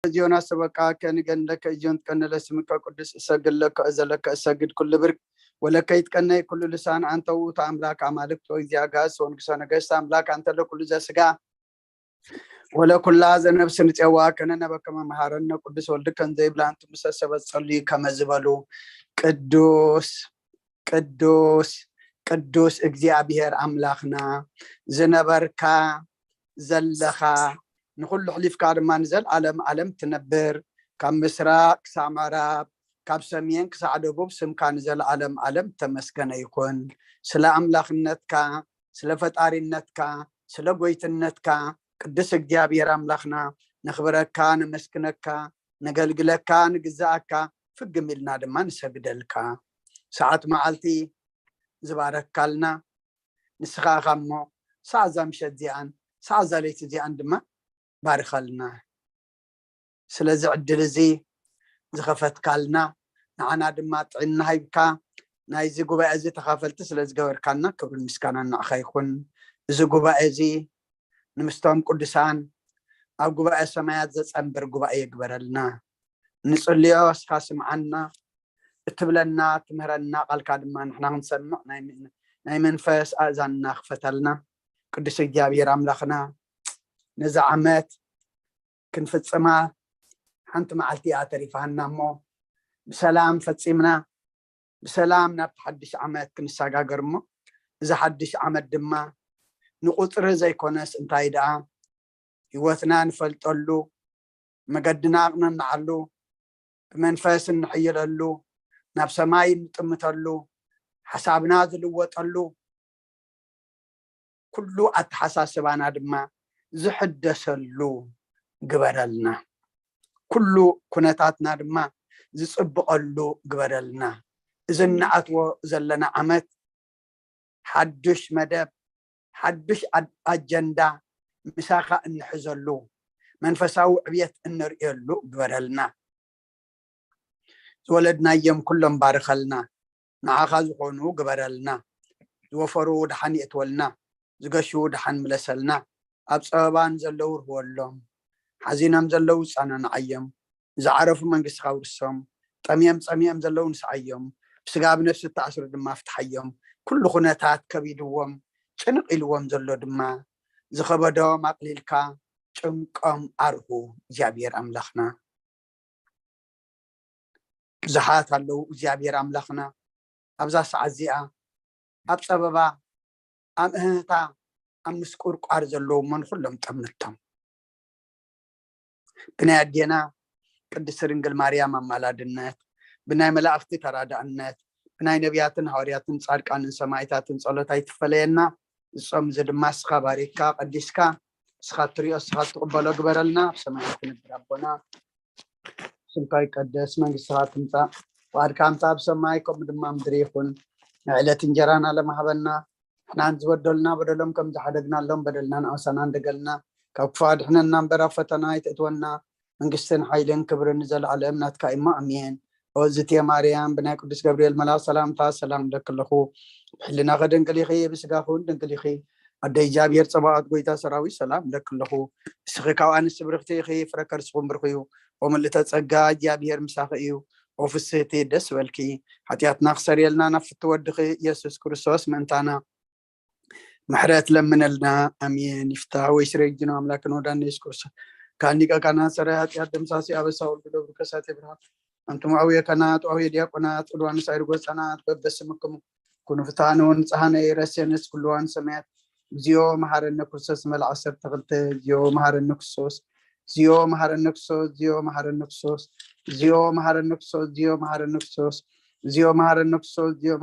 ዚዮን አስተበቃ ከንገን ለከ እዮን ትቀነ ለስምከ ቅዱስ እሰግድ ለከ እዘ ለከ እሰግድ ኩሉ ብርክ ወለከ ይትቀነይ ኩሉ ልሳን አንተ ውእቱ አምላክ አማልክት ወእግዚአ አጋእዝት ወንጉሰ ነገስት አምላክ አንተ ለኩሉ ዘስጋ ወለኩላ ዘነብስ ንጼዋ ከነነ በከመ መሃረነ ቅዱስ ወልድከ እንዘ ይብላ እንቱ ምሰ ሰበት ጸልዩ ከመ ዝበሉ ቅዱስ ቅዱስ ቅዱስ እግዚኣብሔር አምላክና ዝነበርካ ዘለኻ ንኹሉ ኣሕሊፍካ ድማ ንዘለዓለም ዓለም ትነብር ካብ ምስራቅ ክሳብ ምዕራብ ካብ ሰሜን ክሳዕ ደቡብ ስምካ ንዘለዓለም ዓለም ተመስገነ ይኹን። ስለ ኣምላኽነትካ ስለ ፈጣሪነትካ ስለ ጎይትነትካ ቅዱስ እግዚኣብሔር ኣምላኽና ነኽብረካ ነመስግነካ ነገልግለካ ንግዛኣካ ፍግም ኢልና ድማ ንሰግደልካ። ሰዓት መዓልቲ ዝባረካልና ንስኻ ኢኻ እሞ ሰዓት እዛ ምሸት እዚኣን ሰዓት እዛ ለይቲ እዚኣን ድማ ባርኸልና። ስለዚ ዕድል እዚ ዝኸፈትካልና ንዓና ድማ ጥዕና ሂብካ ናይዚ ጉባኤ እዚ ተኻፈልቲ ስለ ዝገበርካልና ክብርን ምስጋናን ንዓኻ ይኹን። እዚ ጉባኤ እዚ ንምስቶም ቅዱሳን ኣብ ጉባኤ ሰማያት ዘጸንብር ጉባኤ ይግበረልና። ንጽልዮ እስኻ ስምዓና እትብለና ትምህረና ቃልካ ድማ ንሕና ክንሰምዕ ናይ መንፈስ ኣእዛንና ክፈተልና። ቅዱስ እግዚኣብሔር ኣምላኽና ነዛ ዓመት ክንፍጽማ ሓንቲ መዓልቲ እያ ተሪፋና እሞ ብሰላም ፈጺምና ብሰላም ናብቲ ሓድሽ ዓመት ክንሰጋገር እሞ እዚ ሓድሽ ዓመት ድማ ንቁፅሪ ዘይኮነስ እንታይ ደኣ ህይወትና ንፈልጠሉ መገድና ኣቕነናዓሉ ብመንፈስ እንሕይለሉ ናብ ሰማይ እንጥምተሉ ሓሳብና ዝልወጠሉ ኩሉ ኣተሓሳስባና ድማ ዝሕደሰሉ ግበረልና። ኩሉ ኩነታትና ድማ ዝፅብቐሉ ግበረልና። እዚ እንኣትዎ ዘለና ዓመት ሓዱሽ መደብ ሓዱሽ ኣጀንዳ ምሳኻ እንሕዘሉ መንፈሳዊ ዕብየት እንርእየሉ ግበረልና። ዝወለድናዮም ኩሎም ባርኸልና። ንዓኻ ዝኾኑ ግበረልና። ዝወፈሩ ደሓን የእትወልና። ዝገሹ ደሓን ምለሰልና። ኣብ ፀበባን ዘለዉ ርህወሎም። ሓዚኖም ዘለዉ ፃናንዓዮም። ዝዓረፉ መንግስትኻ ውርሶም። ጠምዮም ፀሚኦም ዘለዉ ንስዓዮም። ብስጋ ብነፍሲ እተኣስሩ ድማ ፍትሓዮም። ኩሉ ኩነታት ከቢድዎም ጭንቕ ኢልዎም ዘሎ ድማ ዝኸበዶም ኣቕሊልካ ጭንቆም ኣርሁ እግዚኣብሔር ኣምላኽና። ብዙሓት ኣለዉ እግዚኣብሔር ኣምላኽና ኣብዛ ሰዓት እዚኣ ኣብ ፀበባ ኣብ እህህታ ኣብ ምስቁርቋር ዘለዉ እሞ ንኩሎም ጠምቶም ብናይ ኣዴና ቅድስቲ ድንግል ማርያም ኣማላድነት ብናይ መላእኽቲ ተራዳእነት ብናይ ነቢያትን ሃዋርያትን ፃድቃንን ሰማይታትን ፀሎት ኣይትፈለየና። ዝፆም እዚ ድማ እስኻ ባሪካ ቀዲስካ እስኻ ትሪኦ እስኻ ትቕበሎ ግበረልና። ኣብ ሰማይ ትነብር ኣቦና ስምካ ይቀደስ መንግስትኻ ትምፃእ ፍቃድካ ኣምፃእ ኣብ ሰማይ ከምኡ ድማ ምድሪ ይኹን። ናይ ዕለት እንጀራና ለማሃበና ንሕናን ዝበደሉና በደሎም ከም ዝሓደግናሎም በደልና ንኣውሳና እንደገልና ካብ ክፉ ኣድሕነና እምበር ኣብ ፈተና ኣይተእትወና መንግስትን ሓይልን ክብርን ንዘለኣለም ናትካ እሞ ኣሜን። ኦዝትየ ማርያም ብናይ ቅዱስ ገብርኤል መልኣኽ ሰላምታ ሰላም እብለኪ ኣለኹ። ብሕልናኺ ድንግል ኢኺ ብስጋኺ እውን ድንግል ኢኺ። ኣደ እግዚኣብሔር ጸባኦት ጎይታ ሰራዊት ሰላም እብለኪ ኣለኹ። ንስኺ ካብ ኣንስቲ ብርኽቲ ኢኺ ፍረ ከርስኹም ብሩኽ እዩ። ኦ ምልእተ ጸጋ እግዚኣብሔር ምሳኺ እዩ። ኦ ፍስህቲ ደስ በልኪ። ሓጢኣትና ክሰርየልና ናብ ፍቲ ወድኺ ኢየሱስ ክርስቶስ ምእንታና ምሕረት ለምነልና። ኣሜን። ይፍታ ወይ ስረይ ጅኖ ኣምላክን ወዳን የሱስ ክርስቶስ ካን ሊቀ ካህናት ሰራይ ሓጢኣት ደምሳሲ ኣበሳ ወልዱ ደብሩ ከሳቴ ብርሃን ኣንቱም ኣውየ ካህናት ኣውየ ዲያቆናት ቅዱዋን ሳይር ጎፃናት በበስምክሙ ኩኑ ፍትሓነ ወንፅሓነ የረስየነስ ኩሉዋን ሰማያት እግዚኦ መሓረነ ክርስቶስ መልዓ ዓሰርተ ክልተ እግዚኦ መሓረነ ክርስቶስ እግዚኦ መሓረነ ክርስቶስ እግዚኦ መሓረነ ክርስቶስ እግዚኦ መሓረነ ክርስቶስ እግዚኦ መሓረነ ክርስቶስ እግዚኦ መሓረነ ክርስቶስ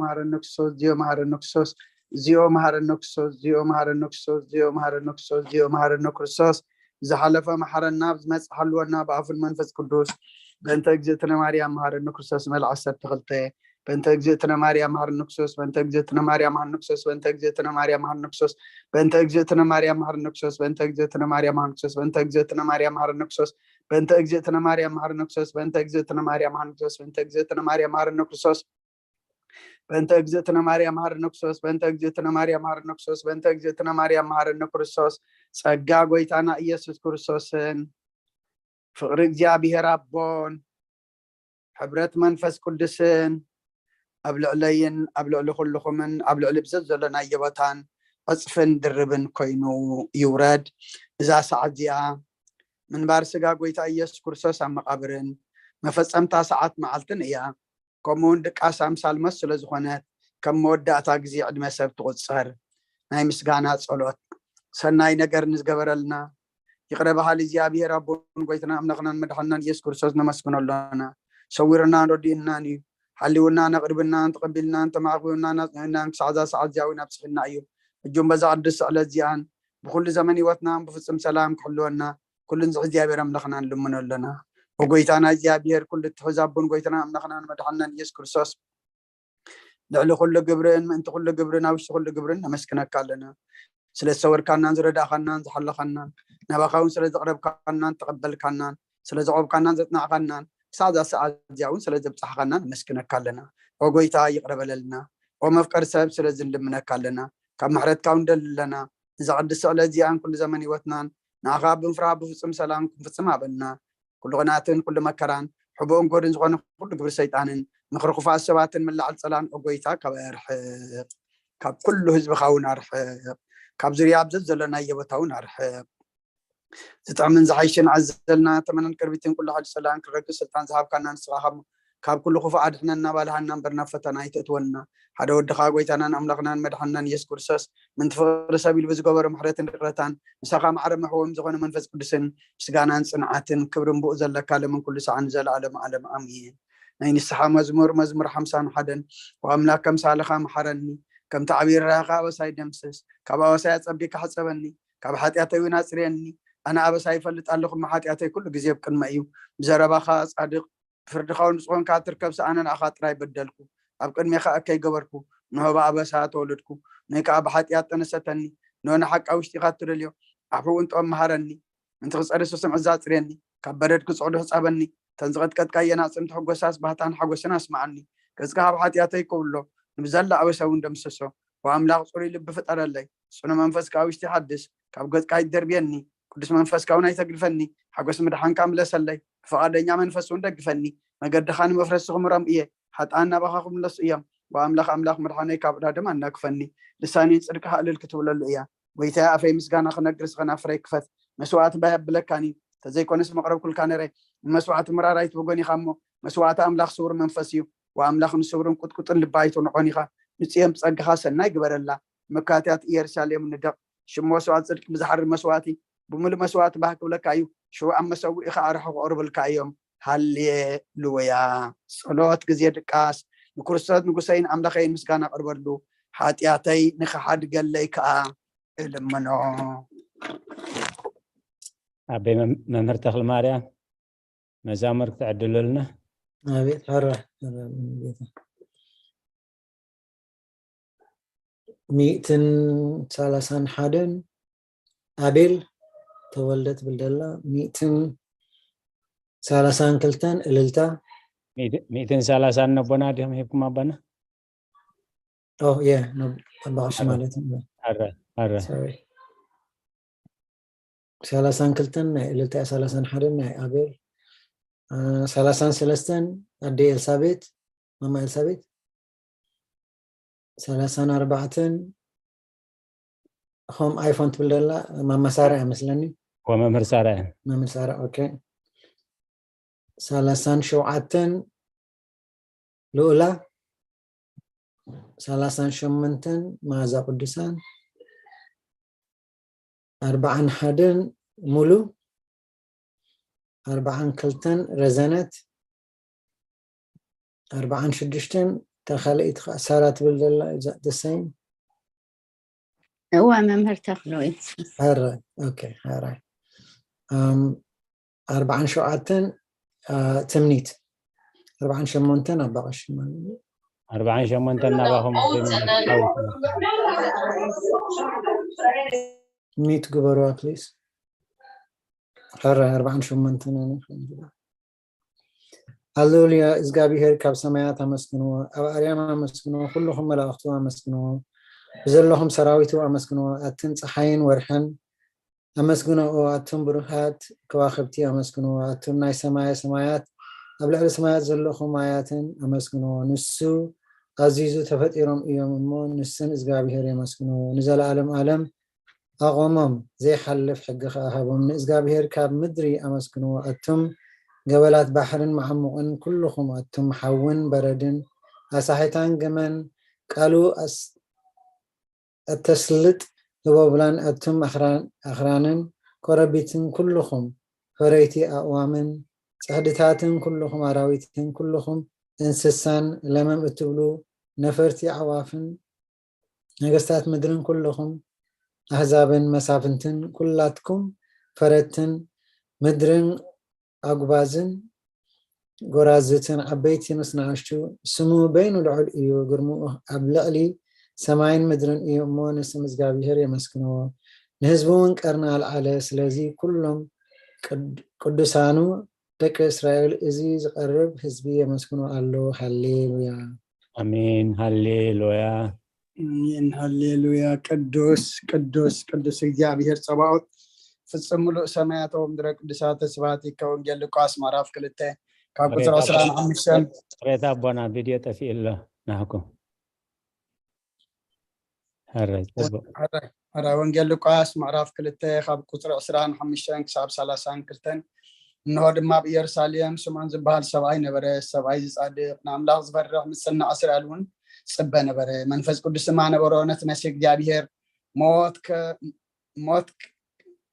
እግዚኦ መሓረነ ክርስቶስ እግዚኦ መሓረነ ክርስቶስ እግዚኦ መሓረነ ክርስቶስ እግዚኦ መሓረነ ክርስቶስ እግዚኦ መሓረነ ክርስቶስ እግዚኦ መሓረነ ክርስቶስ ዝሓለፈ መሓረና ኣብ ዝመፅእ ሓልወና ብኣፉን መንፈስ ቅዱስ በእንተ እግዝእትነ ማርያም መሓረኒ ክርስቶስ መልዓ ዓሰርተ ክልተ በእንተ እግዝእትነ ማርያም መሓረኒ ክርስቶስ በእንተ እግዝእትነ ማርያም መሓረኒ ክርስቶስ በእንተ እግዝእትነ ማርያም መሓረኒ ክርስቶስ በእንተ እግዝእትነ ማርያም መሓረኒ ክርስቶስ በእንተ እግዝእትነ ማርያም መሓረኒ ክርስቶስ በእንተ እግዝእትነ ማርያም መሓረኒ ክርስቶስ በእንተ እግዝእትነ ማርያም መሓረኒ ክርስቶስ በእንተ እግዝእትነ ማርያም መሓረኒ ክርስቶስ በእንተ እግዝእትነ ማርያም መሓረኒ ክርስቶስ በእንተ እግዝእትነ ማርያም መሓረኒ ክርስቶስ በእንተ እግዝእትነ ማርያም መሓረኒ ክርስቶስ ጸጋ ጎይታና ኢየሱስ ክርስቶስን ፍቕሪ እግዚኣብሔር ኣቦን ሕብረት መንፈስ ቅዱስን ኣብ ልዕለይን ኣብ ልዕሊ ኩልኹምን ኣብ ልዕሊ ብዘት ዘለናዮ ቦታን ዕፅፍን ድርብን ኮይኑ ይውረድ። እዛ ሰዓት እዚኣ ምንባር ስጋ ጎይታ ኢየሱስ ክርስቶስ ኣብ መቓብርን መፈጸምታ ሰዓት መዓልትን እያ። ከምኡ እውን ድቃስ ኣምሳል ሞት ስለ ዝኾነት ከም መወዳእታ ግዜ ዕድመ ሰብ ትቑጸር። ናይ ምስጋና ጸሎት። ሰናይ ነገር ንዝገበረልና ይቕረ በሃሊ እግዚኣብሔር ኣቦን ጎይታና ኣምላኽናን መድሓንናን ኢየሱስ ክርስቶስ ነመስግኖ ኣሎና። ሰዊርናን ረዲእናን እዩ። ሓልውናን ኣቕሪብናን ተቐቢልናን ተማዕቂብናን ኣጽኒዕናን ክሳዕ እዛ ሰዓት እዚኣ እውን ኣብጽሕና እዩ። ሕጂ እውን በዛ ቅድስቲ ዕለት እዚኣን ብኩሉ ዘመን ህይወትናን ብፍጹም ሰላም ክሕልወና ኩሉን ዝሕዚ እግዚኣብሔር ኣምላኽና ንልምኖ ኣሎና። ብጎይታና እግዚኣብሔር ኩሉ እትሕዝ ኣቦን ጎይታና ኣምላኽናን መድሓንናን ኢየሱስ ክርስቶስ ልዕሊ ኩሉ ግብርን ምእንቲ ኩሉ ግብርን ኣብ ውሽጢ ኩሉ ግብርን ነመስግነካ ኣለና። ስለ ዝሰወርካናን ዝረዳእካናን ዝሓለኻናን ናባኻ እውን ስለ ዘቕረብካናን ተቐበልካናን ስለ ዘቖብካናን ዘጽናዕካናን ክሳብ እዛ ሰዓት እዚኣ እውን ስለ ዘብጻሕካና ነመስግነካ ኣለና። ኦ ጎይታ ይቕረ በለልና። ኦ መፍቀሪ ሰብ ስለዚ ንልምነካ ኣለና። ካብ ምሕረትካ እውን ንደሊ ኣለና። እዛ ቅድስቲ ዕለት እዚኣን ኩሉ ዘመን ህይወትናን ንኣኻ ብምፍራህ ብፍጹም ሰላም ክንፍጽም ሃበና። ኩሉ ቅንኣትን ኩሉ መከራን ሕቡእን ጎድን ዝኾነ ኩሉ ግብሪ ሰይጣንን ምኽሪ ክፉኣት ሰባትን ምላዕል ጸላን ኦ ጎይታ ካባይ ኣርሕቕ። ካብ ኩሉ ህዝብኻ እውን ኣርሕቕ። ካብ ዙርያ ኣብ ዘዘለናዮ ቦታ እውን ኣርሕቕ። ዝጥዕምን ዝሓይሽን ኣዘልና ተመነን ቅርቢትን ኩሉ ሓዲ ጸላን ክረግእ ስልጣን ዝሃብካና ንስኻ ካብ ካብ ኩሉ ክፉእ ኣድሕነና ባልሃና እምበር ናብ ፈተና ኣይተእትወና። ሓደ ወድኻ ጎይታናን ኣምላኽናን መድሓንናን ኢየሱስ ክርስቶስ ምንቲ ፍቕሪ ሰብ ኢሉ ብዝገበሮ ምሕረትን ይቕረታን ምሳኻ ማዕረ መሕወም ዝኾነ መንፈስ ቅዱስን ምስጋናን ጽንዓትን ክብርን ብኡ ዘለካ ለምን ኩሉ ሰዓን ንዘለኣለም ዓለም ኣሜን። ናይ ንስሓ መዝሙር መዝሙር ሓምሳን ሓደን ኣምላክ ከምሳልኻ መሓረኒ ከምቲ ዓብዪ ርራኻ ኣበሳይ ደምስስ ካብ ኣበሳይ ኣጸቢካ ሕጸበኒ ካብ ሓጢኣተይ እውን ኣጽርየኒ ኣነ ኣበሳይ ይፈልጥ ኣለኹ እሞ ሓጢኣተይ ኩሉ ግዜ ኣብ ቅድመ እዩ ብዘረባኻ ጻድቕ ብፍርድኻ እውን ንጹህ ኮንካ ትርከብ ሰኣነ ንኣኻ ጥራይ በደልኩ ኣብ ቅድሜኻ እከይ ገበርኩ ንሆ ብኣበሳ ተወለድኩ ንሆይ ከዓ ብሓጢኣት ጠነሰተኒ ንሆ ንሓቃ ውሽጢኻ እትደልዮ ኣፉ እውን ጥበብ መሃረኒ ምንቲ ክጸሪ ስስምዕ ዛጽርየኒ ካብ በረድ ክጽዕዱ ሕጻበኒ እተን ዝቐጥቀጥካየን ኣጽምቲ ሕጎሳስ ባህታን ሓጎስን ኣስምዓኒ ገጽካ ካብ ሓጢኣተይ ክውሎ ንብዘላ ኣበሳ እውን ደምስሶ ኦ ኣምላኽ ጽሩይ ልቢ ፍጠረለይ ጽኑ መንፈስ ከዓ ውሽጢ ሓድስ ካብ ገጽካ ይደርብየኒ ቅዱስ መንፈስካ እውን ኣይተግድፈኒ ሓጎስ ምድሓንካ ምለሰለይ ብፈቓደኛ መንፈስ እውን ደግፈኒ መገድኻ ንመፍረሲ ክምሮም እየ ሓጥኣን ናባኻ ክምለሱ እዮም ኦ ኣምላኽ ኣምላኽ ምድሓነይ ካብ ዕዳ ደም ኣናግፈኒ ልሳነይ ንጽድቅኻ እልል ክትብለሉ እያ ጎይታየ ኣፈይ ምስጋና ክነግር ስኸና ፍረይ ክፈት መስዋዕቲ ባይ ኣብለካን እዩ ተዘይኮነስ መቕረብኩልካ ነረ ንመስዋዕቲ ምራር ኣይትብጎን ኢኻ እሞ መስዋዕቲ ኣምላኽ ስውር መንፈስ እዩ ወኣምላኽ ንስውርን ቁጥቁጥን ልባ ኣይትንዖን ኢኻ ንጽዮን ብጸጋኻ ሰናይ ግበረላ መካትያት ኢየሩሳሌም ንደቕ ሽም መስዋዕቲ ጽድቂ ብዝሓርድ መስዋዕቲ ብምሉእ መስዋዕቲ ባህ ክብለካ እዩ ሽው ኣብ መሰውኢኻ ኣርሑ ክቕርብልካ እዮም ሃሌሉያ ጸሎት ግዜ ድቃስ ንክርስቶስ ንጉሰይን ኣምላኸይን ምስጋና ቅርበሉ ሓጢኣተይ ንኽሓድገለይ ከዓ እልምኖ ኣበይ መምህር ተኽሊ ማርያም መዛሙር ክትዕድሉልና ኣቤት ሕረ ሚእትን ሰላሳን ሓደን ኣቤል ተወልደ ትብል ደላ ሚእትን ሰላሳን ክልተን እልልታ ሚእትን ሰላሳን ነቦና ድም ሂብኩም ኣባና ኦ የ ኣባቕሽ ማለት ኣረ ኣረ ሰላሳን ክልተን ናይ እልልታ ሰላሳን ሓደን ናይ ኣቤል ሰላሳን ሰለስተን ኣደ ኤልሳቤት ማማ ኤልሳቤት ሰላሳን ኣርባዕተን ሆም ኣይፎን ትብል ደላ ማማ ሳራ እያ መስለኒ ወመምህር ሳራ እያ መምህር ሳራ ኦኬ ሰላሳን ሸውዓተን ልኡላ ሰላሳን ሸሞንተን መዓዛ ቅዱሳን ኣርባዓን ሓደን ሙሉ ኣርባዓን ክልተን ረዘነት ኣርባዓን ሽዱሽተን ተኻልኢት ከዓ ሳራ ትብል ዘላ ደሳይን እዋ መምህር ተኽሎ እዩ ሕረ ኦኬ ሕረ ኣርባዓን ሸውዓተን ትምኒት ኣርባዓን ሸሞንተን ኣባቐሽ ማለት እዩ ኣርባዓን ሸሞንተን ናባኹም ሚት ግበሩዋ ፕሊስ ሕረ ኣርባዓን ሸሞንተን ሃሌሉያ እግዚኣብሔር ካብ ሰማያት ኣመስግንዎ ኣብ ኣርያም ኣመስግንዎ ኩልኹም መላእኽቱ ኣመስግንዎ ብዘለኹም ሰራዊቱ ኣመስግንዎ ኣትን ፀሓይን ወርሕን ኣመስግንዎ ኣቱም ብሩኻት ከዋኽብቲ፣ ኣመስግንዎ ኣቱም ናይ ሰማየ ሰማያት፣ ኣብ ልዕሊ ሰማያት ዘለኹም ኣያትን ኣመስግንዎ። ንሱ ኣዚዙ ተፈጢሮም እዮም እሞ ንስም እግዚኣብሔር የመስግንዎ። ንዘለኣለም ኣለም ኣቖሞም፣ ዘይሓልፍ ሕጊ ኸኣ ሃቦም። ንእግዚኣብሔር ካብ ምድሪ ኣመስግንዎ ኣቱም ገበላት ባሕርን መዓሙቕን፣ ኩልኹም ኣቱም ሓውን በረድን ኣሳሒታን ገመን ቃሉ ኣስ- እተስልጥ ህቦብላን ኣቱም ኣኽራን- ኣኽራንን ኮረቢትን ኩልኹም ፈረይቲ ኣእዋምን ጽሕድታትን ኩልኹም ኣራዊትን ኩልኹም እንስሳን ለመም እትብሉ ነፈርቲ ኣዕዋፍን ነገስታት ምድርን ኩልኹም ኣህዛብን መሳፍንትን ኩላትኩም ፈረትን ምድርን ኣጉባዝን ጎራዝትን ዓበይቲ ምስ ንኣሽቱ ስሙ በይኑ ልዑል እዩ፣ ግርምኡ ኣብ ልዕሊ ሰማይን ምድርን እዩ እሞ ንስም እግዚኣብሔር የመስግንዎ። ንህዝቡ እውን ቀርኒ ኣልዓለ። ስለዚ ኩሎም ቅድ- ቅዱሳኑ ደቂ እስራኤል እዚ ዝቐርብ ህዝቢ የመስግኖ ኣሎ። ሃሌሉያ። ኣሜን። ሃሌሉያ። ኣሜን። ሃሌሉያ። ቅዱስ ቅዱስ ቅዱስ እግዚኣብሔር ጸባኦት ፍጹም ምሉእ ሰማያት ወምድረ ቅዱሳተ ስብሐት ይከ። ወንጌል ሉቃስ ምዕራፍ ክልተ ካብ ቁፅሪ ዕስራን ሓሙሽተን። ቅሬታ ኣቦና ቪድዮ ጠፊኡ ኣሎ ናህኩም። ሕራይ ጽቡቅ። ሕራይ ወንጌል ሉቃስ ምዕራፍ ክልተ ካብ ቁፅሪ ዕስራን ሓሙሽተን ክሳብ ሰላሳን ክልተን። እንሆ ድማ ኣብ ኢየሩሳሌም ስምዖን ዝበሃል ሰብኣይ ነበረ። ሰብኣይ ዝጻድቕ ንኣምላኽ ዝፈርሕ ምጽናዕ እስራኤል እውን ጽበ ነበረ። መንፈስ ቅዱስ ድማ ነበሮ። ነቲ መሲሕ እግዚኣብሔር ሞት ከ- ሞት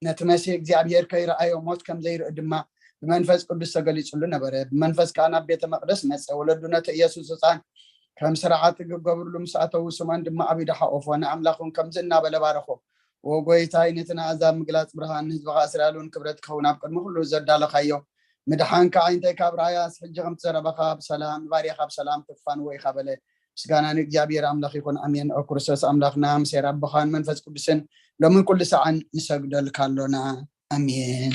ነቲ መሲሕ እግዚኣብሔር ከይረኣዮ ሞት ከም ዘይርኢ ድማ ብመንፈስ ቅዱስ ተገሊጹሉ ነበረ። ብመንፈስ ከዓ ናብ ቤተ መቅደስ መጸ። ወለዱ ነቲ ኢየሱስ ህፃን ከም ስርዓት ክገብርሉ ምስ ኣተዉ ስምዖን ድማ ኣብ ኢዱ ሓቆፎ። ንኣምላኽ እውን ከምዚ እናበለ ባረኾ። ኦ ጎይታይ፣ ነቲ ንኣሕዛብ ምግላጽ ብርሃን፣ ንህዝብኻ እስራኤል እውን ክብረት ክኸውን ኣብ ቅድሚ ኩሉ ዘዳለኻዮ ምድሓንካ ዓይንተይ ካብ ረኣያስ፣ ሕጂ ከምቲ ዘረባኻ ብሰላም ንባርያኻ ብሰላም ተፋንዎ ኢኻ በለ። ምስጋና ንእግዚኣብሔር ኣምላኽ ይኹን። ኣሜን። ኦ ክርስቶስ ኣምላኽና፣ ምስ ኣቦኻን መንፈስ ቅዱስን ሎምን ኩሉ ሰዓን ንሰግደልካ ኣሎና። ኣሜን።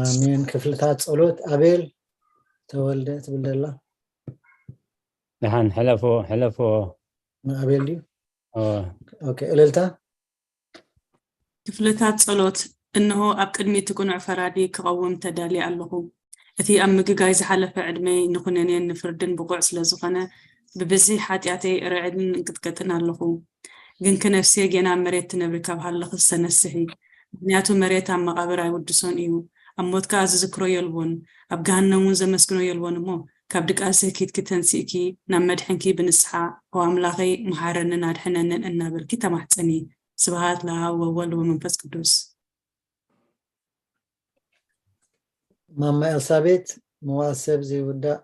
ኣሜን። ክፍልታት ጸሎት ኣቤል ተወልደ ትብል ደላ። ደሓን ሕለፎ ሕለፎ። ንኣቤል ድዩ? ኦ፣ ኦኬ፣ እልልታ። ክፍልታት ጸሎት። እንሆ ኣብ ቅድሚ እቲ ቅኑዕ ፈራዲ ክቐውም ተዳልየ ኣለኹ። እቲ ኣብ ምግጋይ ዝሓለፈ ዕድመይ ንኹነኔን ንፍርድን ብቑዕ ስለ ዝኾነ፣ ብብዝሒ ሓጢኣተይ እርዕድን እንቅጥቀጥን ኣለኹ። ግንኪ ነፍስየ ጌና ኣብ መሬት ትነብሪ ካብ ሃለኽስ ተነስሒ። ምኽንያቱ መሬት ኣብ መቓብር ኣይውድሶን እዩ፣ ኣብ ሞት ከኣ ዝዝክሮ የልቦን፣ ኣብ ገሃነም እውን ዘመስግኖ የልቦን እሞ፣ ካብ ድቃስኪ ኪድኪ ተንሲእኪ ናብ መድሕንኪ ብንስሓ፣ ኦ ኣምላኸይ፣ መሓረንን ኣድሕነንን እናበልኪ ተማሕጸኒ። ስብሃት ለኣብ ወወልድ ወመንፈስ ቅዱስ። ማማ ኤልሳቤት፣ መዋል ሰብ ዘይውዳእ።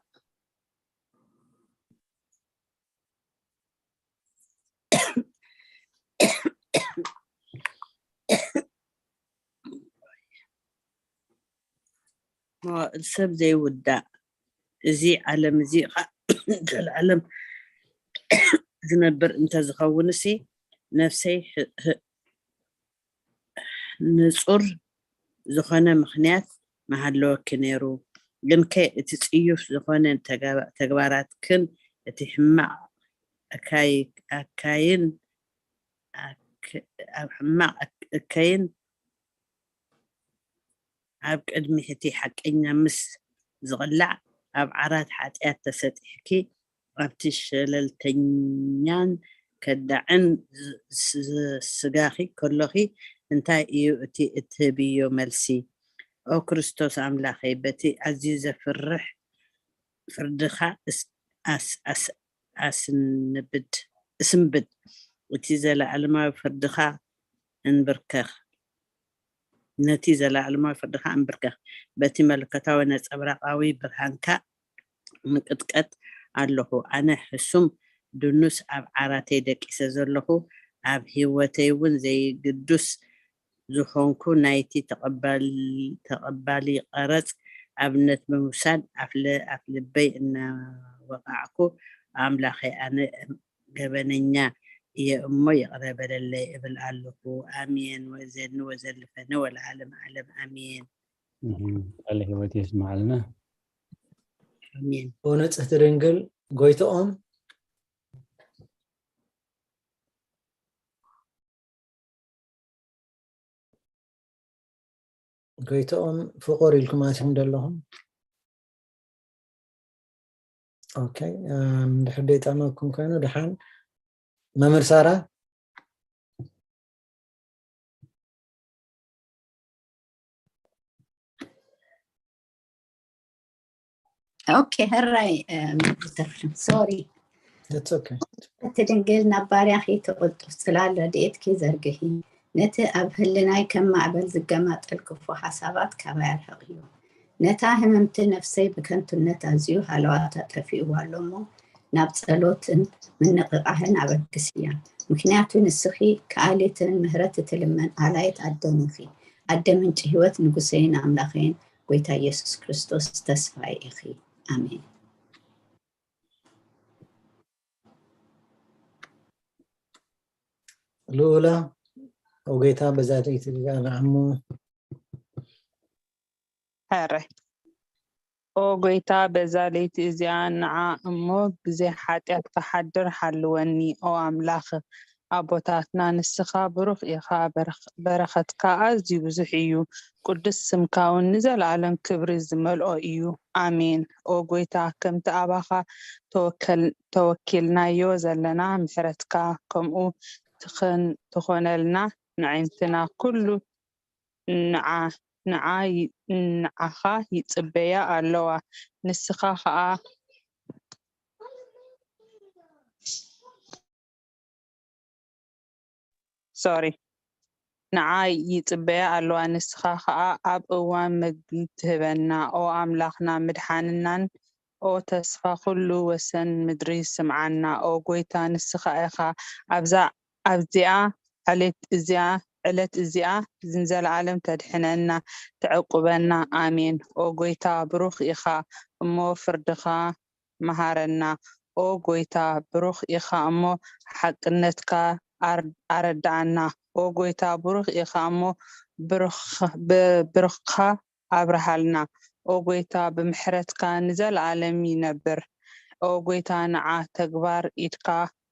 መዋእል ሰብ ዘይውዳእ፣ እዚ ዓለም እዚ ኸዓ ዘላለም ዝነብር እንተዝኸውንሲ፣ ነፍሰይ ህ- ህ- ንጹር ዝኾነ ምኽንያት ምሃለወኪ ነይሩ። ግንከ እቲ ጽዩፍ ዝኾነ ተጋ- ተግባራትክን እቲ ሕማቕ ኣካይ- ኣካይን ኣክ- ኣብ ሕማቕ ኣክ- እከይን ኣብ ቅድሚ እቲ ሓቀኛ ምስ ዝቕላዕ ኣብ ዓራት ሓጢኣት ተሰጢሕኪ ኣብቲ ሸለልተኛን ከዳዕን ዝ- ዝ- ስጋኺ ከሎኺ እንታይ እዩ እቲ እትህብዮ መልሲ? ኦ ክርስቶስ ኣምላኸይ በቲ ኣዝዩ ዘፍርሕ ፍርድኻ እስ- ኣስ- ኣስ- ኣስንብድ እስንብድ እቲ ዘለኣለማዊ ፍርድኻ እንብርከኽ ነቲ ዘለኣለማዊ ፍርድኻ እንብርከኽ በቲ መለኮታዊ ነጸብራቓዊ ብርሃንካ ምቅጥቀጥ ኣለኹ ኣነ ሕሱም ድኑስ ኣብ ዓራተይ ደቂሰ ዘለኹ ኣብ ህይወተይ እውን ዘይግዱስ ዝኾንኩ ናይቲ ተቐባሊ ቀረጽ ኣብነት ብምውሳድ ኣፍ ልበይ እናወቓዕኩ ኣምላኸይ ኣነ ገበነኛ እየ እሞ ይቕረ በለለይ እብል ኣለኹ ኣሜን ወዘኒ ወዘልፈኒ ወለዓለም ዓለም ኣሜን። ቃለ ህይወት የስማዓልና። ኣሜን። ብንጽህቲ ድንግል ጎይትኦም። ጎይትኦም ፍቑር ኢልኩም ኣትኹም ዘለኹም። ኦኬ፣ እም፣ ድሕር ደይጠመኩም ኮይኑ ደሓን። መምህር ሳራ? ኦኬ፣ ሕራይ፣ እም፣ ሶሪ። That's okay. እቲ ድንግል ናብ ባርያኺ ትቕልጥፍ ጽላል ረድኤትኪ ዘርግሒ፣ ነቲ ኣብ ህልናይ ከም ማዕበል ዝገማጠል ክፉ ሓሳባት ካባይ ኣርሕቕዮ። ነታ ህምምቲ ነፍሰይ ብከንቱነት ኣዝዩ ሃለዋታ ጠፊእዋ ኣሎ እሞ፣ ናብ ጸሎትን ምንቕቓሕን ኣበግስያ። ምኽንያቱ ንስኺ ከኣሊትን ምህረት እትልምን ኣላይት ኣደን ኢኺ። ኣደ ምንጪ ህይወት፣ ንጉሰይን ኣምላኸይን፣ ጎይታ ኢየሱስ ክርስቶስ ተስፋይ ኢኺ። ኣሜን። ልኡላ፣ ኦ ጎይታ፣ በዛ ለይቲ እዚኣ ንዓሞ። ሕራይ። ኦ ጎይታ፣ በዛ ለይቲ እዚኣ ንዓ እሞ ብዘይ ሓጢኣት ክሓድር ሓልወኒ። ኦ ኣምላኽ ኣቦታትና፣ ንስኻ ብሩኽ ኢኻ፣ በረኽ-፣ በረኸትካ ኣዝዩ ብዙሕ እዩ፣ ቅዱስ ስምካ እውን ንዘለኣለም ክብሪ ዝመልኦ እዩ። ኣሜን። ኦ ጎይታ፣ ከምቲ ኣባኻ ተወከል-፣ ተወኪልናዮ ዘለና ምሕረትካ ከምኡ ትኸን-፣ ትኾነልና፣ ንዕንትና ኩሉ ንዓ-፣ ንዓ-፣ ንዓኻ ይጽበያ ኣለዋ። ንስኻ ኸኣ፣ ሶሪ፣ ንዓ ይጽበያ ኣለዋ። ንስኻ ኸኣ ኣብ እዋን መግቢ ትህበና። ኦ ኣምላኽና፣ ምድሓንናን ኦ ተስፋ ኩሉ ወሰን ምድሪ፣ ስምዓና። ኦ ጎይታ፣ ንስኻ ኢኻ ኣብዛ ኣብዚኣ ዕለት እዚኣ ዕለት እዚኣ ንዘለኣለም ተድሕነና፣ ተዕቁበና። ኣሜን። ኦ ጎይታ፣ ብሩኽ ኢኻ እሞ ፍርድኻ መሃረና። ኦ ጎይታ፣ ብሩኽ ኢኻ እሞ ሓቅነትካ ኣር-፣ ኣረድኣና። ኦ ጎይታ፣ ብሩኽ ኢኻ እሞ ብሩኽ-፣ ብ-፣ ብሩኽካ ኣብርሃልና። ኦ ጎይታ፣ ብምሕረትካ ንዘለኣለም ይነብር። ኦ ጎይታ፣ ንዓ ተግባር ኢድካ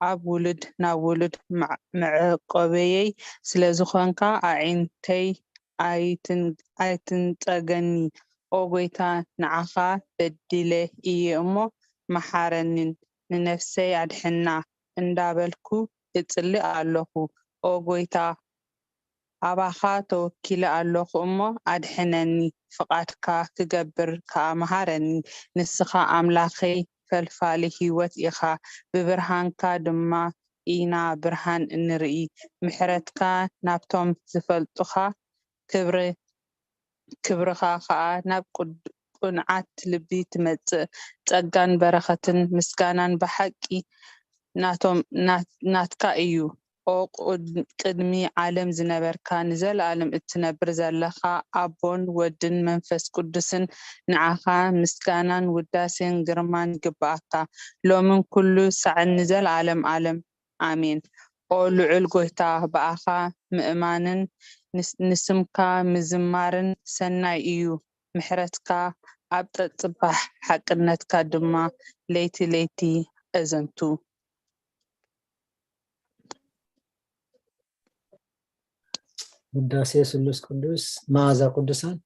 ኣብ ውሉድ ናብ ውሉድ መዕ-፣ መዕቆበየይ ስለ ዝኾንካ፣ ኣዒንተይ ኣይትን-፣ ኣይትንጸገኒ። ኦ ጎይታ፣ ንዓኻ በዲለ እየ እሞ፣ መሓረንን ንነፍሰይ ኣድሕና እንዳበልኩ እጽልእ ኣለኹ። ኦ ጎይታ፣ ኣባኻ ተወኪለ ኣለኹ እሞ ኣድሕነኒ፣ ፍቓድካ ክገብር ከኣ መሃረኒ። ንስኻ ኣምላኸይ ፈልፋሊ ህይወት ኢኻ፣ ብብርሃንካ ድማ ኢና ብርሃን እንርኢ። ምሕረትካ ናብቶም ዝፈልጡኻ፣ ክብሪ-፣ ክብርኻ ከኣ ናብ ቅድ-፣ ቅኑዓት ልቢ ትመጽእ። ጸጋን በረኸትን ምስጋናን ብሓቂ ናቶም፣ ናት-፣ ናትካ እዩ። ኦ ቅድ-፣ ቅድሚ ዓለም ዝነበርካ፣ ንዘለኣለም እትነብር ዘለኻ፣ ኣቦን ወድን መንፈስ ቅዱስን፣ ንዓኻ ምስጋናን ውዳሴን ግርማን ይግብኣካ፣ ሎምን ኩሉ ሳዕን ንዘለኣለም ዓለም። ኣሜን። ኦ ልዑል ጎይታ፣ ብኣኻ ምእማንን ንስ-፣ ንስምካ ምዝማርን ሰናይ እዩ። ምሕረትካ ኣብ ጸጽባሕ፣ ሓቅነትካ ድማ ለይቲ ለይቲ እዘንቱ። ውዳሴ ስሉስ ቅዱስ፣ መዓዛ ቅዱሳን።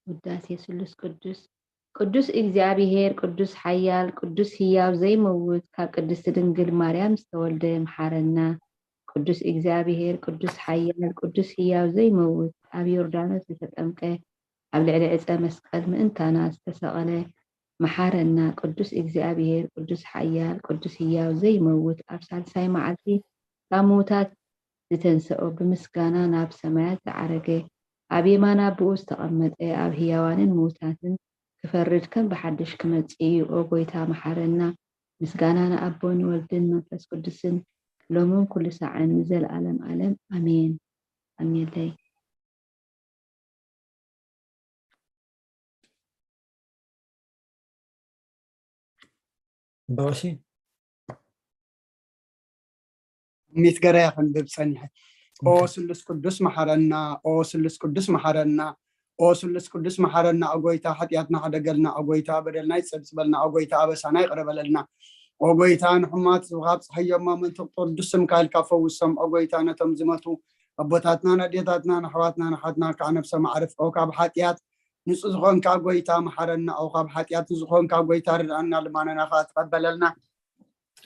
ውዳሴ ስሉስ ቅዱስ። ቅዱስ እግዚኣብሔር፣ ቅዱስ ሓያል፣ ቅዱስ ህያው ዘይመውት፣ ካብ ቅድስቲ ድንግል ማርያም ዝተወልደ፣ መሓረና። ቅዱስ እግዚኣብሔር፣ ቅዱስ ሓያል፣ ቅዱስ ህያው ዘይመውት፣ ኣብ ዮርዳኖስ ዝተጠምቀ፣ ኣብ ልዕሊ ዕፀ መስቀል ምእንታና ዝተሰቐለ፣ መሓረና። ቅዱስ እግዚኣብሔር፣ ቅዱስ ሓያል፣ ቅዱስ ህያው ዘይመውት፣ ኣብ ሳልሳይ መዓልቲ ካብ ምውታት ዝተንሰኦ፣ ብምስጋና ናብ ሰማያት ዝዓረገ፣ ኣብ የማን ኣቦኡ ዝተቐመጠ፣ ኣብ ህያዋንን ምውታትን ክፈርድ ከም ብሓድሽ ክመጽእ እዩ። ኦ ጎይታ መሓረና። ምስጋና ንኣቦን ንወልድን መንፈስ ቅዱስን ሎምን ኩሉ ሳዕን ንዘለኣለም ኣለም ኣሜን። ኣሜለይ። ባሺ ሚት ገረያ ከንብብ ጸኒሐ። ኦ ስሉስ ቅዱስ መሓረና፣ ኦ ስሉስ ቅዱስ መሓረና፣ ኦ ስሉስ ቅዱስ መሓረና፣ ኦ ጎይታ ሓጢኣትና ሕደገልና፣ ኦ ጎይታ በደልና ይጸብጽበልና፣ ኦ ጎይታ ኣበሳና ይቕረ በለልና፣ ኦ ጎይታ ንሕሙማት ካብ ጸሃዮም ማመንቱ ቅዱስ ስምካ ኢልካ ፈውሶም፣ ኦ ጎይታ ነቶም ዝመቱ ኣቦታትና፣ ንኣዴታትና፣ ንኣሕዋትና፣ ንሓትና፣ ከዓ ነፍሰ ማዕርፍ ኦ ካብ ሓጢኣት ንጹ ዝኾንካ ጎይታ መሓረና። ኦ ካብ ሓጢኣት ንጹ ዝኾንካ ጎይታ ርድኣና፣ ልማነና ከዓ ተቐበለልና።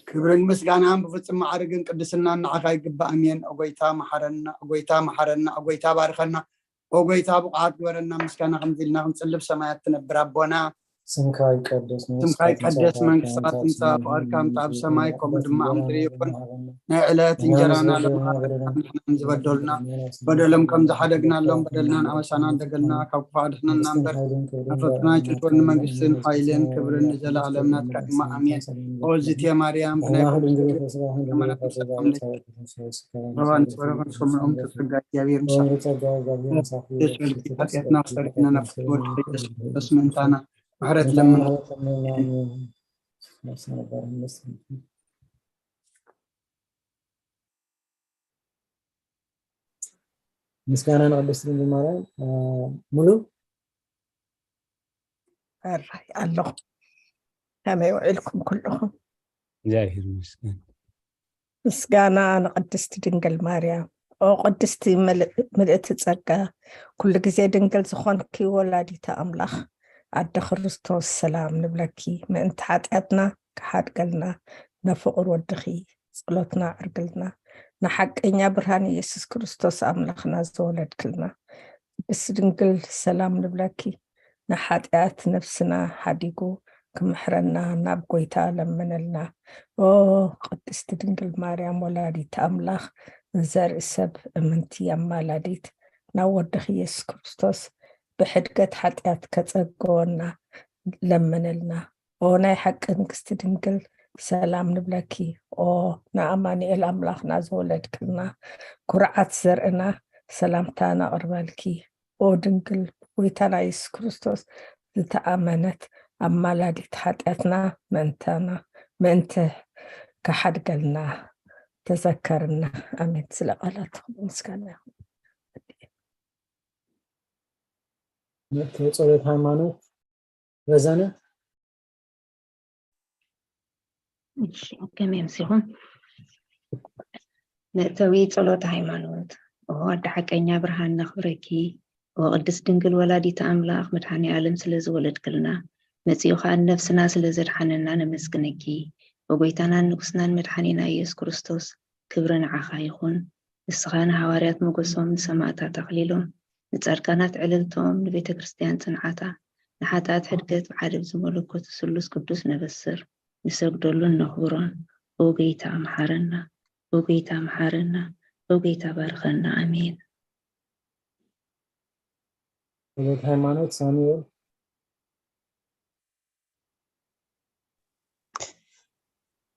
ክብርን ምስጋናን ብፍጹም ማዕርግን ቅድስናን ንዓኻ ይግባእ። ኣሜን። ኦ ጎይታ መሓረና፣ ኦ ጎይታ መሓረና፣ ኦ ጎይታ ባርኸና፣ ኦ ጎይታ ብቑዓት ግበረና። ምስጋና ከምዚ ኢልና ክንጽልብ። ሰማያት ትነብር ኣቦና፣ ስምካ ይቀደስ፣ ስምካ ይቀደስ፣ መንግስትካ ትምጻእ፣ ፍቓድካ ምጻእ ኣብ ሰማይ ከምኡ ድማ ኣብ ምድሪ ይኹን። ናይ ዕለት እንጀራና ሎሚ ንሕና ዝበደሉና በደሎም ከም ዝሓደግናሎም በደልናን ኣበሳናን ደገልና ካብ ክፉእ ኣድሕነና እምበር፣ ናብ ፈተና ኣይትእትወኒ፣ መንግስትን ሓይልን ክብርን ንዘለኣለም ናትካ ድማ ኣሜን። ኦ ዝቴ ማርያም ብናይ ረባን ዝበረኸን ሰምዖም ተጸጋ እግዚኣብሔር ምሳኻ ሓጢኣትና ክሰርሕና ናብ ፍትወድ ኢየሱስ ክርስቶስ ምእንታና ምሕረት ለምን። ምስጋና ንቅድስቲ ድንግል ማርያም። ሙሉ ሕራይ ኣለኹ። ከመይ ውዒልኩም ኩልኹም? እግዚኣብሔር ይመስገን። ምስጋና ንቅድስቲ ድንግል ማርያም። ኦ ቅድስቲ ምልእቲ ጸጋ፣ ኩሉ ግዜ ድንግል ዝኾንኪ ወላዲተ ኣምላኽ ኣደ ክርስቶስ ሰላም ንብለኪ። ምእንቲ ሓጢኣትና ክሓድገልና ነፍቕር ወድኺ ጸሎትና ኣዕርግልና። ንሓቀኛ ብርሃን ኢየሱስ ክርስቶስ ኣምላኽና ዝወለድክልና ቅድስቲ ድንግል ሰላም ንብለኪ። ንሓጢኣት ነፍስና ሓዲጉ ክምሕረና ናብ ጎይታ ለምንልና። ኦ ቅድስቲ ድንግል ማርያም ወላዲት ኣምላኽ ዘርኢ ሰብ እምንቲ ኣማላዲት ናብ ወድኺ ኢየሱስ ክርስቶስ ብሕድገት ሓጢኣት ከጸገወና ለምንልና። ኦ ናይ ሓቂ ንግስቲ ድንግል ሰላም ንብለኪ። ኦ ንኣማኑኤል ኣምላኽና ዝወለድክልና ኩርዓት ዘርእና ሰላምታ ነቕርበልኪ። ኦ ድንግል ብጎይታና ኢየሱስ ክርስቶስ ዝተኣመነት ኣማላዲት ሓጢኣትና ምእንታና ምእንቲ ክሓድገልና ተዘከርና። ኣሜን። ስለ ቃላትኩም ምስጋና ይኹን። መእተዊ ጸሎት ሃይማኖት ረዘነ። እሺ፣ ከመይ ኣምሲኹም? መእተዊ ጸሎት ሃይማኖት። ኦ ኣደ ሓቀኛ ብርሃን ነኽብረኪ። ኦ ቅድስት ድንግል ወላዲተ ኣምላኽ መድኃኔ ዓለም ስለ ዝወለድክልና መጺኡ ኸኣ ነፍስና ስለ ዘድሓነና ነመስግነኪ። ኦ ጎይታናን ንጉስናን መድሓኒና ኢየሱስ ክርስቶስ ክብሪ ንዓኻ ይኹን። ንስኻ ንሃዋርያት ሞገሶም፣ ንሰማእታት ኣኽሊሎም፣ ንጻድቃናት ዕልልቶም፣ ንቤተ ክርስቲያን ጽንዓታ፣ ንሓጥኣት ሕድገት ብሓደ ብዝመለኮቱ ስሉስ ቅዱስ ነበስር፣ ንሰግደሉን ነኽብሮን። ኦ ጎይታ መሓረና፣ ኦ ጎይታ መሓረና፣ ኦ ጎይታ ባርኸና። ኣሜን። ጸሎት ሃይማኖት ሳሙኤል።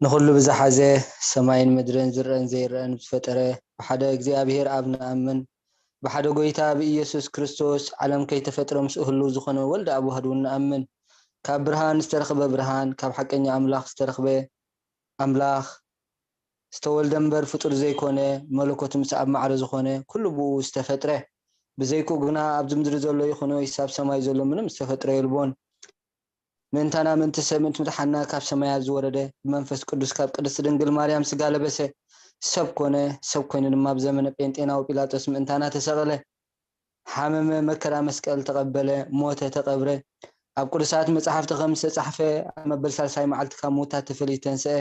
ንኹሉ ብዝሓዘ ሰማይን ምድርን ዝረአን ዘይረአን ብዝፈጠረ ብሓደ እግዚኣብሔር ኣብ ንኣምን፣ ብሓደ ጎይታ ብኢየሱስ ክርስቶስ ዓለም ከይተፈጥረ ምስኡ ህልው ዝኾነ ወልድ ኣብ ዋህድ እውን ንኣምን። ካብ ብርሃን ዝተረኽበ ብርሃን፣ ካብ ሓቀኛ ኣምላኽ ዝተረኽበ ኣምላኽ፣ ዝተወልደ እምበር ፍጡር ዘይኮነ፣ መለኮት ምስ ኣብ ማዕረ ዝኾነ፣ ኩሉ ብኡ ዝተፈጥረ። ብዘይክኡ ግና ኣብዚ ምድሪ ዘሎ ይኹን ወይስ ኣብ ሰማይ ዘሎ ምንም ዝተፈጥረ የልቦን። ምእንታና ምእንቲ ሰብ ምእንቲ ምድሓንና ካብ ሰማያት ዝወረደ ብመንፈስ ቅዱስ ካብ ቅድስቲ ድንግል ማርያም ስጋ ለበሰ፣ ሰብ ኮነ፣ ሰብ ኮይኑ ድማ ኣብ ዘመነ ጴንጤናዊ ጲላጦስ ምእንታና ተሰቐለ፣ ሓመመ፣ መከራ መስቀል ተቐበለ፣ ሞተ፣ ተቐብረ። ኣብ ቅዱሳት መጻሕፍቲ ከም ዝተጻሕፈ ኣብ መበል ሳልሳይ መዓልቲ ካብ ምውታት ተፈልዩ ተንስአ።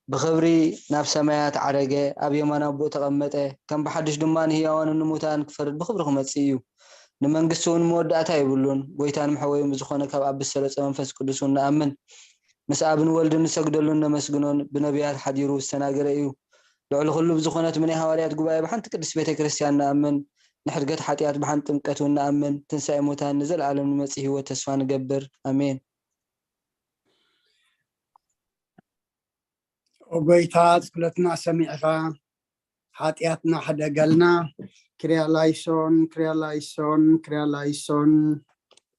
ብኽብሪ ናብ ሰማያት ዓረገ፣ ኣብ የማን ኣቦኡ ተቐመጠ፣ ከም ብሓድሽ ድማ ንህያዋንን ንሙታን ክፈርድ ብኽብሪ ክመጽእ እዩ። ንመንግስቲ እውን መወዳእታ የብሉን። ጎይታን መሕወይን ብዝኾነ ካብ ኣብ ብዝሰረጸ መንፈስ ቅዱስ እውን ንኣምን። ምስ ኣብን ወልድን ንሰግደሉን ነመስግኖን ብነቢያት ሓዲሩ ዝተናገረ እዩ። ልዕሊ ኩሉ ብዝኾነት ብናይ ሃዋርያት ጉባኤ ብሓንቲ ቅድስት ቤተ ክርስቲያን ንኣምን። ንሕድገት ሓጢኣት ብሓንቲ ጥምቀት እውን ንኣምን። ትንሳኤ ሙታን ንዘለኣለም ንመጽእ ህይወት ተስፋ ንገብር። ኣሜን። ኦ ጎይታ፣ ጸሎትና ሰሚዕኻ ሓጢኣትና ሕደገልና። ክሪያ ላይሶን፣ ክሪያ ላይሶን፣ ክሪያ ላይሶን።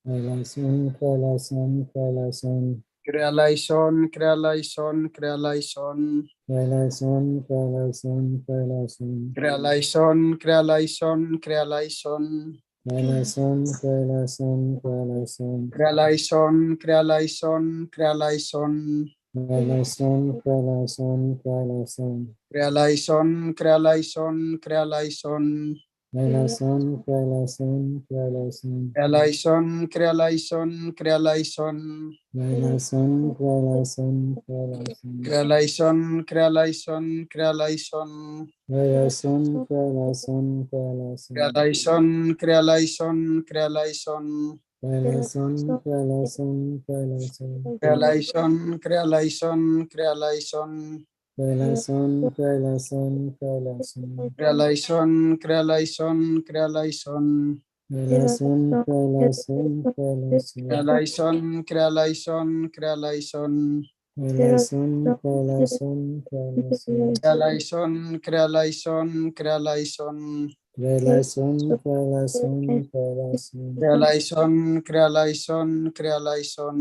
ክሪያ ላይሶን፣ ክሪያ ላይሶን፣ ክሪያ ላይሶን። ክሪያ ላይሶን፣ ክሪያ ላይሶን፣ ክሪያ ላይሶን። ክሪያ ላይሶን፣ ክሪያ ላይሶን፣ ክሪያ ላይሶን። ክሪያ ላይሶን፣ ክሪያ ላይሶን፣ ክሪያ ላይሶን። ክሪያ ላይሶን፣ ክሪያ ላይሶን፣ ክሪያ ላይሶን። ክሪያ ላይሶን፣ ክሪያ ላይሶን፣ ክሪያ ላይሶን። Kralaison, kralaison, kralaison. Kralaison, kralaison, kralaison. Kralaison, kralaison, kralaison. Kralaison, kralaison, kralaison. Kralaison, kralaison, kralaison. Kralaison, kralaison, kralaison. Kralaison, kralaison, kralaison. Kralaison, kralaison, kralaison. Kralaison, kralaison, kralaison. Kralaison, kralaison, kralaison. Kralaison, kralaison, kralaison. Kralaison, kralaison, kralaison. Kralaison, kralaison, kralaison. Kralaison, kralaison, kralaison. Kralaison, kralaison, kralaison. Kralaison, kralaison, kralaison. Kralaison, kralaison, kralaison. Kralaison, kralaison, kralaison.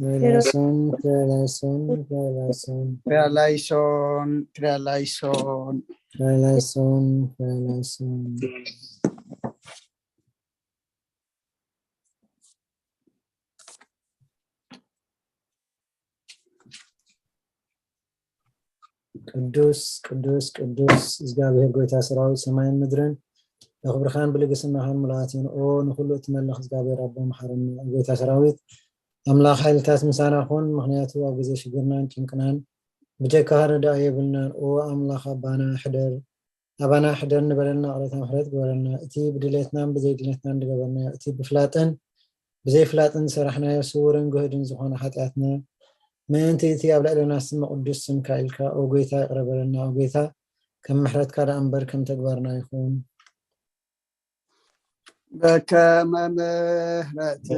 Kralaison, kralaison, kralaison. Kralaison, kralaison. Kralaison, kralaison. ቅዱስ ቅዱስ ቅዱስ እግዚኣብሔር ጎይታ ሰራዊት ሰማይን ምድርን ብክብርኻን ብልግስናኻን ምልኣት ይንኦ። ንኩሉ እትመልኽ እግዚኣብሔር ኣቦ መሓረና። ጎይታ ሰራዊት ኣምላኽ ሓይልታት ምሳና ኩን። ምክንያቱ ኣብ ግዜ ሽግርናን ጭንቅናን ብጀካኻ ረዳኢ የብልናን። ኦ ኣምላኽ ኣባና ሕደር ኣባና ሕደር ንበለልና፣ ቅሬታ ምሕረት ግበረልና። እቲ ብድሌትናን ብዘይድሌትናን ዝገበርናዮ፣ እቲ ብፍላጥን ብዘይፍላጥን ዝሰራሕናዮ ስውርን ግህድን ዝኾነ ሓጢኣትና፣ ምእንቲ እቲ ኣብ ልዕለና ስሚ ቅዱስ ስምካ ኢልካ፣ ኦ ጎይታ፣ ይቕረ በለልና። ኦ ጎይታ፣ ከም ምሕረትካ ደኣ እምበር ከም ተግባርና ይኹን። በከመ ምሕረትከ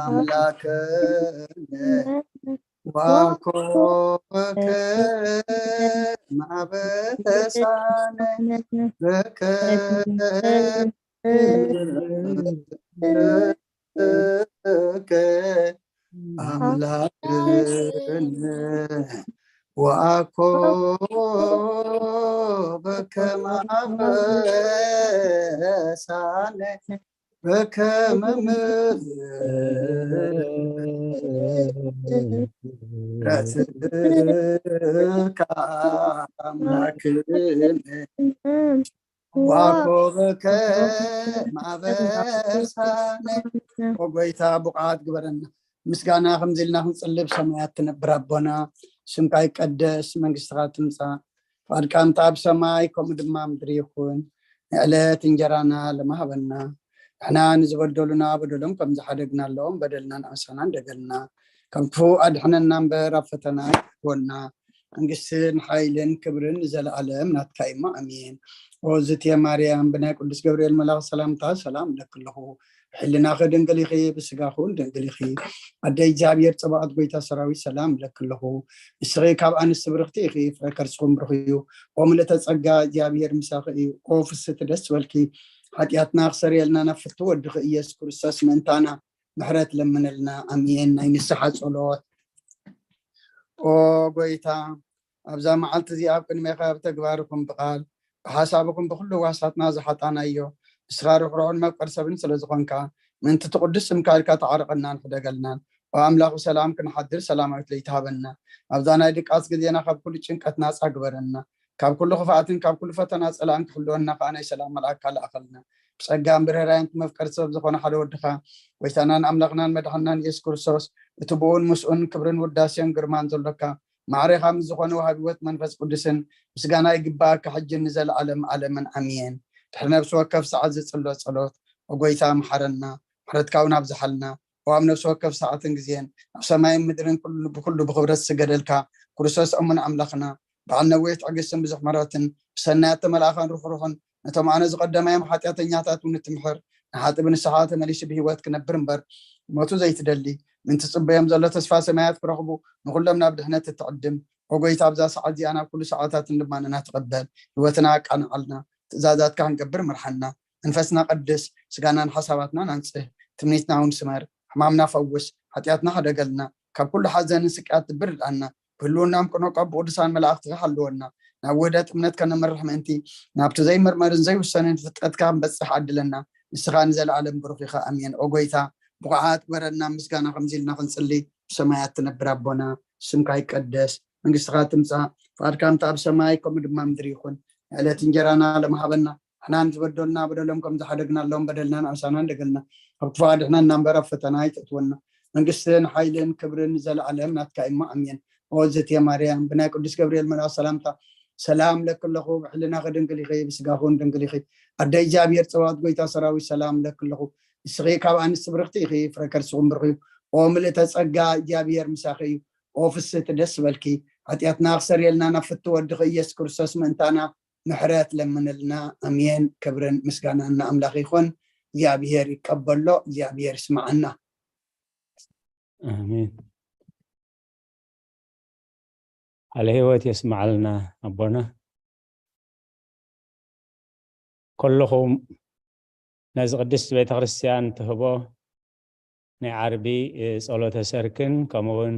ኣምላክነ ዋኮ በከመ አበሳነ በከመ ምሕረትከ ኣምላክነ ወአኮ በከመ አበሳነ በከመ ምሕረትከ አምላክነ ወአኮ በከመ አበሳነ። ኦ ጎይታ፣ ብቑዓት ግበረና። ምስጋና ከምዚ ኢልና ክንጽልብ ሰማያት ትነብር ኣቦና፣ ስምካ ይቀደስ፣ መንግስትኻ ትምጻእ፣ ፍቓድካ እንተ ኣብ ሰማይ ከምኡ ድማ ምድሪ ይኹን። ንዕለት እንጀራና ሎሚ ሃበና። ንሕና ንዝበደሉና በደሎም ከም ዝሓደግናሎም በደልና ንኣሳና እንደገልና፣ ካብ ክፉእ ኣድሕነና እምበር ኣብ ፈተና ኣይትእትወና። መንግስትን ሓይልን ክብርን ንዘለኣለም ናትካ እዩ፣ ኣሜን። ኦ ዝትየ ማርያም፣ ብናይ ቅዱስ ገብርኤል መልኣኽ ሰላምታ ሰላም እብለኪ ኣለኹ። ብሕልናኺ ድንግል ኢኺ፣ ብስጋኺ እውን ድንግል ኢኺ። ኣደ እግዚኣብሔር፣ ጸባኦት ጎይታ ሰራዊት፣ ሰላም እብለኪ ኣለኹ። ንስኺ ካብ ኣንስቲ ብርኽቲ ኢኺ፣ ፍረ ከርስኹም ብሩኽ እዩ። ኦ ምልእተ ጸጋ፣ እግዚኣብሔር ምሳኺ እዩ። ኦ ፍስቲ ደስ በልኪ፣ ሓጢኣትና ክሰርየልና ናብ ፍቱ ወድኺ ኢየሱስ ክርስቶስ ምእንታና ምሕረት ለምነልና። ኣሜን። ናይ ንስሓ ጸሎት። ኦ ጎይታ፣ ኣብዛ መዓልቲ እዚኣ ኣብ ቅድሜኻ ብተግባርኩም ብቓል ብሓሳብኩም ብኹሉ ዋሳትና ዝሓጣናዮ፣ ንስኻ ርሕሩሕን መፍቀር ሰብን ስለ ዝኾንካ፣ ምእንቲ እቲ ቅዱስ ስምካ ኢልካ ተዓረቐናን ሕደገልናን። ኦ ኣምላኽ፣ ብሰላም ክንሓድር ሰላማዊት ለይቲ ሃበና። ኣብዛ ናይ ድቃስ ግዜና ካብ ኩሉ ጭንቀት ናጻ ግበረና። ካብ ኩሉ ክፍኣትን ካብ ኩሉ ፈተና ጸላእን ክሕልወና ከኣ ናይ ሰላም መልኣክካ ለኣኸልና። ብጸጋን ብርህራይን እቲ መፍቀር ሰብ ዝኾነ ሓደ ወድኻ፣ ጎይታናን ኣምላኽናን መድሓንናን ኢየሱስ ክርስቶስ፣ እቲ ብኡን ምስኡን ክብርን ውዳሴን ግርማን ዘሎካ፣ ማዕሬኻ ምስ ዝኾነ ወሃቢ ህይወት መንፈስ ቅዱስን ምስጋና ይግባኣካ፣ ሕጂ ንዘለኣለም ኣለምን ኣሜን። ድሕሪ ነፍሲ ወከፍ ሰዓት ዝጽሎ ጸሎት፣ ኦ ጎይታ፣ መሓረና፣ ምሕረትካ እውን ኣብዝሓልና። ኦ ኣብ ነፍሲ ወከፍ ሰዓትን ግዜን፣ ኣብ ሰማይን ምድርን ኩሉ፣ ብኩሉ ብኽብረት ዝስገደልካ፣ ክርስቶስ እሙን ኣምላኽና፣ በዓል ነዊሕ ትዕግስትን ብዙሕ ምሕረትን፣ ብሰናያት ተመልኣኻን ርሑሩሕን፣ ነቶም ኣነ ዝቐደማዮም ሓጢኣተኛታት እውን እትምሕር፣ ንሓጢእ ብንስሓ ተመሊሱ ብህይወት ክነብር እምበር፣ ሞቱ ዘይትደሊ፣ ምእንቲ ጽበዮም ዘሎ ተስፋ ሰማያት ክረኽቡ፣ ንኹሎም ናብ ድሕነት እትዕድም፣ ኦ ጎይታ፣ ኣብዛ ሰዓት እዚኣ ናብ ኩሉ ሰዓታትን ልማንና ትቐበል፣ ህይወትና ኣቃንዓልና፣ ትእዛዛትካ ክንገብር ምርሓና፣ መንፈስና ቀድስ፣ ስጋናን ሓሳባትናን ኣንጽህ፣ ትምኒትና እውን ስመር፣ ሕማምና ፈውስ፣ ሓጢኣትና ሕደገልና፣ ካብ ኩሉ ሓዘንን ስቅያት ትብርድኣና፣ ብህልውናም ቅኖ ቀቡ ቅዱሳን መላእኽትኻ ሓልወና፣ ናብ ውህደት እምነት ከነምርሕ ምእንቲ፣ ናብቲ ዘይምርመርን ዘይውሰንን ፍጥረትካ ክንበጽሕ ዓድለና፣ ንስኻ ንዘለኣለም ብሩኽ ኢኻ፣ ኣሜን። ኦ ጎይታ፣ ብቑዓት ግበረና። ምስጋና ከምዚ ኢልና ክንጽሊ፣ ብሰማያት ትነብር ኣቦና፣ ስምካ ይቀደስ፣ መንግስትኻ ትምጻእ፣ ፍቓድካ ከምቲ ኣብ ሰማይ ከምኡ ድማ ምድሪ ይኹን። ዕለት እንጀራና ለመሃበና፣ ንሕና ንዝበደሉና በደሎም ከም ዝሓደግናሎም በደልና ንኣሳና እንደገልና፣ ኣብ ክፉ ኣድሕነና እምበር ኣብ ፈተና ኣይተእትወና። መንግስትን ሓይልን ክብርን ንዘለኣለም ናትካ እሞ ኣሜን። ኦ ዘትየ ማርያም፣ ብናይ ቅዱስ ገብርኤል መልኣክ ሰላምታ ሰላም ለኪ ኣለኹ፣ ብሕልናኺ ድንግል ኢኺ፣ ብስጋኹን ድንግል ኢኺ። ኣደ እግዚኣብሔር ጸባኦት ጎይታ ሰራዊት ሰላም ለኪ ኣለኹ። ንስኺ ካብ ኣንስቲ ብርኽቲ ኢኺ፣ ፍረ ከርስኹም ብሩኽ እዩ። ኦ ምልእተ ጸጋ እግዚኣብሔር ምሳኺ እዩ። ኦ ፍስህቲ ደስ በልኪ። ሓጢኣትና ክሰርየልና ናብ ፍቲ ወድኺ ኢየሱስ ክርስቶስ ምእንታና ምሕረት ለምንልና። ኣሜን። ክብርን ምስጋናን ንኣምላኽ ይኹን። እግዚኣብሔር ይቀበሎ፣ እግዚኣብሔር ይስማዓና። ኣሜን። ቃለ ህይወት የስምዓልና ኣቦና። ኩልኹም ነዚ ቅድስት ቤተ ክርስቲያን ትህቦ ናይ ዓርቢ ጸሎተ ሰርክን ከምኡውን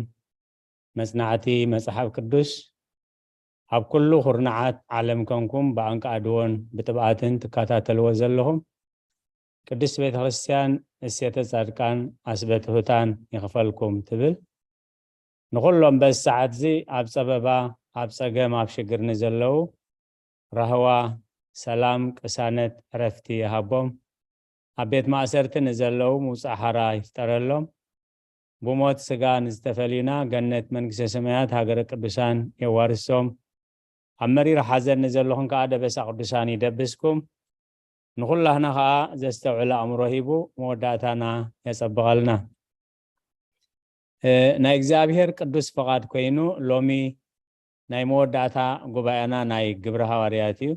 መጽናዕቲ መጽሓፍ ቅዱስ ኣብ ኩሉ ኩርናዓት ዓለም ኮንኩም ብኣንቃድዎን ብጥብኣትን ትከታተልዎ ዘለኹም ቅድስት ቤተ ክርስቲያን እሴተ ጻድቃን ኣስበ ትሑታን ይኽፈልኩም ትብል። ንኹሎም በዚ ሰዓት እዚ ኣብ ጸበባ፣ ኣብ ጸገም፣ ኣብ ሽግር ንዘለዉ ራህዋ፣ ሰላም፣ ቅሳነት፣ ዕረፍቲ ይሃቦም። ኣብ ቤት ማእሰርቲ ንዘለዉ ምውጻእ ሓራ ይፍጠረሎም። ብሞት ስጋ ንዝተፈልዩና ገነት መንግስተ ሰማያት ሃገረ ቅዱሳን የዋርሶም። ኣብ መሪር ሓዘን ንዘለኹም ከኣ ደበሳ ቅዱሳን ይደብስኩም። ንኹላህና ከኣ ዘስተውዕል ኣእምሮ ሂቡ መወዳእታና የጸብቐልና። እ፣ ናይ እግዚኣብሔር ቅዱስ ፍቓድ ኮይኑ ሎሚ ናይ መወዳእታ ጉባኤና ናይ ግብረ ሃዋርያት እዩ።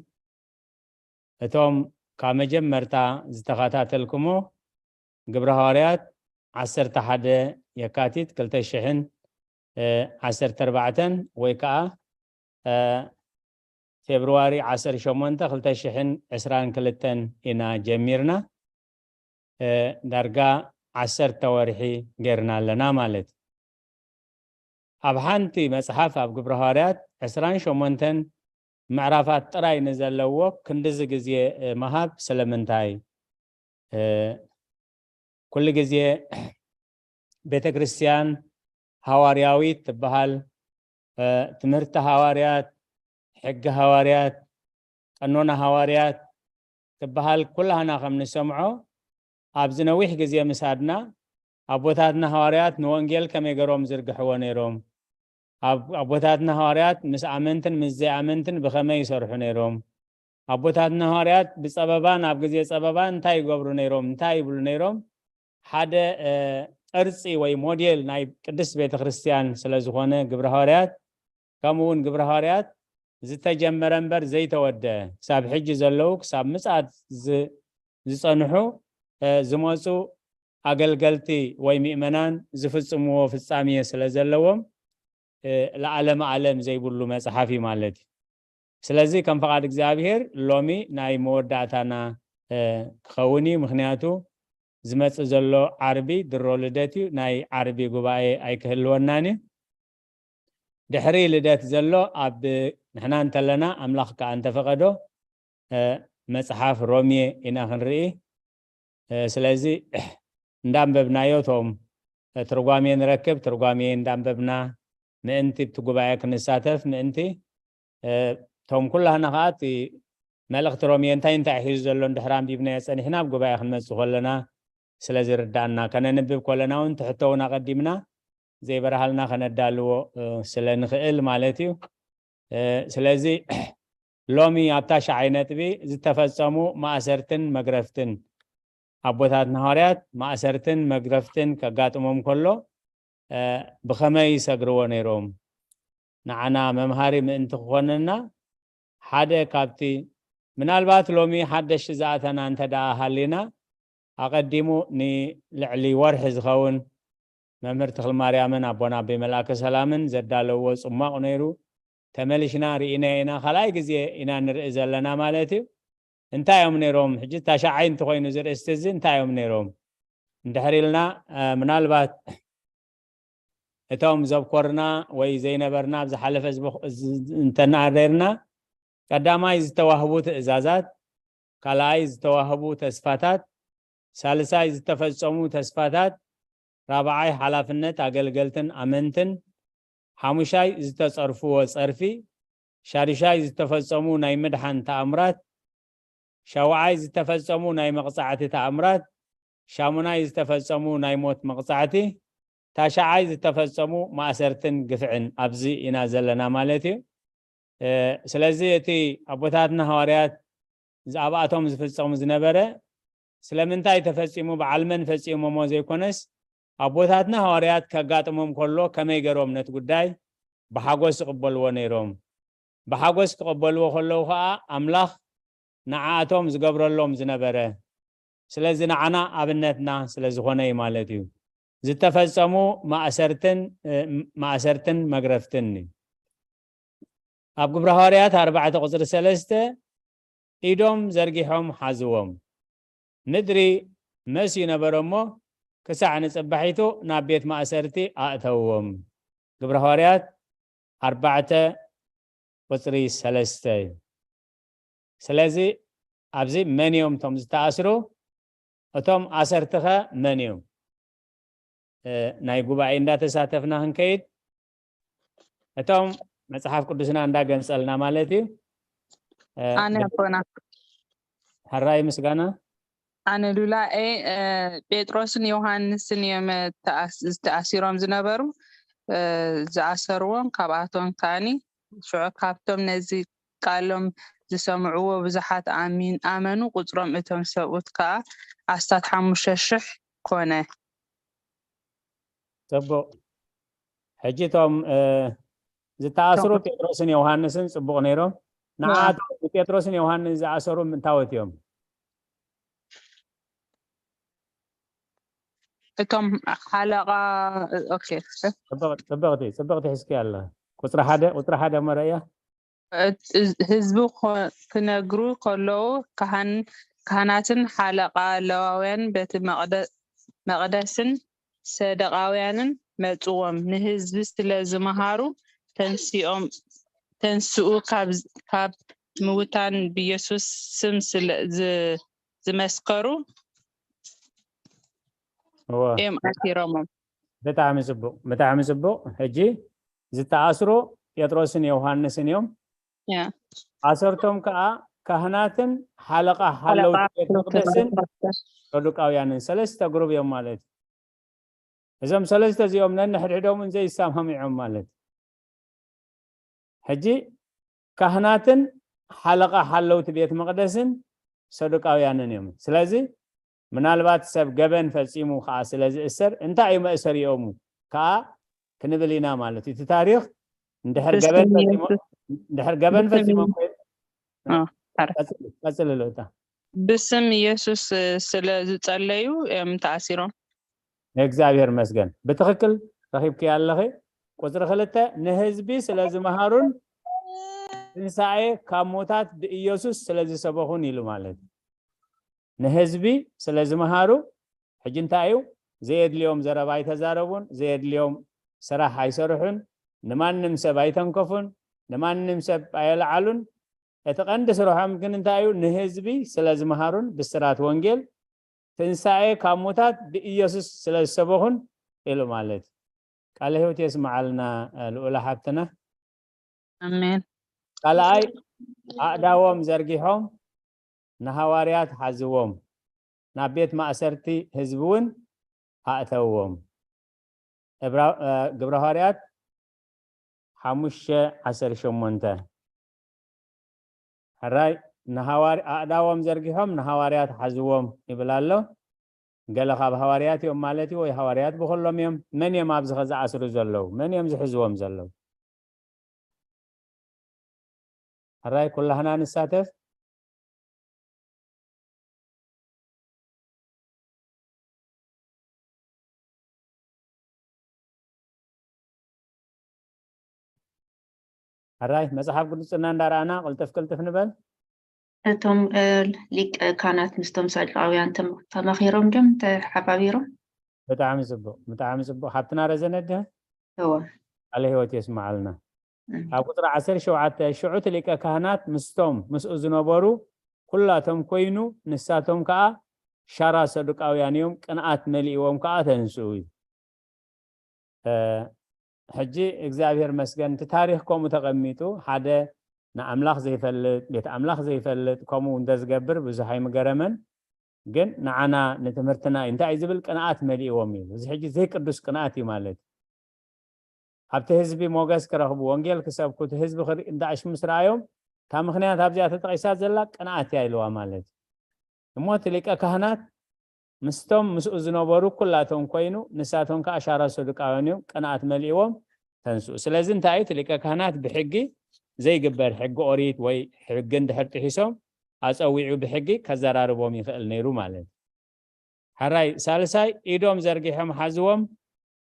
እቶም ካብ መጀመርታ ዝተኸታተልኩሞ ግብረ ሃዋርያት ዓሰርተ ሓደ የካቲት ክልተ ሽሕን ዓሰርተ ኣርባዕተን ወይ ከዓ እ፣ ፌብርዋሪ ዓሰርተ ሸሞንተ ክልተ ሽሕን ዕስራን ክልተን ኢና ጀሚርና። እ፣ ዳርጋ ዓሰርተ ወርሒ ጌርና ኣለና ማለት እዩ። ኣብ ሓንቲ መጽሓፍ ኣብ ግብረ ሃዋርያት ዕስራን ሸሞንተን ምዕራፋት ጥራይ ንዘለዎ ክንድዚ ግዜ እ፣ ምሃብ ስለምንታይ? እ፣ ኩሉ ግዜ ቤተ ክርስቲያን ሃዋርያዊት ትበሃል፣ እ፣ ትምህርቲ ሃዋርያት፣ ሕጊ ሃዋርያት፣ ቀኖና ሃዋርያት ትበሃል ኩላህና ከም ንሰምዖ ኣብዚ ነዊሕ ግዜ ምስ ኣድና ኣቦታትና ሃዋርያት ንወንጌል ከመይ ገሮም ዝርግሕዎ ነይሮም? ኣብ-፣ ኣቦታትና ሃዋርያት ምስ ኣመንትን ምስ ዘይኣመንትን ብኸመይ ይሰርሑ ነይሮም? ኣቦታትና ሃዋርያት ብጸበባን ኣብ ግዜ ጸበባን እንታይ ይገብሩ ነይሮም? እንታይ ይብሉ ነይሮም? ሓደ፣ እ፣ ቅርጺ ወይ ሞዴል ናይ ቅድስት ቤተ ክርስቲያን ስለ ዝኾነ ግብረ ሃዋርያት፣ ከምኡ እውን ግብረ ሃዋርያት ዝተጀመረ እምበር ዘይተወደ፣ ክሳብ ሕጂ ዘለዉ፣ ክሳብ ምጽኣት ዝ-፣ ዝጸንሑ፣ እ፣ ዝመጹ ኣገልገልቲ ወይ ምእመናን ዝፍጽምዎ ፍጻሜ ስለ ዘለዎም፣ እ፣ ለዓለመ ዓለም ዘይብሉ መጽሓፍ እዩ ማለት እዩ። ስለዚ ከም ፍቓድ እግዚኣብሔር ሎሚ ናይ መወዳእታና፣ እ፣ ክኸውን እዩ። ምኽንያቱ ዝመጽእ ዘሎ ዓርቢ ድሮ ልደት እዩ። ናይ ዓርቢ ጉባኤ ኣይክህልወናን እዩ። ድሕሪ ልደት ዘሎ ኣብ ንሕና እንተለና ኣምላኽ ከኣ እንተፈቐዶ፣ እ፣ መጽሓፍ ሮሜ ኢና ክንርኢ። እ፣ ስለዚ እንዳንበብናዮ እቶም፣ እ፣ ትርጓሜ ንረክብ፣ ትርጓሜ እንዳንበብና ምእንቲ ኣብቲ ጉባኤ ክንሳተፍ ምእንቲ፣ እ፣ እቶም ኩላህና ከኣ እቲ መልእኽቲ ሮሜ እንታይ እንታይ ሒዙ ዘሎ እንድሕር ኣንቢብናዮ ጸኒሕና ኣብ ጉባኤ ክንመጽእ ከለና ስለ ዝርዳእና፣ ከነንብብ ከለና እውን ትሕቶ እውን ኣቐዲምና ዘይበርሃልና ከነዳልዎ፣ እ፣ ስለ ንኽእል ማለት እዩ። እ፣ ስለዚ ሎሚ ኣብታ ሻዓይ ነጥቢ ዝተፈጸሙ ማእሰርትን መግረፍትን፣ ኣቦታትና ሃዋርያት ማእሰርትን መግረፍትን ከጋጥሞም ከሎ፣ እ፣ ብኸመይ ይሰግርዎ ነይሮም? ንዓና መምሃሪ ምእንቲ ክኾነና ሓደ ካብቲ ምናልባት ሎሚ ሓደሽቲ ዝኣተና እንተ ደኣ ሃሊና ኣቐዲሙ ንልዕሊ ወርሒ ዝኸውን መምህር ተኽልማርያምን ኣቦና ኣቦይ መልኣከ ሰላምን ዘዳለውዎ ጽሟቕ ነይሩ። ተመሊሽና ርኢናዮ ኢና፣ ካልኣይ ግዜ ኢና ንርኢ ዘለና ማለት እዩ። እንታይ እዮም ነይሮም? ሕጂ ታሻዓይ እንተኾይኑ ዝርእስቲ እዚ እንታይ እዮም ነይሮም? እንድሕር ኢልና፣ እ፣ ምናልባት እቶም ዘብኮርና ወይ ዘይነበርና ኣብ ዝሓለፈ ዝበኽ-፣ ዝ-፣ እንተናደርና፣ ቀዳማይ ዝተዋህቡ ትእዛዛት፣ ካልኣይ ዝተዋህቡ ተስፋታት፣ ሳልሳይ ዝተፈጸሙ ተስፋታት፣ ራብዓይ ሓላፍነት ኣገልገልትን ኣመንትን፣ ሓሙሻይ ዝተጸርፍዎ ጸርፊ፣ ሻዱሻይ ዝተፈጸሙ ናይ ምድሓን ተኣምራት፣ ሻውዓይ ዝተፈጸሙ ናይ መቕጻዕቲ ተኣምራት፣ ሻሙናይ ዝተፈጸሙ ናይ ሞት መቕጻዕቲ፣ ታሽዓይ ዝተፈጸሙ ማእሰርትን ግፍዕን ኣብዚ ኢና ዘለና ማለት እዩ። እ፣ ስለዚ እቲ ኣቦታትና ሃዋርያት ዝኣባእቶም ዝፍጸሙ ዝነበረ ስለምንታይ ተፈጺሙ፣ በዓል መን ፈጺሞሞ ዘይኮነስ፣ ኣቦታትና ሃዋርያት ከጋጥሞም ከሎ ከመይ ገይሮም ነቲ ጉዳይ ብሓጎስ ይቕበልዎ ነይሮም። ብሓጎስ ክቕበልዎ ከለዉ ኸኣ ኣምላኽ ንዓኣቶም ዝገብረሎም ዝነበረ፣ ስለዚ ንዓና ኣብነትና ስለ ዝኾነ እዩ ማለት እዩ። ዝተፈጸሙ ማእሰርትን፣ እ፣ ማእሰርትን መግረፍትን እዩ። ኣብ ግብረ ሃዋርያት ኣርባዕተ ቁጽሪ ሰለስተ፣ ኢዶም ዘርጊሖም ሓዝዎም። ምድሪ መስዩ ነበረ እሞ፣ ክሳዕ ንጽባሒቱ ናብ ቤት ማእሰርቲ ኣእተውዎም። ግብረ ሃዋርያት ኣርባዕተ ቁጽሪ ሰለስተ እዩ። ስለዚ ኣብዚ መን እዮም እቶም ዝተኣስሩ? እቶም ኣሰርትኸ መን እዮም? እ፣ ናይ ጉባኤ እንዳተሳተፍና ክንከይድ፣ እቶም መጽሓፍ ቅዱስና እንዳገንጸልና ማለት እዩ። እ፣ ኣነ ኣቦና። ሕራይ ምስጋና። ኣነ ሉላ እየ። እ፣ ጴጥሮስን ዮሃንስን እዮም ተኣስ-፣ ተኣሲሮም ዝነበሩ። እ፣ ዝኣሰርዎም ካብኣቶም ከኣኒ ሽዑ ካብቶም ነዚ ቃሎም ዝሰምዕዎ ብዙሓት ኣሚን-፣ ኣመኑ። ቁጽሮም እቶም ሰብኡት ከኣ ኣስታት ሓሙሽተ ሽሕ ኮነ። ጽቡቕ። ሕጂ እቶም፣ እ፣ ዝተኣስሩ እቶም ጴጥሮስን ዮሃንስን ጽቡቕ ነይሮም። ንዓኣቶም ንጴጥሮስን ዮሃንስ ዝኣሰሩ ምንታወት እዮም? እቶም ሓለቓ፣ ኦኬ። ጽብቕ-፣ ጽብቕቲ፣ ጽብቕቲ ሒዝኪ ኣለ። ቁጽሪ ሓደ፣ ቁጽሪ ሓደ እሞ ረእያ። ህዝቢ ኮ-፣ ክነግሩ ከለዉ፣ ካህን-፣ ካህናትን ሓለቓ ለዋውያን ቤት መቕደ-፣ መቕደስን ሰደቃውያንን መጽዎም፣ ንህዝቢ ስለ ዝመሃሩ፣ ተንሲኦም፣ ተንስኡ፣ ካብ፣ ካብ ምውታን ብኢየሱስ ስም ስለ ዝ-፣ ዝመስከሩ እወ። እዮም ኣሲሮሞም። ብጣዕሚ ጽቡቕ፣ ብጣዕሚ ጽቡቕ። ሕጂ ዝተኣስሩ ጴጥሮስን ዮሃንስን እዮም። ያ። ኣሰርቶም ከኣ ካህናትን ሓለቓ ሓለውቲ ሓለቓ ቤት መቕደስን ሓለውቲ ሰዱቃውያንን ሰለስተ ግሩብ እዮም ማለት እዩ። እዞም ሰለስተ እዚኦም ነንሕድሕዶም እውን ዘይሰማምዖም ማለት እዩ። ሕጂ ካህናትን ሓለቓ ሓለውቲ ቤት መቕደስን ሰዱቃውያንን እዮም። ስለዚ ምናልባት ሰብ ገበን ፈጺሙ ከኣ ስለ ዝእሰር እንታይ እዩ መእሰሪኦሙ ከኣ ክንብል ኢና ማለት እዩ። እቲ ታሪኽ እንድሕር ብስም ገበን ፈጺሞ-፣ ኢየሱስ፣ እንድሕር ገበን ብስም ፈጺሞም ኢየሱስ። ኮይኑ፣ አ፣ ታሪኽ። ቀጽል-፣ ቀጽል ኣሎ እታ። ብስም ኢየሱስ ስለ ዝጸለዩ እዮም ተኣሲሮም። እግዚኣብሔር መስገን። ብትኽክል ረኺብክያ ኣለኺ። ቁጽሪ ክልተ፣ ንህዝቢ ስለ ዝመሃሩን ትንሳኤ ካብ ሞታት ብኢየሱስ ስለ ዝሰበኹን ኢሉ ማለት እዩ። ንህዝቢ ስለ ዝመሃሩ፣ ሕጂ እንታይ እዩ? ዘየድልዮም ዘረባ ኣይተዛረቡን፣ ዘየድልዮም ስራሕ ኣይሰርሑን፣ ንማንም ሰብ ኣይተንከፉን፣ ንማንም ሰብ ኣየልዓሉን። እቲ ቀንዲ ስርሖም ግን እንታይ እዩ? ንህዝቢ ስለ ዝመሃሩን ብስራት ወንጌል ትንሳኤ ካብ ሙታት ብኢየሱስ ስለ ዝሰበኹን ኢሉ ማለት እዩ። ቃለ ሕይወት የስምዓልና ልኡላ ሓብትና። ኣሜን። ካልኣይ ኣእዳዎም ዘርጊሖም ንሃዋርያት ሓዝዎም፣ ናብ ቤት ማእሰርቲ ህዝቢ እውን ኣእተውዎም። እብራ-፣ እ፣ ግብረ ሃዋርያት ሓሙሽተ ዓሰርተ ሸሞንተ። ሕራይ ንሃዋር-፣ ኣእዳዎም ዘርጊሖም ንሃዋርያት ሓዝዎም ይብል ኣሎ። ገለ ካብ ሃዋርያት እዮም ማለት እዩ ወይ ሃዋርያት ብኹሎም እዮም? መን እዮም ኣብዚ ኸ ዝኣስሩ ዘለዉ? መን እዮም ዝሕዝዎም ዘለዉ? ሕራይ ኩላህና ንሳተፍ። ሕራይ መጽሓፍ ቅዱስና እንዳረኣና ቅልጥፍ ቅልጥፍ ንበል። እቶም፣ እ፣ ሊቀ ካህናት ምስቶም ሳዱቃውያን ተመ-፣ ተማኺሮም ድዮም ተሓባቢሮም? ብጣዕሚ ጽቡቕ፣ ብጣዕሚ ጽቡቕ። ሓብትና ረዘነ ድያ? እወ። ቃለ ሕይወት የስምዓልና። እም። ኣብ ቁጽሪ ዓሰርተ ሸውዓተ፣ ሽዑ እቲ ሊቀ ካህናት ምስቶም ምስኡ ዝነበሩ ኩላቶም ኮይኑ፣ ንሳቶም ከኣ ሻራ ሰዱቃውያን እዮም፣ ቅንኣት መሊእዎም ከኣ ተንስኡ እዩ። ሕጂ እግዚኣብሔር መስገን እቲ ታሪኽ ከምኡ ተቐሚጡ፣ ሓደ ንኣምላኽ ዘይፈልጥ፣ ቤት ኣምላኽ ዘይፈልጥ ከምኡ እንተዝገብር ብዙሕ ኣይምገረመን። ግን ንዓና ንትምህርትና እንታይ እዩ ዝብል ቅንኣት መሊእዎም እዩ። እዚ ሕጂ ዘይቅዱስ ቅንኣት እዩ ማለት እዩ። ኣብቲ ህዝቢ ሞገስ ክረኽቡ፣ ወንጌል ክሰብኩ፣ እቲ ህዝቢ ክርኢ እንዳ ኣሽምስ ረኣዮም፣ እታ ምኽንያት ኣብዚኣ ተጠቒሳ ዘላ ቅንኣት እያ ኢልዋ ማለት እዩ። እሞ እቲ ሊቀ ካህናት ምስቶም ምስኡ ዝነበሩ ኩላቶም ኮይኑ፣ ንሳቶም ከኣ ኣሻራ ሰዱቃውያን እዮም፣ ቅንኣት መሊእዎም ተንስኡ። ስለዚ እንታይ እዩ እቲ ሊቀ ካህናት ብሕጊ ዘይግበር ሕጊ ኦሪት ወይ ሕጊ እንድሕር ጥሒሶም ኣጸዊዑ ብሕጊ ከዘራርቦም ይኽእል ነይሩ ማለት እዩ። ሕራይ ሳልሳይ ኢዶም ዘርጊሖም ሓዝዎም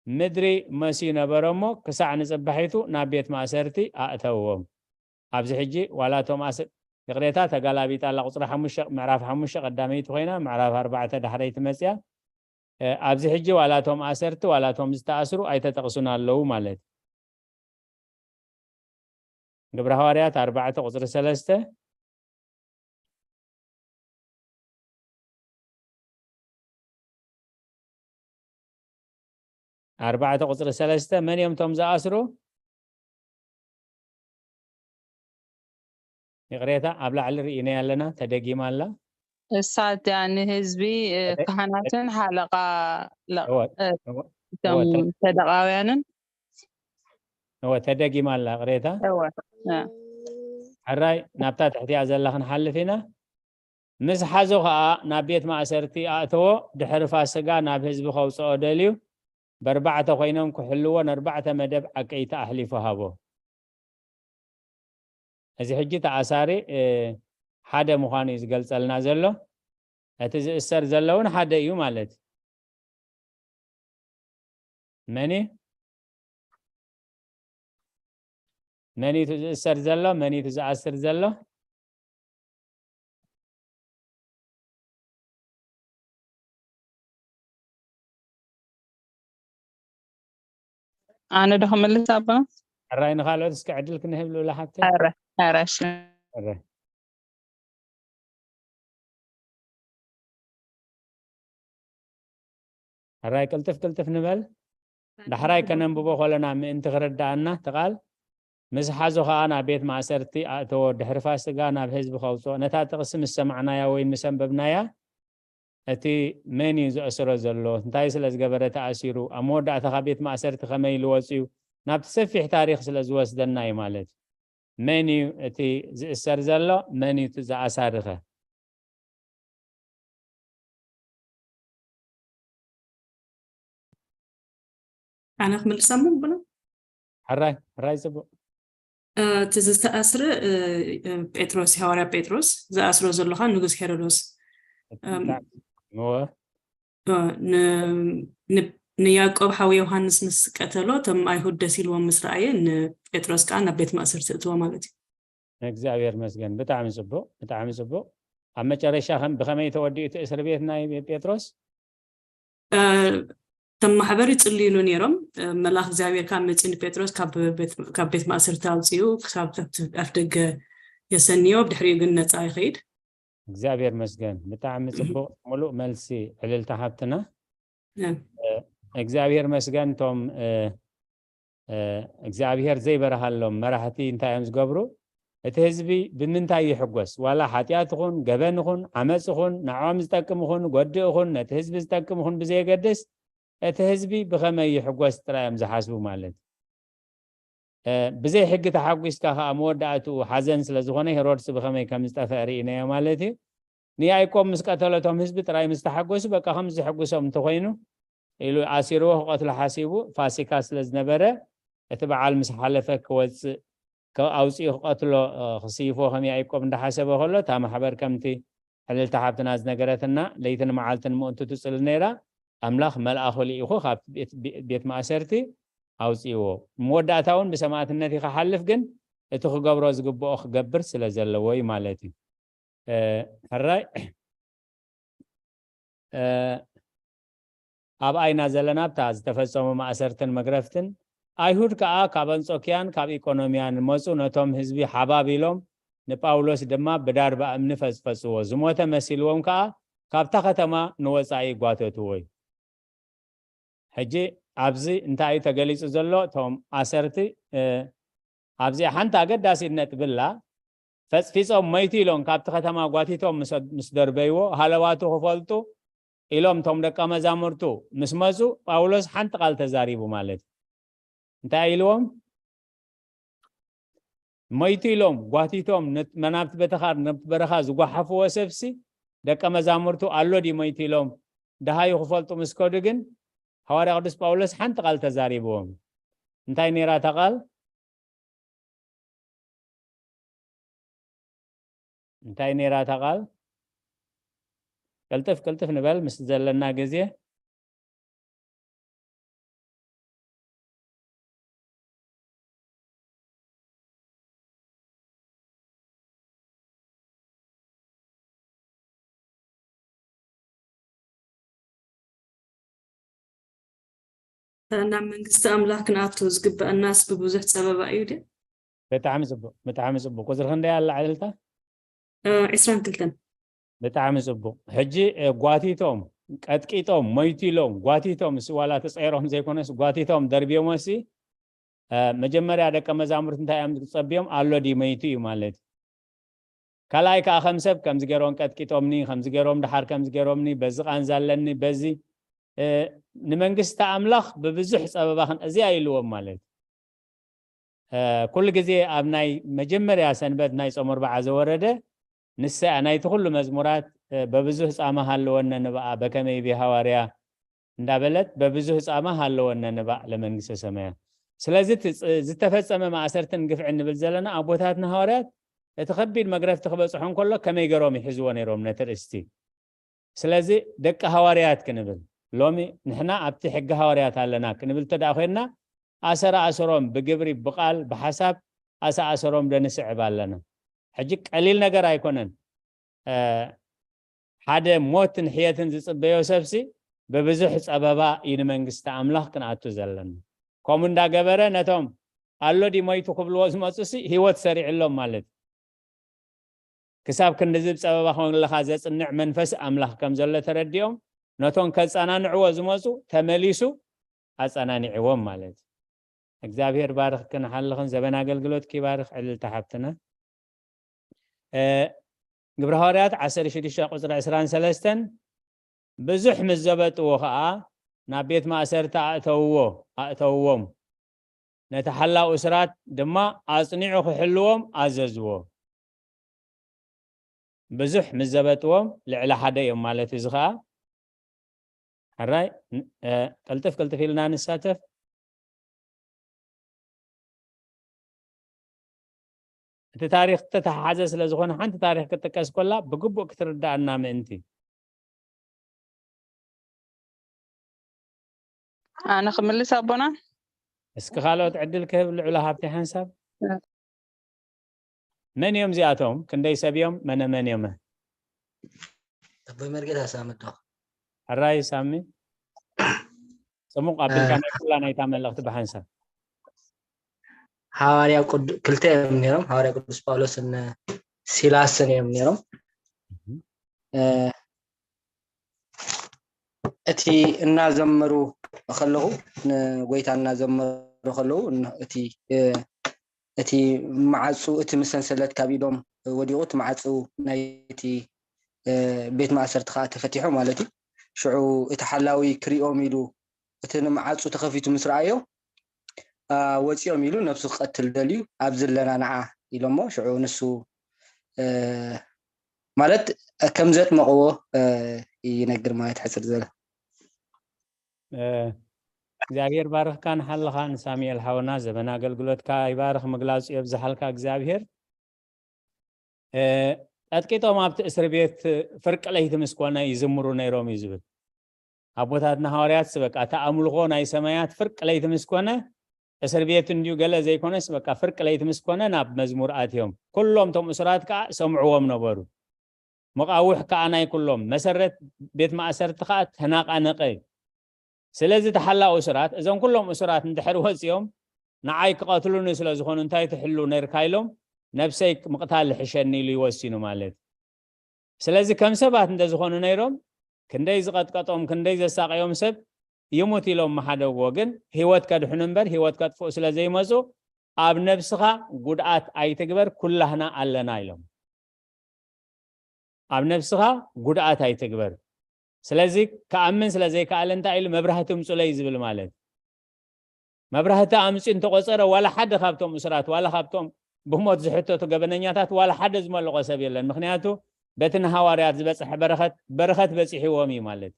ምድሪ መስዩ ነበረ እሞ ክሳዕ ንጽባሒቱ ናብ ቤት ማእሰርቲ ኣእተውዎም። ኣብዚ ሕጂ ዋላ እቶም ኣስ ይቕሬታ ተጋላቢጣ ኣላ ቁጽሪ ሓሙሽተ ምዕራፍ ሓሙሽተ ቀዳመይቲ ኮይና ምዕራፍ ኣርባዕተ ዳሕረይቲ መጽያ። ኣብዚ ሕጂ ዋላ እቶም ኣሰርቲ ዋላ እቶም ዝተኣስሩ ኣይተጠቕሱን ኣለዉ ማለት እዩ። ግብረ ሃዋርያት ኣርባዕተ ቁጽሪ ሰለስተ ኣርባዕተ ቁጽሪ ሰለስተ መን እዮም እቶም ዝኣስሩ? ይቕሬታ ኣብ ላዕሊ ርኢናያ ኣለና ተደጊማ ኣላ። እሳ እቲኣ ንህዝቢ እ፣ እተ- ካህናትን ሓለቃ ለ- እወ እ፣ እወ እቶም እወ ተ- ሰደቃውያንን እወ ተደጊማ ኣላ ይቕሬታ። እወ እ፣ ሕራይ ናብታ ትሕቲኣ ዘላ ክንሓልፍ ኢና። ምስ ሓዞ ኸኣ ናብ ቤት ማእሰርቲ ኣእተዎ። ድሕሪ ፋስጋ ናብ ህዝቢ ከውፅኦ ደልዩ በርባዕተ ኮይኖም ክሕልዎ ነርባዕተ መደብ ዓቀይቲ ኣሕሊፉ ሃቦ። እዚ ሕጂ ተኣሳሪ እ፣ ሓደ ምዃኑ እዩ ዝገልጸልና ዘሎ። እቲ ዝእሰር ዘሎ እውን ሓደ እዩ ማለት እዩ። መን እዩ? መን እዩ ዝእሰር ዘሎ? መን እዩ ዝኣስር ዘሎ? ኣነ ዶ ክምልስ ኣባ? ሕራይ ንኻልኦት እስከ ዕድል ክንህብ ልኡላ ሓብቲ። ኧረ ኧረ እሺ። ሕራይ ሕራይ ቅልጥፍ ቅልጥፍ ንበል። ዳሕራይ ከነንብቦ ከለና ምእንቲ ክርድኣና እቲ ቃል ምስ ሓዞ ኸኣ ናብ ቤት ማእሰርቲ ኣእተዎ። ድሕሪ ፋስጋ ናብ ህዝቢ ከውፅኦ። ነታ ጥቕሲ ምስ ሰማዕናያ ወይ ምስ ኣንበብናያ እቲ መን እዩ ዘእስሮ ዘሎ? እንታይ ስለ ዝገበረ ተኣሲሩ? ኣብ መወዳእታ ካብ ቤት ማእሰርቲ ከመይ ኢሉ ወፅዩ? ናብቲ ሰፊሕ ታሪኽ ስለ ዝወስደና እዩ ማለት እዩ። መን እዩ እቲ ዝእሰር ዘሎ? መን እዩ እቲ ዝኣሳሪ ኸ? ኣነ ክምልሳ እሞ ብሎ ሕራይ ሕራይ ፅቡቅ። እቲ ዝተኣስረ እ፣ እ፣ ጴጥሮስ ሃዋርያ ጴጥሮስ ዝኣስሮ ዘሎ ኸዓ ንጉስ ሄሮዶስ እም፣ እወ እ፣ ን- ን- ንያዕቆብ ሓው ዮሃንስ ምስ ቀተሎ እቶም ኣይሁድ ደስ ኢልዎም ምስ ረኣየ ንጴጥሮስ ከዓ ናብ ቤት ማእሰርቲ እትዎ ማለት እዩ። እግዚኣብሔር መስገን። ብጣዕሚ ፅቡቅ፣ ብጣዕሚ ፅቡቅ። ኣብ መጨረሻ ከም ብኸመይ ተወዲኡ እቲ እስር ቤት ናይ ጴጥሮስ? እ፣ እቶም ማሕበር ይጽልዩሉ ነይሮም። እ፣ መልኣኽ እግዚኣብሔር ከዓ መጺኡ ንጴጥሮስ ካብ ቤት- ካብ ቤት ማእሰርቲ ኣውጺኡ ክሳብ ኣብቲ ኣፍ ደገ የሰንዮ፣ ብድሕሪኡ ግን ነጻ ይኸይድ። እግዚኣብሔር መስገን። ብጣዕሚ ፅቡቅ ሙሉእ መልሲ ዕልልታ ሓብትና። እ፣ እ፣ እግዚኣብሔር መስገን። እቶም እ፣ እ፣ እግዚኣብሔር ዘይበርሃሎም መራሕቲ እንታይ እዮም ዝገብሩ? እቲ ህዝቢ ብምንታይ ይሕጎስ? ዋላ ሓጢኣት ይኹን ገበን ይኹን ዓመፅ ይኹን ንዕኦም ዝጠቅም ይኹን ጎድእ ይኹን ነቲ ህዝቢ ዝጠቅም ይኹን ብዘየገድስ እቲ ህዝቢ ብኸመይ ይሕጎስ ጥራይ እዮም ዝሓስቡ ማለት እዩ። እ፣ ብዘይ ሕጊ ተሓጒስካ ከዓ መወዳእትኡ ሓዘን ስለ ዝኾነ ሄሮድስ ብኸመይ ከም ዝጠፍአ ርኢናዮ ማለት እዩ። ንያዕቆብ ምስ ቀተለቶም ህዝቢ ጥራይ ምስ ተሓጎሱ በቃ ከም ዝሕጉሶም እንተኾይኑ ኢሉ ኣሲርዎ ክቐትሎ ሓሲቡ ፋሲካ ስለ ዝነበረ እቲ በዓል ምስ ሓለፈ ክወፅእ ከ- ኣውፂኡ ክቐትሎ እ፣ ክስይፎ ከም ያዕቆብ እንዳሓሰበ ከሎ እታ ማሕበር ከምቲ ዕልልቲ ሓብትና ዝነገረትና ለይትን መዓልትን ምእንቱ ትፅሊ ነይራ። ኣምላኽ መልኣኹ ልኢኹ ካብ ቤት- ቤት ማእሰርቲ ኣውፅእዎ። መወዳእታ እውን ብሰማእትነት እዩ ክሓልፍ፣ ግን እቲ ክገብሮ ዝግብኦ ክገብር ስለ ዘለዎ እዩ ማለት እዩ። እ፣ ሕራይ እ፣ ኣብ ኣይና ዘለና ኣብታ ዝተፈጸሙ ማእሰርትን መግረፍትን ኣይሁድ ከኣ ካብ ኣንጾኪያን ካብ ኢቆኖምያን መጹ ነቶም ህዝቢ ሓባብ ኢሎም ንጳውሎስ ድማ ብዳርባ እምኒ ፈጽፈጽዎ ዝሞተ መሲልዎም ከኣ ካብታ ከተማ ንወጻኢ ጓተትዎ እዩ። ሕጂ ኣብዚ እንታይ እዩ ተገሊጹ ዘሎ? እቶም ኣሰርቲ፣ እ፣ ኣብዚኣ ሓንቲ ኣገዳሲት ነጥቢ ኣላ። ፈጽፊጾም መይቱ ኢሎም ካብቲ ከተማ ጓቲቶም ምስ፣ ምስ ደርበይዎ፣ ሃለዋቱ ክፈልጡ ኢሎም እቶም ደቀ መዛሙርቱ ምስ መጹ፣ ጳውሎስ ሓንቲ ቃል ተዛሪቡ ማለት እዩ። እንታይ ኢልዎም? መይቱ ኢሎም ጓቲቶም ነት-፣ መናብቲ በተኻር፣ ናብቲ በረኻ ዝጓሓፍዎ ሰብሲ፣ ደቀ መዛሙርቱ ኣሎ ድዩ መይቱ ኢሎም ደሃዩ ክፈልጡ ምስ ከዱ ግን፣ ሃዋርያ ቅዱስ ጳውሎስ ሓንቲ ቃል ተዛሪብዎም። እንታይ ነይራ እታ ቃል? እንታይ ነይራ እታ ቃል? ቅልጥፍ ቅልጥፍ ንበል ምስ ዘለና ግዜ። ናብ መንግስቲ ኣምላኽ ክንኣቱ ዝግበአናስ ብብዙሕ ጸበባ እዩ ድዩ? ብጣዕሚ ጽቡቕ፣ ብጣዕሚ ጽቡቕ። ቁጽሪ ክንደይ ኣላ ዕልልታ? ዒስራን ክልተን። ብጣዕሚ ጽቡቕ። ሕጂ እ፣ ጓቲቶም፣ ቀጥቂጦም፣ መይቱ ኢሎም፣ ጓቲቶም፣ እስ ዋላ ተጸይሮም ዘይኮነስ ጓቲቶም ደርብዮሞሲ፣ እ፣ መጀመርያ ደቀ መዛሙርት እንታይ እዮም ዝጸብዮም? ኣሎ ድዩ መይቱ እዩ ማለት እዩ። ካልኣይ ከኣ ከም ሰብ ከምዚ ገይሮም ቀጥቂጦምኒ፣ ከምዚ ገይሮም ድሓር ከምዚ ገይሮምኒ፣ በዚ ቃንዛ ኣለኒ፣ በዚ፣ እ፣ ንመንግስቲ ኣምላኽ ብብዙሕ ጸበባኽን እዚኣ ኢልዎም ማለት እዩ። እ፣ ኩሉ ግዜ ኣብ ናይ መጀመርያ ሰንበት ናይ ጾም ኣርብዓ ዘወረደ ንሳ እያ ናይቲ ኩሉ መዝሙራት፣ እ፣ በብዙህ ጻማ ሃለወነ ንብኣ በከመ ይቤ ሃዋርያ እንዳበለት በብዙህ ጻማ ሃለወነ ንባእ ለመንግስተ ሰማያት። ስለዚ እቲ ፅ-፣ ዝተፈጸመ ማእሰርትን ግፍዕን ንብል ዘለና ኣቦታትና ሃዋርያት እቲ ከቢድ መግረፍቲ ክበጽሖ እንከሎ ከመይ ገሮም ይሕዝዎ ነይሮም ነቲ ርእስቲ። ስለዚ ደቂ ሃዋርያት ክንብል ሎሚ ንሕና ኣብቲ ሕጊ ሃዋርያት ኣለና ክንብል እንተ ደኣ ኮይንና ኣሰራእሰሮም ብግብሪ ብቃል ብሓሳብ ኣሰኣሰሮም ዶ ንስዕብ ኣለና። ሕጂ ቀሊል ነገር ኣይኮነን። እ፣ ሓደ ሞትን ሕየትን ዝጽበዮ ሰብሲ ብብዙሕ ጸበባ እዩ ንመንግስቲ ኣምላኽ ክንኣቱ ዘለና። ከምኡ እንዳገበረ ነቶም ኣሎ ድዩ ሞይቱ ክብልዎ ዝመጹሲ ህይወት ሰሪዕሎም ማለት እዩ። ክሳብ ክንድዚ ብጸበባ ከለኻ ዘጽንዕ መንፈስ ኣምላኽ ከም ዘሎ ተረዲኦም ነቶም ከጸናንዕዎ ዝመጹ ተመሊሱ ኣጸናኒዕዎም ማለት እዩ። እግዚኣብሔር ባርኽክን ሓልኽን ዘበን ኣገልግሎትኪ ይባርኽ ዕልልቲ ሓብትና። እ፣ ግብረ ሃዋርያት ዓሰርተ ሽዱሽተ ቁጽሪ ዕስራን ሰለስተን ብዙሕ ምስ ዘበጥዎ ኸኣ ናብ ቤት ማእሰርቲ ኣእተውዎ፣ ኣእተውዎም። ነቲ ሓላው እስራት ድማ ኣጽኒዑ ክሕልዎም ኣዘዝዎ። ብዙሕ ምስ ዘበጥዎም ልዕሊ ሓደ እዮም ማለት እዩ። እዚ ኸኣ ሕራይ፣ እ፣ ቅልጥፍ ቅልጥፍ ኢልና ንሳተፍ። እቲ ታሪኽ ዝተተሓሓዘ ስለ ዝኾነ ሓንቲ ታሪኽ ክትጥቀስ ኮላ ብግቡእ ክትርዳእና ምእንቲ። ኣነ ክምልስ ኣቦና? እስኪ ካልኦት ዕድል ክህብ ልዑል ሃብቲ ሓንሳብ። መን እዮም እዚኣቶም? ክንደይ ሰብ እዮም? መነ መን እዮም? ኣቦይ መርጌታ ሳሚ ኣለኹ። ሕራይ ሳሚ፣ ጽሙቕ ኣቢልካ ናይ ኩላ ናይታ መልእኽቲ ብሓንሳብ። ሃዋርያ ቅዱ-፣ ክልተ እዮም ነይሮም። ሃዋርያ ቅዱስ ጳውሎስን ሲላስን እዮም ነይሮም። እ፣ እቲ እናዘመሩ ከለኹ፣ ንጎይታ እናዘመሩ ከለዉ፣ እን-፣ እቲ፣ እ፣ እቲ ማዕጹ፣ እቲ መሰንሰለት ካብ ኢዶም ወዲቑ፣ እቲ ማዕጹ ናይቲ፣ እ፣ ቤት ማእሰርቲ ከኣ ተፈቲሑ ማለት እዩ። ሽዑ እቲ ሓላዊ ክሪኦም ኢሉ፣ እቲ ንማዕጹ ተኸፊቱ ምስ ረኣዮ፣ ኣ፣ ወጺኦም ኢሉ ነብሱ ክቐትል ደልዩ፣ ኣብዚ ኣለና ንዓ ኢሎሞ። ሽዑ ንሱ፣ እ፣ ማለት ከም ዘጥመቕዎ፣ እ፣ ይነግር ማለት ሕጽር ዝበለ። እ፣ እግዚኣብሔር ባርኽካ ንሓልኻ ንሳሙኤል ሓውና፣ ዘበን ኣገልግሎትካ ይባርኽ፣ ምግላጹ የብዝሓልካ እግዚኣብሔር። እ፣ ቀጥቂጦም ኣብቲ እስሪ ቤት ፍርቂ ለይቲ ምስ ኮነ ይዝምሩ ነይሮም እዩ ዝብል። ኣቦታትና ሃዋርያትስ በቃ እቲ ኣምልኾ ናይ ሰማያት ፍርቂ ለይቲ ምስ ኮነ፣ እስር ቤት እንድዩ ገለ ዘይኮነስ በቃ ፍርቂ ለይቲ ምስ ኮነ ናብ መዝሙር ኣትዮም። ኩሎም እቶም እሱራት ከኣ ሰምዕዎም ነበሩ። መቓውሕ ከኣ ናይ ኩሎም፣ መሰረት ቤት ማእሰርቲ ከኣ ተናቓነቐ እዩ። ስለዚ እቲ ሓላው እሱራት፣ እዞም ኩሎም እሱራት እንድሕር ወጺኦም ንዓይ ክቐትሉኒ ስለ ዝኾኑ እንታይ ትሕሉ ነርካ ኢሎም፣ ነብሰይ ምቕታል ይሕሸኒ ኢሉ ይወሲኑ ማለት እዩ። ስለዚ ከም ሰባት እንተዝኾኑ ነይሮም፣ ክንደይ ዝቐጥቀጦም፣ ክንደይ ዘሳቐዮም ሰብ ይሙት ኢሎም ምሓደግዎ፣ ግን ህይወት ከድሕኑ እምበር ህይወት ከጥፍኡ ስለ ዘይመፁ ኣብ ነብስኻ ጉድኣት ኣይትግበር፣ ኩላህና ኣለና ኢሎም። ኣብ ነብስኻ ጉድኣት ኣይትግበር። ስለዚ ክኣምን ስለ ዘይከኣለ እንታይ ኢሉ? መብራህቲ ምፁለይ ዝብል ማለት፣ መብራህቲ ኣምፅኡ እንተቆፀረ ዋላ ሓደ ካብቶም እሱራት ዋላ ካብቶም ብሞት ዝሕተቱ ገበነኛታት ዋላ ሓደ ዝመለቆ ሰብ የለን። ምክንያቱ በቲ ንሃዋርያት ዝበፅሐ በረኸት በረኸት በፂሕዎም እዩ ማለት።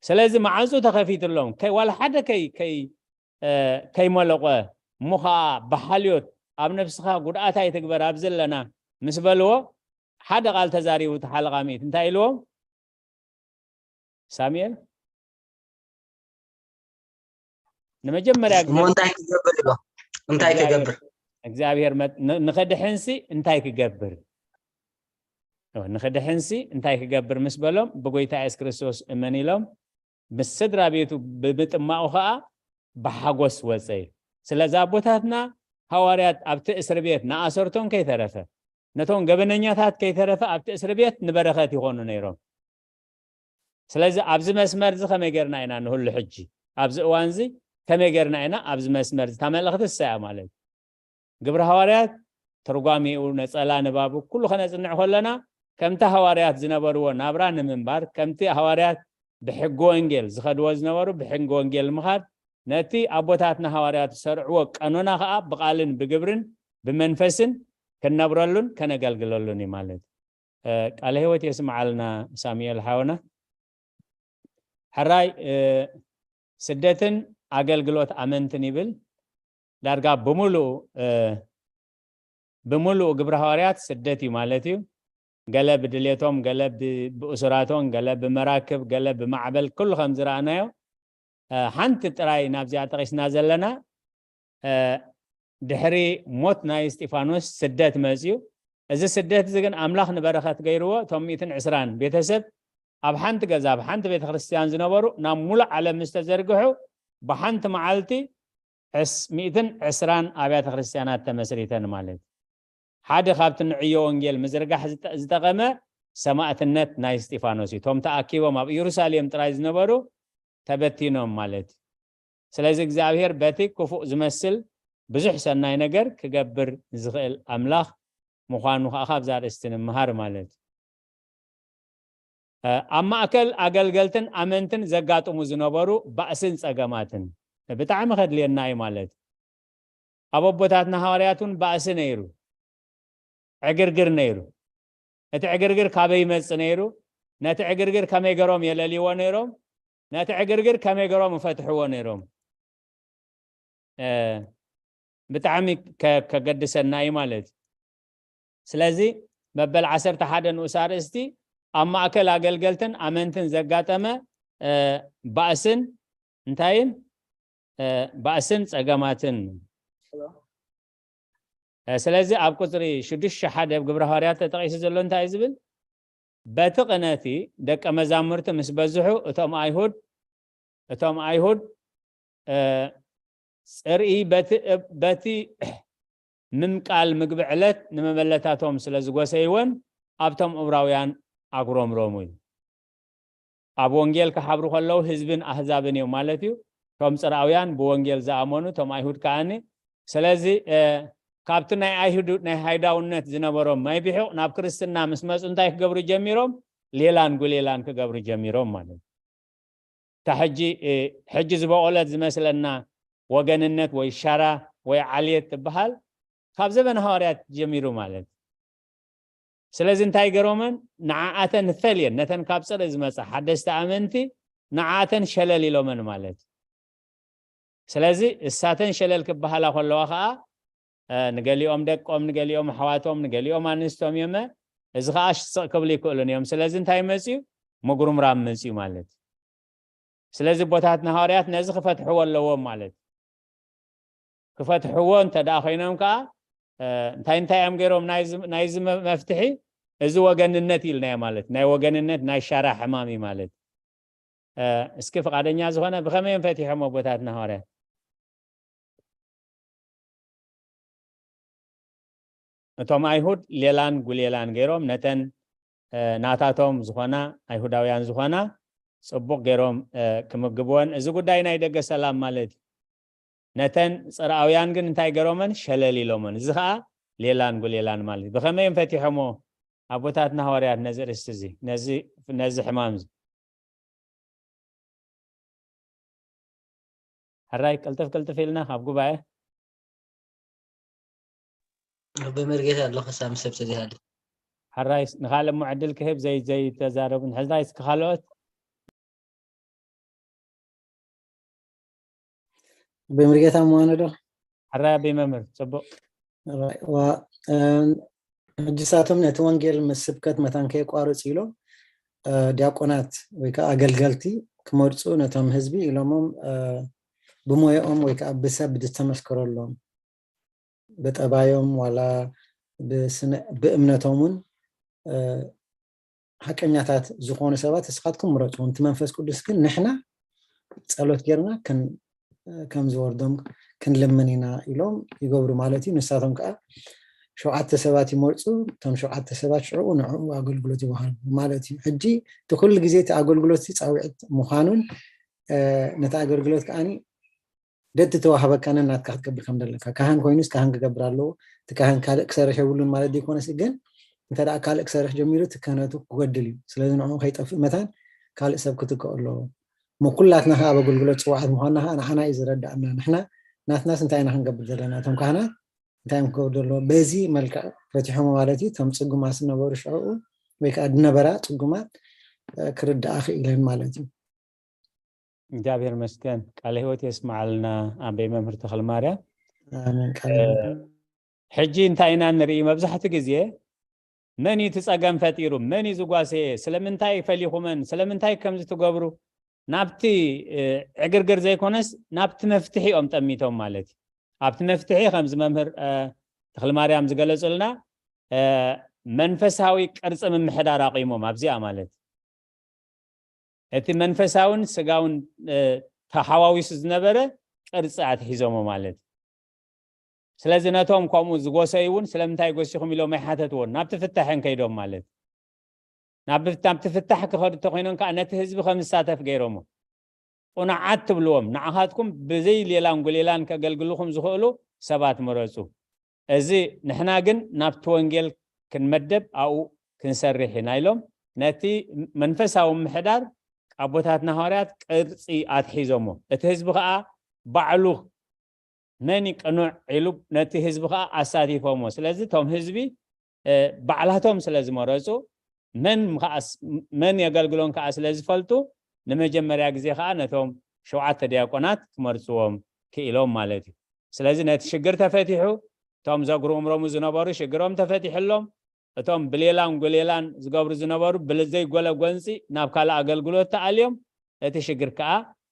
ስለዚ መዓንፁ ተኸፊትሎም፣ ከይ ዋላ ሓደ ከይ ከይ እ፣ ከይመለቆ፣ እሞ ኸዓ ብሓልዮት ኣብ ነብስኻ ጉድኣት ኣይትግበር ኣብ ዘለና ምስ በልዎ፣ ሓደ ቃል ተዛሪቡ እቲ ሓለቓ ምእቲ እንታይ ኢልዎም? ሳሙኤል ንመጀመርያ ግዜ እሞ እንታይ ክገብር ኢሎ? እንታይ ክገብር? እግዚኣብሔር ንክድሕንሲ እንታይ ክገብር ንክድሕንሲ እንታይ ክገብር ምስ በሎም፣ ብጎይታ የሱስ ክርስቶስ እመን ኢሎም ምስ ስድራ ቤቱ ብምጥማቑ ኸዓ ብሓጎስ ወፀ። ስለዚ ኣቦታትና ሃዋርያት ኣብቲ እስር ቤት ንኣሰርቶን ከይተረፈ ነቶም ገበነኛታት ከይተረፈ ኣብቲ እስር ቤት ንበረኸት ይኾኑ ነይሮም። ስለዚ ኣብዚ መስመር እዚ ከመይ ጌርና ኢና ንህሉ ሕጂ ኣብዚ እዋን እዚ ከመይ ጌርና ኢና ኣብዚ መስመር እዚ እታ መልእኽቲ እሳ እያ ማለት ግብሪ ሃዋርያት ትርጓሜኡ ነፀላ ንባቡ ኩሉ ከነፅንዕ ከለና ከምቲ ሃዋርያት ዝነበርዎ ናብራ ንምንባር ከምቲ ሃዋርያት ብሕጊ ወንጌል ዝኸድዎ ዝነበሩ ብሕጊ ወንጌል ምኻድ ነቲ ኣቦታትና ሃዋርያት ዝሰርዕዎ ቀኖና ከዓ ብቃልን ብግብርን ብመንፈስን ክንነብረሉን ከነገልግለሉን እዩ ማለት ቃለ ህይወት የስምዓልና ሳሙኤል ሓውና። ሕራይ ስደትን ኣገልግሎት ኣመንትን ይብል ዳርጋ ብምሉኡ ብምሉኡ ግብረ ሃዋርያት ስደት እዩ ማለት እዩ። ገለ ብድሌቶም፣ ገለ ብእሱራቶን፣ ገለ ብመራክብ፣ ገለ ብማዕበል ኩሉ ከም ዝረኣናዮ ሓንቲ ጥራይ ናብዚኣ ጠቂስና ዘለና ድሕሪ ሞት ናይ እስጢፋኖስ ስደት መፅዩ። እዚ ስደት እዚ ግን ኣምላኽ ንበረኸት ገይርዎ። እቶም ሚእትን ዕስራን ቤተሰብ ኣብ ሓንቲ ገዛ ኣብ ሓንቲ ቤተ ክርስቲያን ዝነበሩ ናብ ሙሉእ ዓለም ምስ ተዘርግሑ ብሓንቲ መዓልቲ ሚእትን ዕስራን ኣብያተ ክርስቲያናት ተመስሪተን ማለት ሓደ ካብቲ ንዕዮ ወንጌል ምዝርጋሕ ዝጠቐመ ሰማእትነት ናይ እስጢፋኖስ እዩ። እቶም ተኣኪቦም ኣብ ኢየሩሳሌም ጥራይ ዝነበሩ ተበቲኖም ማለት እዩ። ስለዚ እግዚኣብሔር በቲ ክፉእ ዝመስል ብዙሕ ሰናይ ነገር ክገብር ዝኽእል ኣምላኽ ምዃኑ ከዓ ካብዛ ኣርእስቲ ንምሃር ማለት እዩ። ኣብ ማእከል ኣገልገልትን ኣመንትን ዘጋጥሙ ዝነበሩ ባእስን ጸገማትን ብጣዕሚ ከድልየና እዩ ማለት ኣብ ኣቦታትና ሃዋርያት እውን ባእሲ ነይሩ ዕግርግር ነይሩ እቲ ዕግርግር ካበይ ይመጽእ ነይሩ ነቲ ዕግርግር ከመይ ገሮም የለልይዎ ነይሮም ነቲ ዕግርግር ከመይ ገሮም ይፈትሕዎ ነይሮም ብጣዕሚ ከገድሰና እዩ ማለት እዩ ስለዚ መበል ዓሰርተ ሓደ ንኡስ ኣርእስቲ ኣብ ማእከል ኣገልገልትን ኣመንትን ዘጋጠመ ባእስን እንታይን ባእስን ጸገማትን ስለዚ ኣብ ቁፅሪ ሽዱሽተ ሓደ ኣብ ግብረ ሃዋርያት ተጠቂሱ ዘሎ እንታይ ዝብል በቲ ቅነቲ ደቀ መዛሙርቲ ምስ በዝሑ እቶም ኣይሁድ እቶም ኣይሁድ ፅርኢ በቲ ምምቃል ምግቢ ዕለት ንመበለታቶም ስለ ዝጎሰይወን ኣብቶም እብራውያን ኣጉረምረሙ እዩ ኣብ ወንጌል ክሓብሩ ከለዉ ህዝብን ኣህዛብን እዮም ማለት እዩ እቶም ፅርኣውያን ብወንጌል ዝኣመኑ እቶም ኣይሁድ ከዓኒ ስለዚ ካብቲ ናይ ኣይሁድ ናይ ሃይዳውነት ዝነበሮም ማይ ቢሑቕ ናብ ክርስትና ምስ መፁ እንታይ ክገብሩ ጀሚሮም ሌላን ጉሌላን ክገብሩ ጀሚሮም ማለት እዩ እታ ሕጂ ዝበቆለት ዝመስለና ወገንነት ወይ ሻራ ወይ ዓልየት ትበሃል ካብ ዘበን ሃዋርያት ጀሚሩ ማለት ስለዚ እንታይ ገሮመን ንዓኣተን ፈልየን ነተን ካብ ፅርኢ ዝመፃ ሓደስቲ ኣመንቲ ንዓኣተን ሸለል ኢሎመን ማለት ስለዚ እሳተን ሸለል ክበሃላ ከለዋ ከዓ ንገሊኦም ደቆም ንገሊኦም ኣሕዋቶም ንገሊኦም ኣንስቶም እዮመ እዚ ከዓ ስቕ ክብሉ ይክእሉን እዮም ስለዚ እንታይ መፅዩ ምጉርምራም መፅዩ ማለት ስለዚ ቦታት ንሃዋርያት ነዚ ክፈትሕዎ ኣለዎም ማለት ክፈትሕዎ እንተ ደኣ ኮይኖም ከዓ እንታይ እንታይ እዮም ገይሮም ናይዚ መፍትሒ እዚ ወገንነት ኢልናዮ ማለት ናይ ወገንነት ናይ ሻራ ሕማም እዩ ማለት እስኪ ፍቃደኛ ዝኾነ ብኸመይ እዮም ፈቲሖም ኣቦታትና ሃዋርያት እቶም ኣይሁድ ሌላን ጉሌላን ገይሮም ነተን ናታቶም ዝኾና ኣይሁዳውያን ዝኾና ጽቡቕ ገይሮም ክምግብወን። እዚ ጉዳይ ናይ ደገ ሰላም ማለት እዩ። ነተን ጽርኣውያን ግን እንታይ ገሮመን? ሸለል ኢሎመን። እዚ ኸኣ ሌላን ጉሌላን ማለት እዩ። ብኸመይ እዮም ፈቲሖሞ ኣቦታትና ሃዋርያት ነዚ ርእስቲ እዚ፣ ነዚ ሕማም እዚ? ሕራይ ቅልጥፍ ቅልጥፍ ኢልና ካብ ጉባኤ። ብመርጌታ ኣለኹ ሳሚ ሰብ ተዚሃሊ። ሕራይ ንኻልእ እሞ ዕድል ክህብ ዘይ ዘይተዛረቡ ሕራይ እስኪ ካልኦት። ብመርጌታ ምዃኑ ዶ? ሕራይ ኣበይ መምህር ጽቡቕ። ሕጂ ሳቶም ነቲ ወንጌል ምስ ስብከት መታን ከየቋርጽ ኢሎም ዲያቆናት ወይ ከዓ ኣገልገልቲ ክመርፁ ነቶም ህዝቢ ኢሎሞም ብሞያኦም ወይ ከዓ ብሰብ ዝተመስከረሎም ብጠባዮም ዋላ ብእምነቶም እውን ሓቀኛታት ዝኾኑ ሰባት እስኻትኩም ምረፁ። እቲ መንፈስ ቅዱስ ግን ንሕና ፀሎት ጌርና ከም ዝወርዶም ክንልምን ኢና ኢሎም ይገብሩ ማለት እዩ። ንሳቶም ከዓ ሸውዓተ ሰባት ይመርፁ። እቶም ሸውዓተ ሰባት ሽዕኡ ንዕኡ ኣገልግሎት ይወሃቡ ማለት እዩ። ሕጂ እቲ ኩሉ ግዜ እቲ ኣገልግሎት ፃውዒት ምዃኑን ነቲ ኣገልግሎት ከዓኒ ደትተዋህበካ ነናትካ ክትገብር ከም ዘለካ። ካህን ኮይኑስ ካህን ክገብር ኣለዎ። እቲ ካህን ካልእ ክሰርሕ የብሉን ማለት ዘይኮነስ ግን እንተ ደኣ ካልእ ክሰርሕ ጀሚሩ እቲ ክህነቱ ክጎድል እዩ። ስለዚ ንዕኡ ከይጠፍእ መታን ካልእ ሰብ ክትክኦ ኣለዎ። እሞ ኩላትና ከዓ ኣብ ኣገልግሎት ፅዋዓት ምዃንና ከዓ ንዓና እዩ ዝረዳእና። ንሕና ናትናስ እንታይ ኢና ክንገብር ዘለና? እቶም ካህናት እንታይ እዮም ክገብሩ ዘለዎ? በዚ መልክዕ ፈቲሖም ማለት እዩ። እቶም ፅጉማት ዝነበሩ ሽዕኡ ወይ ከዓ ዝነበራ ፅጉማት ክርዳኣ ክኢለን ማለት እዩ። እግዚኣብሔር መስገን ቃለ ህይወት የስማዓልና ኣበይ መምህር ተኽለ ማርያም። ሕጂ እንታይ ኢና ንርኢ? መብዛሕትኡ ግዜ መን እዩ እቲ ጸገም ፈጢሩ? መን እዩ ዝጓሰየ? ስለምንታይ ፈሊኹመን? ስለምንታይ ከምዚ ትገብሩ? ናብቲ ዕግርግር ዘይኮነስ ናብቲ መፍትሒ እዮም ጠሚቶም ማለት እዩ። ኣብቲ መፍትሒ ከምዚ መምህር ተኽለ ማርያም ዝገለጹልና መንፈሳዊ ቅርጺ ምምሕዳር ኣቑሞም ኣብዚኣ ማለት እቲ መንፈሳውን ስጋውን ተሓዋዊሱ ዝነበረ ቅርፂ ኣትሒዞሞ ማለት እዩ። ስለዚ ነቶም ከምኡ ዝጎሰዩ እውን ስለምንታይ ጎሲኹም ኢሎም ኣይሓተትዎን፣ ናብቲ ፍታሕ እዮም ከይዶም ማለት እዩ። ናብቲ ፍታሕ ክኸዱ እንተኮይኖም ከዓ ነቲ ህዝቢ ከም ዝሳተፍ ገይሮሞ። ቁኑዓት ትብልዎም፣ ንዓኻትኩም ብዘይ ሌላን ጉሌላን ከገልግልኹም ዝኽእሉ ሰባት ምረፁ። እዚ ንሕና ግን ናብቲ ወንጌል ክንመደብ ኣብኡ ክንሰርሕ ኢና ኢሎም ነቲ መንፈሳዊ ምሕዳር ኣቦታትና ሃዋርያት ቅርፂ ኣትሒዞሞ። እቲ ህዝቢ ከዓ ባዕሉ መን ቅኑዕ ኢሉ ነቲ ህዝቢ ከዓ ኣሳቲፎሞ። ስለዚ እቶም ህዝቢ ባዕላቶም ስለ ዝመረፁ መን ከዓስ መን የገልግሎን ከዓ ስለ ዝፈልጡ ንመጀመርያ ግዜ ከዓ ነቶም ሸውዓተ ዲያቆናት ክመርፅዎም ክኢሎም ማለት እዩ። ስለዚ ነቲ ሽግር ተፈቲሑ እቶም ዘጉርምረሙ ዝነበሩ ሽግሮም ተፈቲሕሎም እቶም ብሌላን ጎሌላን ዝገብሩ ዝነበሩ ብዘይጎለ ጎንፂ ናብ ካልእ ኣገልግሎት ተኣልዮም እቲ ሽግር ከዓ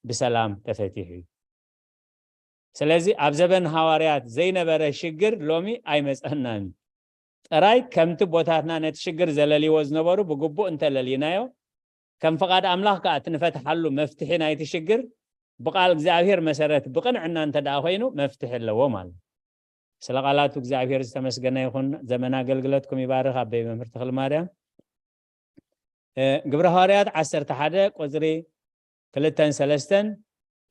ብሰላም ተፈቲሑ እዩ። ስለዚ ኣብ ዘበን ሃዋርያት ዘይነበረ ሽግር ሎሚ ኣይመፀናን እዩ። ጥራይ ከምቲ ኣቦታትና ነቲ ሽግር ዘለልይዎ ዝነበሩ ብግቡእ እንተለልይናዮ ከም ፍቓድ ኣምላኽ ከዓ እቲ ንፈትሓሉ መፍትሒ ናይቲ ሽግር ብቃል እግዚኣብሔር መሰረት ብቕንዕና እንተ ደኣ ኮይኑ መፍትሒ ኣለዎ ማለት እዩ። ስለ ቃላቱ እግዚኣብሔር ዝተመስገነ ይኹን። ዘመን ኣገልግሎትኩም ይባርኽ ኣበይ መምህር ተኽለ ማርያም። ግብረ ሃዋርያት ዓሰርተ ሓደ ቁፅሪ ክልተን ሰለስተን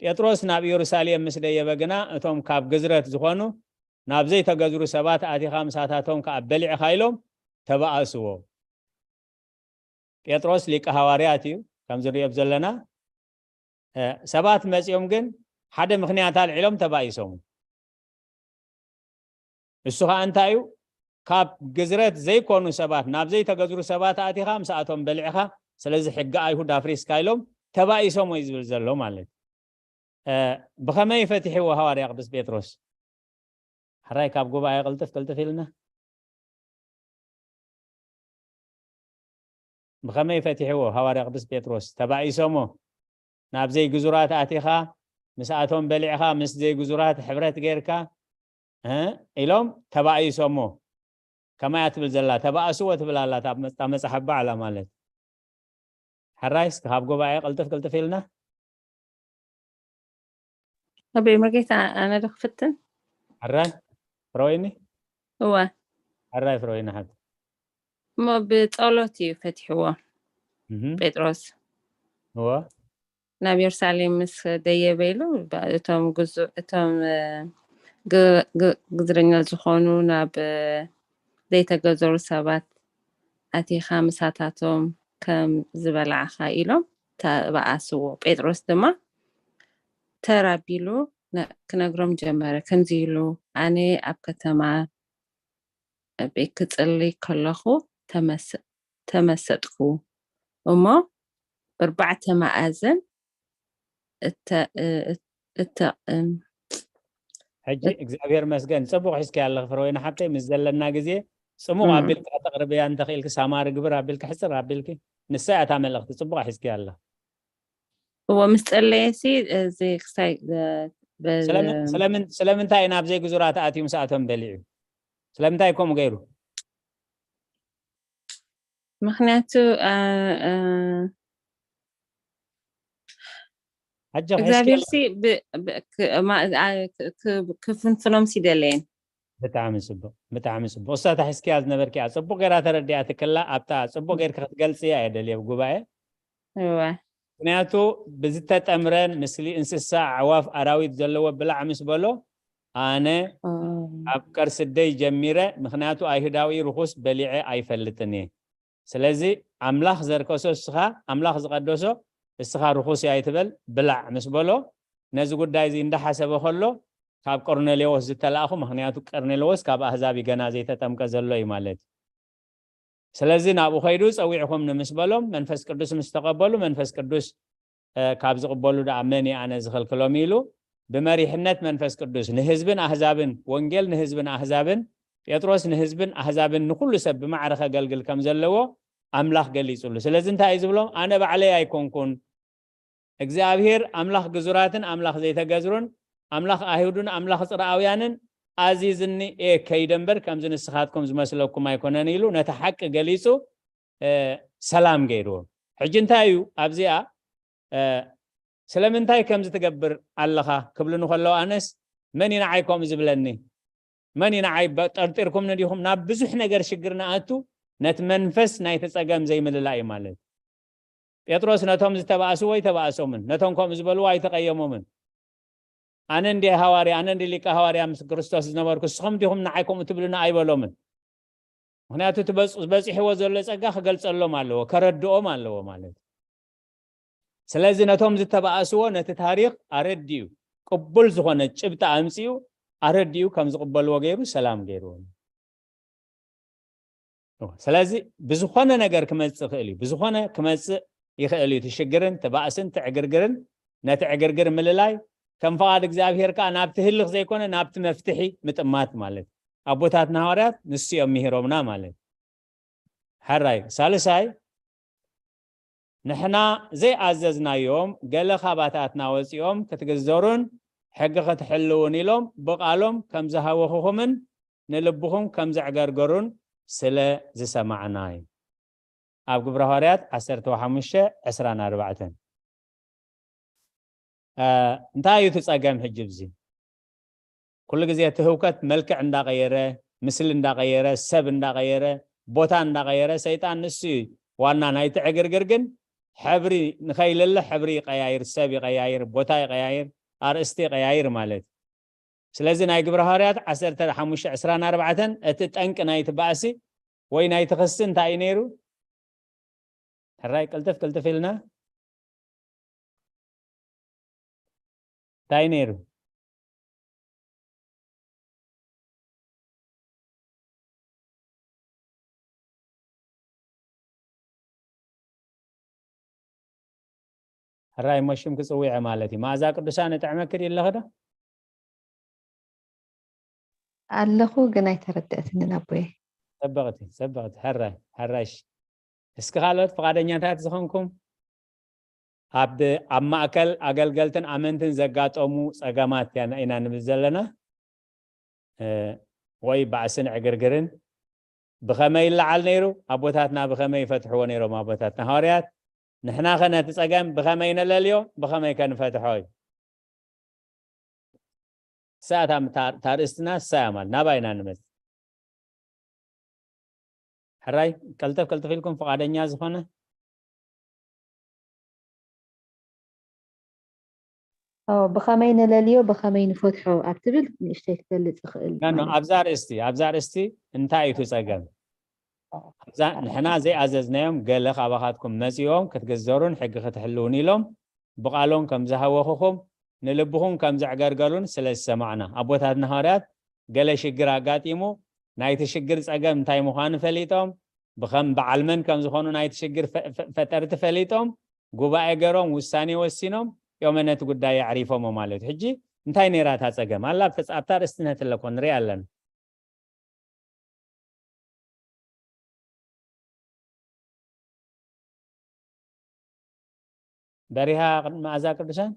ጴጥሮስ ናብ ኢየሩሳሌም ምስ ደየበ ግና እቶም ካብ ግዝረት ዝኾኑ ናብ ዘይተገዝሩ ሰባት ኣቲኻ ምሳታቶም ከዓ በሊዕኻ ኢሎም ተባኣስዎ። ጴጥሮስ ሊቀ ሃዋርያት እዩ። ከምዚ ንሪኦ ዘለና ሰባት መፂኦም ግን ሓደ ምክንያት ኣልዒሎም ተባኢሶም። እሱ ከዓ እንታይ እዩ? ካብ ግዝረት ዘይኮኑ ሰባት ናብ ዘይተገዝሩ ሰባት ኣቲኻ ምስኣቶም በሊዕኻ ስለዚ ሕጊ ኣይሁድ ኣፍሪስካ ኢሎም ተባኢሶም ወይ ዝብል ዘሎ ማለት እዩ። ብኸመይ ፈቲሕዎ ሃዋርያ ቅዱስ ጴጥሮስ? ሕራይ ካብ ጉባኤ ቅልጥፍ ቅልጥፍ ኢልና ብኸመይ ፈቲሕዎ ሃዋርያ ቅዱስ ጴጥሮስ? ተባኢሶሞ ናብ ዘይግዙራት ኣቲኻ ምስኣቶም በሊዕኻ ምስ ዘይግዙራት ሕብረት ጌርካ ኢሎም ተባኢሶሞ። ከማያ ትብል ዘላ ተባእስዎ ትብል ኣላ እታ መጽሓፍ ባዕላ ማለት። ሕራይ እስኪ ካብ ጉባኤ ቅልጥፍ ቅልጥፍ ኢልና ኣበይ መርጌታ ኣነ ዶ ክፍትን? ሕራይ ፍረወይኒ እወ ሕራይ ፍረወይኒ ሓት እሞ ብጸሎት እዩ ፈቲሕዎ ጴጥሮስ። እወ ናብ ኢየሩሳሌም ምስ ደየበ ኢሉ፣ እቶም ግዙ-፣ እቶም፣ እ፣ ግ-፣ ግ-፣ ግዝረኛ ዝኾኑ ናብ፣ እ፣ ዘይተገዘሩ ሰባት ኣቲኻ ምሳታቶም ከም ዝበላዕኻ ኢሎም ተባኣስዎ። ጴጥሮስ ድማ ተር ኣቢሉ ነ-፣ ክነግሮም ጀመረ። ከምዚ ኢሉ፣ "ኣነ ኣብ ከተማ ቤት ክጽሊ ከለኹ ተመስ-፣ ተመሰጥኩ እሞ፣ ብኣርባዕተ መኣዝን እተ-፣ እ-፣ እተ-፣ እም፣ ሕጂ እግዚኣብሔር መስገን ጽቡቕ ሒዝኪ ኣለኺ ፍረወይኒ ሓብተይ። ምስ ዘለና ግዜ ጽሙቕ እም። ኣቢልካ ተቕርብያ እንተኽኢልኪ ሳማሪ ግብር ኣቢልኪ ሕጽር ኣቢልኪ ንሳ እያ እታ መልእኽቲ ጽቡቕ ሒዝኪ ኣለኺ። እዎ፣ ምስ ጸለየሲ፣ እዚ ክሳይ፣ እ፣ በ-፣ ስለምን ስለምን ስለምንታይ ናብ ዘይግዙራት ኣትዩ ምስኣቶም በሊዑ? ስለምንታይ ከምኡ ገይሩ? ምኽንያቱ፣ እ፣ እ፣ ኣጆኺ፣ እግዚኣብሔር እስኪ ሲ ብ-፣ ብ-፣ ክ-፣ ማ-፣ ኣ-፣ ክ-፣ ክ-፣ ክፍንፍኖም ሲደለየን። ብጣዕሚ ጽቡቕ፣ ብጣዕሚ ጽቡቕ። እሳ እታ ሒዝኪያ ዝነበርኪ እያ ጽቡቕ ገይራ ተረዲኣትክላ። ኣብታ ጽቡቕ ገይርኪ ክትገልጽ እያ እየ ደልየ ጉባኤ። እወ። ምኽንያቱ ብዝተጠምረን ምስሊ እንስሳ፣ ኣዕዋፍ፣ ኣራዊት ዘለዎ ብላዕ ምስ በሎ፣ ኣነ ኦ። ኣብ ቅርሲ ደይ ጀሚረ፣ ምኽንያቱ ኣይሁዳዊ ርኹስ በሊዐ ኣይፈልጥን እየ። ስለዚ ኣምላኽ ዘርከሶ እስኻ፣ ኣምላኽ ዝቐደሶ እስኻ ርኹስ እያ ኣይትበል፣ ብላዕ ምስ በሎ፣ ነዚ ጉዳይ እዚ እንዳሓሰበ ከሎ ካብ ቆርኔሌዎስ ዝተላእኹ፣ ምኽንያቱ ቆርኔሌዎስ ካብ ኣህዛብ እዩ፣ ገና ዘይተጠምቀ ዘሎ እዩ ማለት እዩ። ስለዚ ናብኡ ከይዱ ጸዊዕኹምኒ ምስ በሎም፣ መንፈስ ቅዱስ ምስ ተቐበሉ፣ መንፈስ ቅዱስ፣ እ፣ ካብ ዝቕበሉ ደኣ መን እዩ ኣነ ዝኽልክሎም ኢሉ፣ ብመሪሕነት መንፈስ ቅዱስ ንህዝብን ኣህዛብን፣ ወንጌል ንህዝብን ኣህዛብን፣ ጴጥሮስ ንህዝብን ኣህዛብን ንኹሉ ሰብ ብማዕረ ከገልግል ከም ዘለዎ ኣምላኽ ገሊጹሉ። ስለዚ እንታይ እዩ ዝብሎም? ኣነ ባዕለይ ኣይኮንኩን፣ እግዚኣብሔር ኣምላኽ ግዙራትን ኣምላኽ ዘይተገዝሩን፣ ኣምላኽ ኣይሁድን ኣምላኽ ጽርኣውያንን ኣዚዝኒ እየ ከይደ እምበር፣ ከምዚ ንስኻትኩም ዝመስለኩም ኣይኮነን ኢሉ ነቲ ሓቂ ገሊጹ፣ እ፣ ሰላም ገይርዎም። ሕጂ እንታይ እዩ ኣብዚኣ፣ እ፣ ስለምንታይ ከምዚ ትገብር ኣለኻ ክብሉኒ ከለዉ፣ ኣነስ መን እዩ ንዓይ ከምኡ ዝብለኒ? መን እዩ ንዓይ በ-፣ ጠርጢርኩምኒ ዲኹም? ናብ ብዙሕ ነገር ሽግር ንኣቱ፣ ነቲ መንፈስ ናይቲ ጸገም ዘይምልላእ እዩ ማለት። ጴጥሮስ ነቶም ዝተባእስዎ ኣይተባእሶምን፣ ነቶም ከምኡ ዝበልዎ ኣይተቐየሞምን። ኣነ እንድየ ሃዋርያ፣ ኣነ እንድየ ሊቀ ሃዋርያ ምስ ክርስቶስ ዝነበርኩ፣ ንስኹም ዲኹም ንዓይ ከምኡ ትብሉኒ ኣይበሎምን። ምኽንያቱ እቲ በጽ-፣ በጺሕዎ ዘሎ ጸጋ ክገልጸሎም ኣለዎ፣ ከረድኦም ኣለዎ ማለት እዩ። ስለዚ ነቶም ዝተባእስዎ ነቲ ታሪኽ ኣረዲኡ፣ ቅቡል ዝኾነ ጭብጢ ኣምጺኡ፣ ኣረዲኡ ከም ዝቕበልዎ ገይሩ ሰላም ገይርዎም። ስለዚ ብዝኾነ ነገር ክመጽእ ይኽእል እዩ፣ ብዝኾነ ክመጽእ ይኽእል እዩ። እቲ ሽግርን፣ እቲ ባእስን፣ እቲ ዕግርግርን፣ ነቲ ዕግርግር ምልላይ፣ ከም ፍቓድ እግዚኣብሔር ከኣ ናብቲ ህልኽ ዘይኮነ ናብቲ መፍትሒ ምጥማት ማለት እዩ። ኣቦታትና ሃዋርያት ንሱ እዮም ምሂሮምና ማለት እዩ። ሕራይ፣ ሳልሳይ፣ ንሕና ዘይኣዘዝናዮም ገለ ካባታትና ወጺኦም ክትግዘሩን ሕጊ ክትሕልዉን ኢሎም ብቓሎም ከም ዝሃወኹኹምን ንልብኹም ከም ዘዕገርገሩን ስለ ዝሰማዕና እዩ። ኣብ ግብረ ሃዋርያት ዓሰርተ ሓሙሽተ ዕስራን ኣርባዕተን። እ፣ እንታይ እዩ እቲ ጸገም ሕጂ ኣብዚ? ኩሉ ግዜ እቲ ህውከት መልክዕ እንዳቐየረ፣ ምስሊ እንዳቐየረ፣ ሰብ እንዳቐየረ፣ ቦታ እንዳቐየረ፣ ሰይጣን ንሱ እዩ ዋና ናይቲ ዕግርግር። ግን ሕብሪ ንኸይልለ ሕብሪ ይቐያይር፣ ሰብ ይቐያይር፣ ቦታ ይቐያይር፣ ኣርእስቲ ይቐያይር ማለት እዩ። ስለዚ ናይ ግብረ ሃዋርያት ዓሰርተ ሓሙሽተ ዕስራን ኣርባዕተን እቲ ጠንቂ ናይቲ ባእሲ ወይ ናይቲ ክሲ እንታይ እዩ ነይሩ? ሕራይ ቅልጥፍ ቅልጥፍ ኢልና እንታይ ነይሩ? ሕራይ እሞ ሽም ክጽውዐ ማለት እዩ። መኣዛ ቅዱሳን እጥዕመኪ ድዩ ኣለኺ ዶ? ኣለኹ ግን ኣይተረድአትንን ኣቦየ። ጽብቕቲ፣ ጽብቕቲ። ሕራይ፣ ሕራይ። እሺ። እስኪ ካልኦት ፍቓደኛታት ዝኾንኩም ኣብ፣ ኣብ ማእከል ኣገልገልትን ኣመንትን ዘጋጠሙ ጸገማት ኢና፣ ኢና ንብል ዘለና። እ፣ ወይ ባእስን ዕግርግርን ብኸመይ ይለዓል ነይሩ? ኣቦታትና ብኸመይ ይፈትሕዎ ነይሮም? ኣቦታትና ሃዋርያት፣ ንሕና ኸ ነቲ ጸገም ብኸመይ ነለልዮ? ብኸመይ ከ ንፈትሖ እዩ? እሳ እታ ምታ-፣ እታ ርእስትና እሳ እያ ማለት ናባይ ኢና ንመጽእ። ሕራይ፣ ቀልጠፍ ቀልጠፍ ኢልኩም ፍቓደኛ ዝኾነ? ኦ፣ ብኸመይ ንለልዮ፣ ብኸመይ ንፈትሖ ኣብ ትብል ንእሽተይ ክገልጽ ይኽእል ኖ ኖ ማለት ኣብዛ ርእስቲ ኣብዛ ርእስቲ እንታይ እዩ እቲ ጸገም? ኣብዛ ንሕና ዘይኣዘዝናዮም ገለ ካባኻትኩም መጺኦም ክትግዘሩን ሕጊ ክትሕልውን ኢሎም ብቓሎም ከም ዝሃወኹኹም ንልብኹም ከም ዘዕገርገሉን ስለ ዝሰማዕና ኣቦታትና ሃዋርያት ገለ ሽግር ኣጋጢሙ ናይቲ ሽግር ጸገም እንታይ ምዃኑ ፈሊጦም ብኸም በዓል መን ከም ዝኾኑ ናይቲ ሽግር ፈ- ፈ- ፈጠርቲ ፈሊጦም ጉባኤ ገሮም ውሳኔ ወሲኖም ዮመ ነቲ ጉዳይ ኣዕሪፎሞ ማለት እዩ። ሕጂ እንታይ ነይራ እታ ጸገም ኣላ ኣብተ- ኣብታ ርእስቲ ነትለኮ ንሪኣ ኣለና። በሪሃ ቅድሚ መኣዛ ቅዱሳን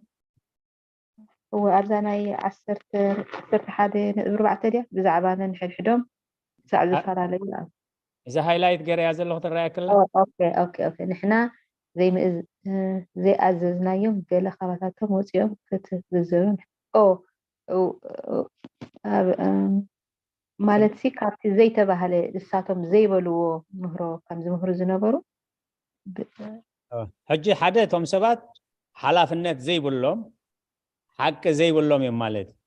እወ ኣብዛ ናይ ዓሰርተ ዓሰርተ ሓደ ነጥቢ ኣርባዕተ ድያ ብዛዕባ ነንሕድሕዶም ክሳዕ ዝፈላለዩ ኣብ እዛ ሃይላይት ገረያ ዘለኹ ትረኣየክላ ኦኬ ኦኬ ኦኬ ንሕና ዘይምእዝ- እ፣ ዘይኣዘዝናዮም ገለ ካባታቶም ወፂኦም ክትግዘሩ ንሕ- ኦ እ፣ እ፣ ኣብ እም፣ ማለት ሲ ካብቲ ዘይተባህለ ንሳቶም ዘይበልዎ ምህሮ ከም ዝምህሩ ዝነበሩ ብ- ሕጂ ሓደ እቶም ሰባት ሓላፍነት ዘይብሎም ሓቂ ዘይብሎም እዮም ማለት እዩ።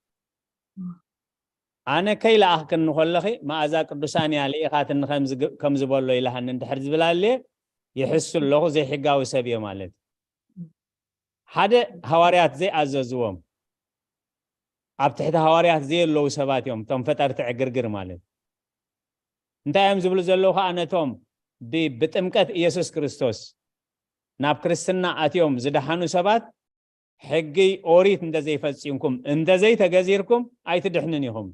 ኣነ ከይለኣኽክኒ ከለኺ መኣዛ ቅዱሳን እያ ልኢኻትኒ ከም ዝግ- ከም ዝበሎ ኢልሃኒ እንድሕር ዝብል ኣልየ ይሕሱ ኣለኹ ዘይሕጋዊ ሰብ እየ ማለት እዩ። ሓደ ሃዋርያት ዘይኣዘዝዎም ኣብ ትሕቲ ሃዋርያት ዘየለዉ ሰባት እዮም እቶም ፈጠርቲ ዕግርግር ማለት እዩ። እንታይ እዮም ዝብሉ ዘለዉ ከዓ ነቶም ብ- ብጥምቀት ኢየሱስ ክርስቶስ ናብ ክርስትና ኣትዮም ዝደሓኑ ሰባት ሕጊ ኦሪት እንተዘይፈፂምኩም እንተዘይተገዚርኩም ኣይትድሕንን ኢኹም።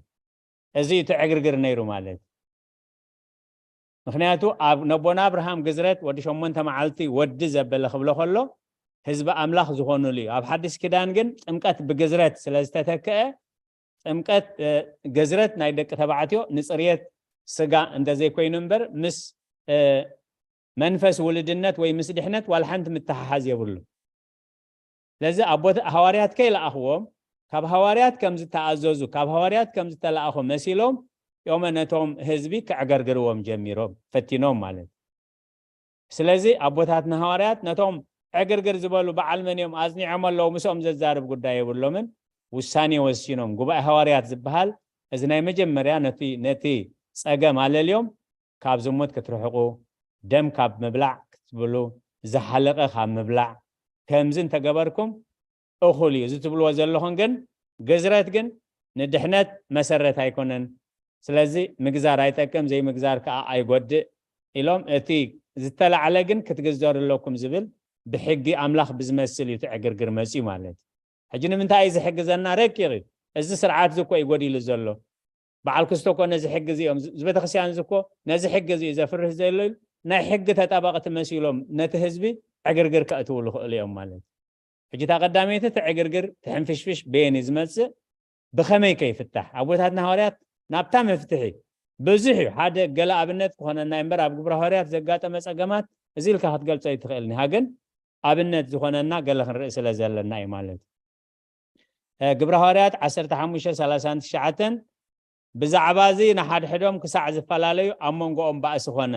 እዚ እቲ ዕግርግር ነይሩ ማለት ምክንያቱ ኣብ ነቦና ኣብርሃም ግዝረት ወዲ ሸሞንተ መዓልቲ ወዲ ዘበለ ክብሎ ከሎ ህዝቢ ኣምላኽ ዝኾኑሉ እዩ። ኣብ ሓድሽ ኪዳን ግን ጥምቀት ብግዝረት ስለ ዝተተክአ ጥምቀት እ፣ ግዝረት ናይ ደቂ ተባዕትዮ ንፅርየት ስጋ እንተዘይኮይኑ እምበር ምስ እ፣ መንፈስ ውልድነት ወይ ምስ ድሕነት ዋላ ሓንቲ ምትሓሓዝ የብሉ። ስለዚ ኣቦት ሃዋርያት ከይለኣኽዎም ካብ ሃዋርያት ከም ዝተኣዘዙ ካብ ሃዋርያት ከም ዝተለኣኹ መሲሎም ዮመ ነቶም ህዝቢ ከዕገርግርዎም ጀሚሮም ፈቲኖም ማለት እዩ። ስለዚ ኣቦታትና ሃዋርያት ነቶም ዕግርግር ዝበሉ በዓል መን እዮም ኣጽኒዖም ኣለዉ ምስኦም ዘዛርብ ጉዳይ የብሎምን። ውሳኔ ወሲኖም ጉባኤ ሃዋርያት ዝበሃል እዚ ናይ መጀመርያ ነቲ ነቲ ጸገም ኣለልዮም ካብ ዝሙት ክትርሕቁ ደም ካብ ምብላዕ ክትብሉ ዝሓለቀ ካብ ምብላዕ ከምዚ እንተገበርኩም እኹል እዩ። እዚ ትብልዎ ዘለኹም ግን ግዝረት ግን ንድሕነት መሰረት ኣይኮነን። ስለዚ ምግዛር ኣይጠቅም፣ ዘይምግዛር ከዓ ኣይጎድእ ኢሎም እቲ ዝተላዕለ ግን ክትግዘሩ ኣለኩም ዝብል ብሕጊ ኣምላኽ ብዝመስል እዩ እቲ ዕግርግር መፅዩ ማለት እዩ። ሕጂ ንምንታይ እዩ ዝሕግዘና? ረቂቕ እዩ። እዚ ስርዓት እዚ እኮ እዩ ጎዲሉ ዘሎ። በዓል ክስቶ እኮ ነዚ ሕጊ እዚ እዮም እዚ ቤተክርስትያን እዚ እኮ ነዚ ሕጊ እዚ እዩ ዘፍርህ ዘሎ ኢሉ ናይ ሕጊ ተጣበቕቲ መሲሎም ነቲ ህዝቢ ዕግርግር ከእትውሉ ክእሉ እዮም ማለት እዩ። ሕጂ እታ ቀዳመይቲ እቲ ዕግርግር እቲ ሕንፍሽፍሽ በየን እዩ ዝመፅእ ብኸመይ ከይፍታሕ ኣቦታትና ሃዋርያት ናብታ መፍትሒ ብዙሕ እዩ ሓደ ገለ ኣብነት ክኾነና እምበር ኣብ ግብረ ሃዋርያት ዘጋጠመ ፀገማት እዚ ኢልካ ክትገልፆ ይትኽእል ኒሃ ግን ኣብነት ዝኾነና ገለ ክንርኢ ስለ ዘለና እዩ ማለት እዩ። ግብረ ሃዋርያት ዓሰርተ ሓሙሽተ ሰላሳን ትሽዓተን ብዛዕባ እዚ ንሓድሕዶም ክሳዕ ዝፈላለዩ ኣብ መንጎኦም ባእሲ ኾነ።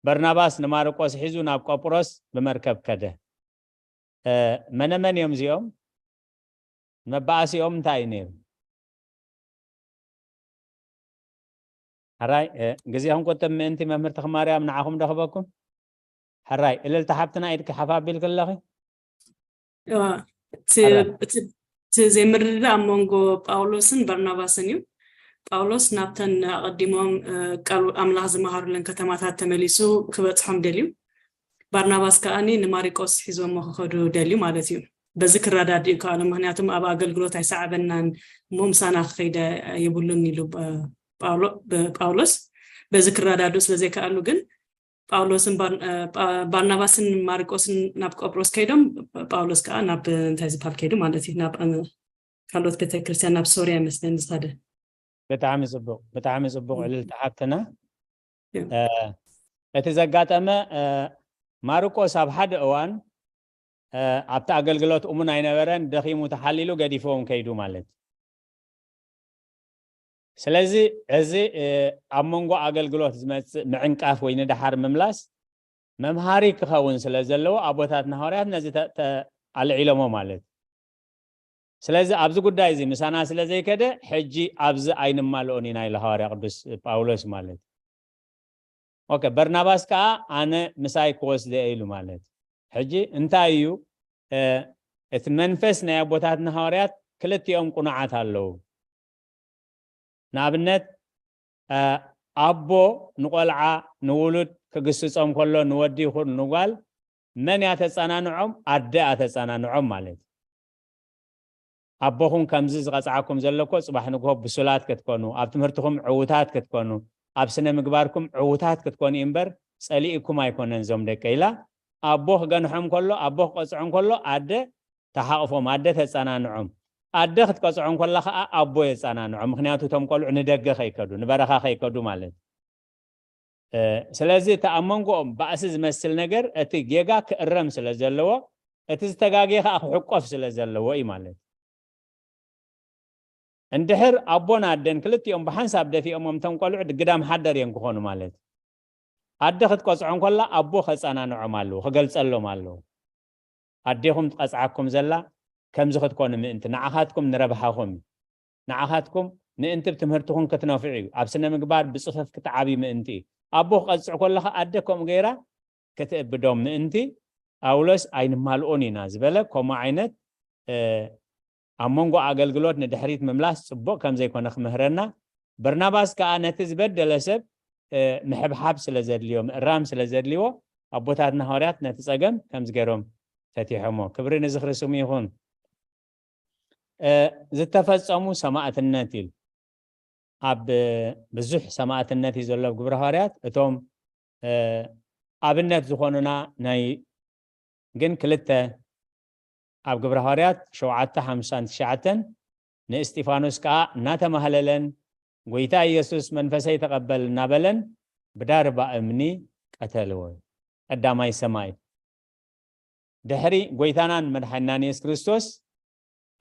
በርናባስ ንማርቆስ ሒዙ ናብ ቆጵሮስ ብመርከብ ከደ። መነመን እዮም እዚኦም? መባእሲኦም እንታይ እዩ ነይሩ? ሕራይ ግዜኹም ቁጥብ ምእንቲ መምህርቲ ማርያም ንዓኹም ደኽበኩም። ሕራይ እልልታ ሓብትና ኢድኪ ሓፍ ኣቢልኪ ኣለኺ። እቲ ዘይምርድዳእ ኣብ መንጎ ጳውሎስን በርናባስን እዩ። ጳውሎስ ናብተን ኣቐዲሞም ቃል ኣምላኽ ዝመሃሩለን ከተማታት ተመሊሱ ክበጽሖም ደልዩ። ባርናባስ ከኣኒ ንማሪቆስ ሒዞሞ ክኸዱ ደልዩ ማለት እዩ። በዚ ክረዳድኡ ይከኣሉ። ምክንያቱም ኣብ ኣገልግሎት ኣይሰዓበናን እሞ ምሳና ክኸይደ የብሉን ኢሉ ጳውሎስ። በዚ ክረዳድኡ ስለዘይከኣሉ ግን ጳውሎስን ባርናባስን ማርቆስን ናብ ቆጵሮስ ከይዶም ጳውሎስ ከዓ ናብ እንታይ ዝበሃል ከይዱ ማለት እዩ ናብ ካልኦት ቤተክርስትያን ናብ ሶርያ ይመስለኒ ዝኸደ። ብጣዕሚ ፅቡቅ ብጣዕሚ ፅቡቅ እልልታ ሓብትና። እቲ ዘጋጠመ ማርቆስ ኣብ ሓደ እዋን ኣብቲ ኣገልግሎት እሙን ኣይነበረን፣ ደኺሙ ተሓሊሉ ገዲፍዎም ከይዱ ማለት። ስለዚ እዚ ኣብ መንጎ ኣገልግሎት ዝመፅእ ምዕንቃፍ ወይ ንደሓር ምምላስ መምሃሪ ክኸውን ስለ ዘለዎ ኣቦታትና ሃዋርያት ነዚ ኣልዒሎሞ ማለት። ስለዚ ኣብዚ ጉዳይ እዚ ምሳና ስለ ዘይከደ ሕጂ ኣብዚ ኣይንማልኦን ኢና ኢሉ ሃዋርያ ቅዱስ ጳውሎስ ማለት እዩ። ኦኬ፣ በርናባስ ከዓ ኣነ ምሳይ ክወስደ እየ ኢሉ ማለት እዩ። ሕጂ እንታይ እዩ እቲ መንፈስ ናይ ኣቦታትና ሃዋርያት? ክልቲኦም ቁኑዓት ኣለዉ። ንኣብነት ኣቦ ንቆልዓ ንውሉድ ክግስጾም ከሎ ንወዲ ይኹን ንጓል መን እያ ተጸናንዖም? ኣደ እያ ተጸናንዖም ማለት እዩ። ኣቦኹም ከምዚ ዝቐጽዓኩም ዘሎ እኮ ጽባሕ ንግሆ ብሱላት ክትኮኑ፣ ኣብ ትምህርትኹም ዕዉታት ክትኮኑ፣ ኣብ ስነ ምግባርኩም ዕዉታት ክትኮኑ እዩ እምበር ጸሊእኩም ኣይኮነን እዞም ደቀ ኢላ ኣቦ ክገንሖም ከሎ ኣቦ ክቐጽዖም ከሎ ኣደ ተሓቕፎም ኣደ ተጸናንዖም። ኣደ ክትቀጽዖም ከላ ከዓ ኣቦ የጸናንዖም። ምክንያቱ እቶም ቆልዑ ንደገ ከይከዱ ንበረኻ ከይከዱ ማለት እዩ። ስለዚ እቲ ኣብ መንጎኦም ባእሲ ዝመስል ነገር እቲ ጌጋ ክእረም ስለ ዘለዎ እቲ ዝተጋግየ ከዓ ክሕቆፍ ስለ ዘለዎ እዩ ማለት እዩ። እንድሕር ኣቦን ኣደን ክልቲኦም ብሓንሳብ ደፊኦሞም እቶም ቆልዑ ግዳም ሓደር እዮም ክኾኑ ማለት እዩ። ኣደ ክትቀፅዖ እንከላ ኣቦ ከፀናንዖም ኣለዎ፣ ክገልፀሎም ኣለዎ። ኣዴኹም ትቐፅዓኩም ዘላ ከምዚ ክትኮኑ ምእንቲ ንዓኻትኩም ንረብሓኹም እዩ። ንዓኻትኩም ምእንቲ ብትምህርትኹም ክትነፍዑ እዩ። ኣብ ስነ ምግባር ብፅፈፍ ክትዓብዩ ምእንቲ እዩ። ኣቦ ክቐፅዕ ከለኻ ኣደ ከምኡ ገይራ ክትእብዶም ምእንቲ ጳውሎስ ኣይንማልኦን ኢና ዝበለ ከምኡ ዓይነት ኣብ መንጎ ኣገልግሎት ንድሕሪት ምምላስ ጽቡቕ ከም ዘይኮነ ክምህረና፣ በርናባስ ከኣ ነቲ ዝበደለ ሰብ ምሕብሓብ ስለ ዘድልዮ፣ ምእራም ስለ ዘድልዎ፣ ኣቦታትና ሃዋርያት ነቲ ጸገም ከምዚ ገይሮም ፈቲሖሞ። ክብሪ ንዝኽሪ ስሙ ይኹን። ዝተፈጸሙ ሰማእትነት ኢሉ ኣብ ብዙሕ ሰማእትነት እዩ ዘሎ ኣብ ግብረ ሃዋርያት። እቶም ኣብነት ዝኾኑና ናይ ግን ክልተ ኣብ ግብረ ሃዋርያት ሸውዓተ ሓምሳን ትሽዓተን ንእስጢፋኖስ ከኣ እናተማህለለን ጎይታ ኢየሱስ መንፈሰይ ተቐበል እናበለን ብዳርባ እምኒ ቀተልዎ። ቀዳማይ ሰማይ ድሕሪ ጎይታናን መድሓናን የሱስ ክርስቶስ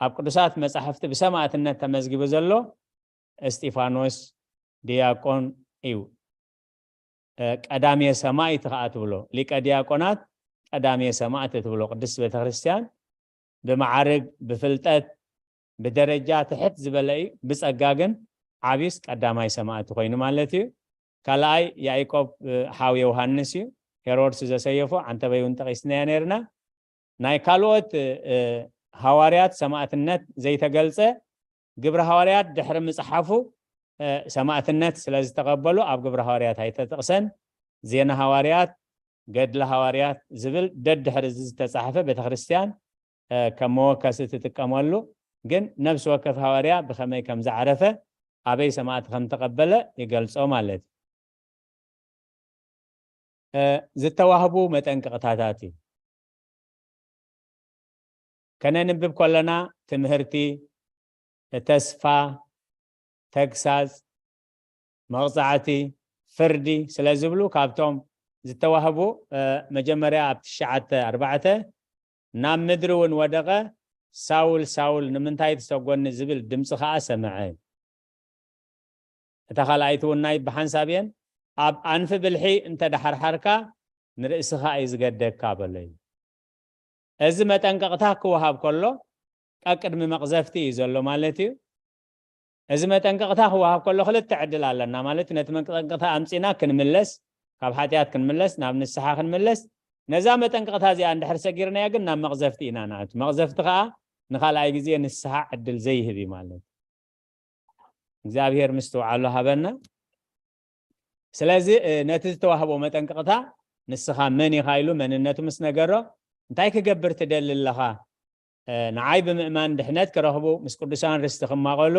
ኣብ ቅዱሳት መጻሕፍቲ ብሰማእትነት ተመዝጊቡ ዘሎ እስጢፋኖስ ዲያቆን እዩ። ቀዳሜ ሰማዕት ከዓ ትብሎ ሊቀ ዲያቆናት ቀዳሜ ሰማዕት ትብሎ ቅድስት ቤተክርስትያን ብመዓርግ ብፍልጠት ብደረጃ ትሕት ዝበለ እዩ። ብጸጋ ግን ዓብዩስ ቀዳማይ ሰማዕት ኮይኑ ማለት እዩ። ካልኣይ ያዕቆብ ሓው ዮሃንስ እዩ። ሄሮድስ ዘሰየፎ ዓንተበይ እውን ጠቂስናዮ ነርና። ናይ ካልኦት ሃዋርያት ሰማዕትነት ዘይተገልጸ ግብረ ሃዋርያት ድሕሪ ምጽሓፉ ሰማዕትነት ስለ ዝተቐበሉ ኣብ ግብረ ሃዋርያት ኣይተጠቕሰን። ዜና ሃዋርያት፣ ገድለ ሃዋርያት ዝብል ደድሕሪ እዚ ዝተጻሕፈ ቤተክርስትያን ከም መወከሲ ትጥቀመሉ። ግን ነፍሲ ወከፍ ሃዋርያ ብኸመይ ከም ዝዓረፈ ኣበይ ሰማዕቲ ከም ተቐበለ ይገልጾ ማለት እዩ። ዝተዋህቡ መጠንቀቕታታት እዩ። ከነንብብ ከለና ትምህርቲ፣ ተስፋ፣ ተግሳጽ፣ መቕጻዕቲ፣ ፍርዲ ስለ ዝብሉ ካብቶም ዝተዋህቡ መጀመርያ ኣብ ትሽዓተ ኣርባዕተ ናብ ምድሪ እውን ወደቐ፣ ሳውል ሳውል ንምንታይ ትሰጎኒ ዝብል ድምፂ ከዓ ሰምዐ። እታ ካልኣይቲ እውን ናይ ብሓንሳብ እየን ኣብ ኣንፊ ብልሒ እንተደሓርሓርካ ንርእስኻ እዩ ዝገደካ በሎ እዩ። እዚ መጠንቀቕታ ክወሃብ ከሎ ቀቅድሚ መቕዘፍቲ እዩ ዘሎ ማለት እዩ። እዚ መጠንቀቕታ ክወሃብ ከሎ ክልተ ዕድል ኣለና ማለት እዩ። ነቲ መጠንቀቕታ ኣምፂና ክንምለስ፣ ካብ ሓጢኣት ክንምለስ፣ ናብ ንስሓ ክንምለስ፣ ነዛ መጠንቀቕታ እዚኣ እንድሕር ሰጊርናያ ግን ናብ መቕዘፍቲ ኢና ንኣቱ። መቕዘፍቲ ከዓ ንኻልኣይ ግዜ ንስሓ ዕድል ዘይህብ እዩ ማለት እዩ። እግዚኣብሔር ምስትውዓሉ ሃበና። ስለዚ ነቲ ዝተዋህቦ መጠንቀቕታ ንስኻ መን ኢኻ ኢሉ መንነቱ ምስ ነገሮ እንታይ ክገብር ትደሊ ኣለኻ? ንዓይ ብምእማን ድሕነት ክረኽቡ ምስ ቅዱሳን ርስቲ ክማቐሉ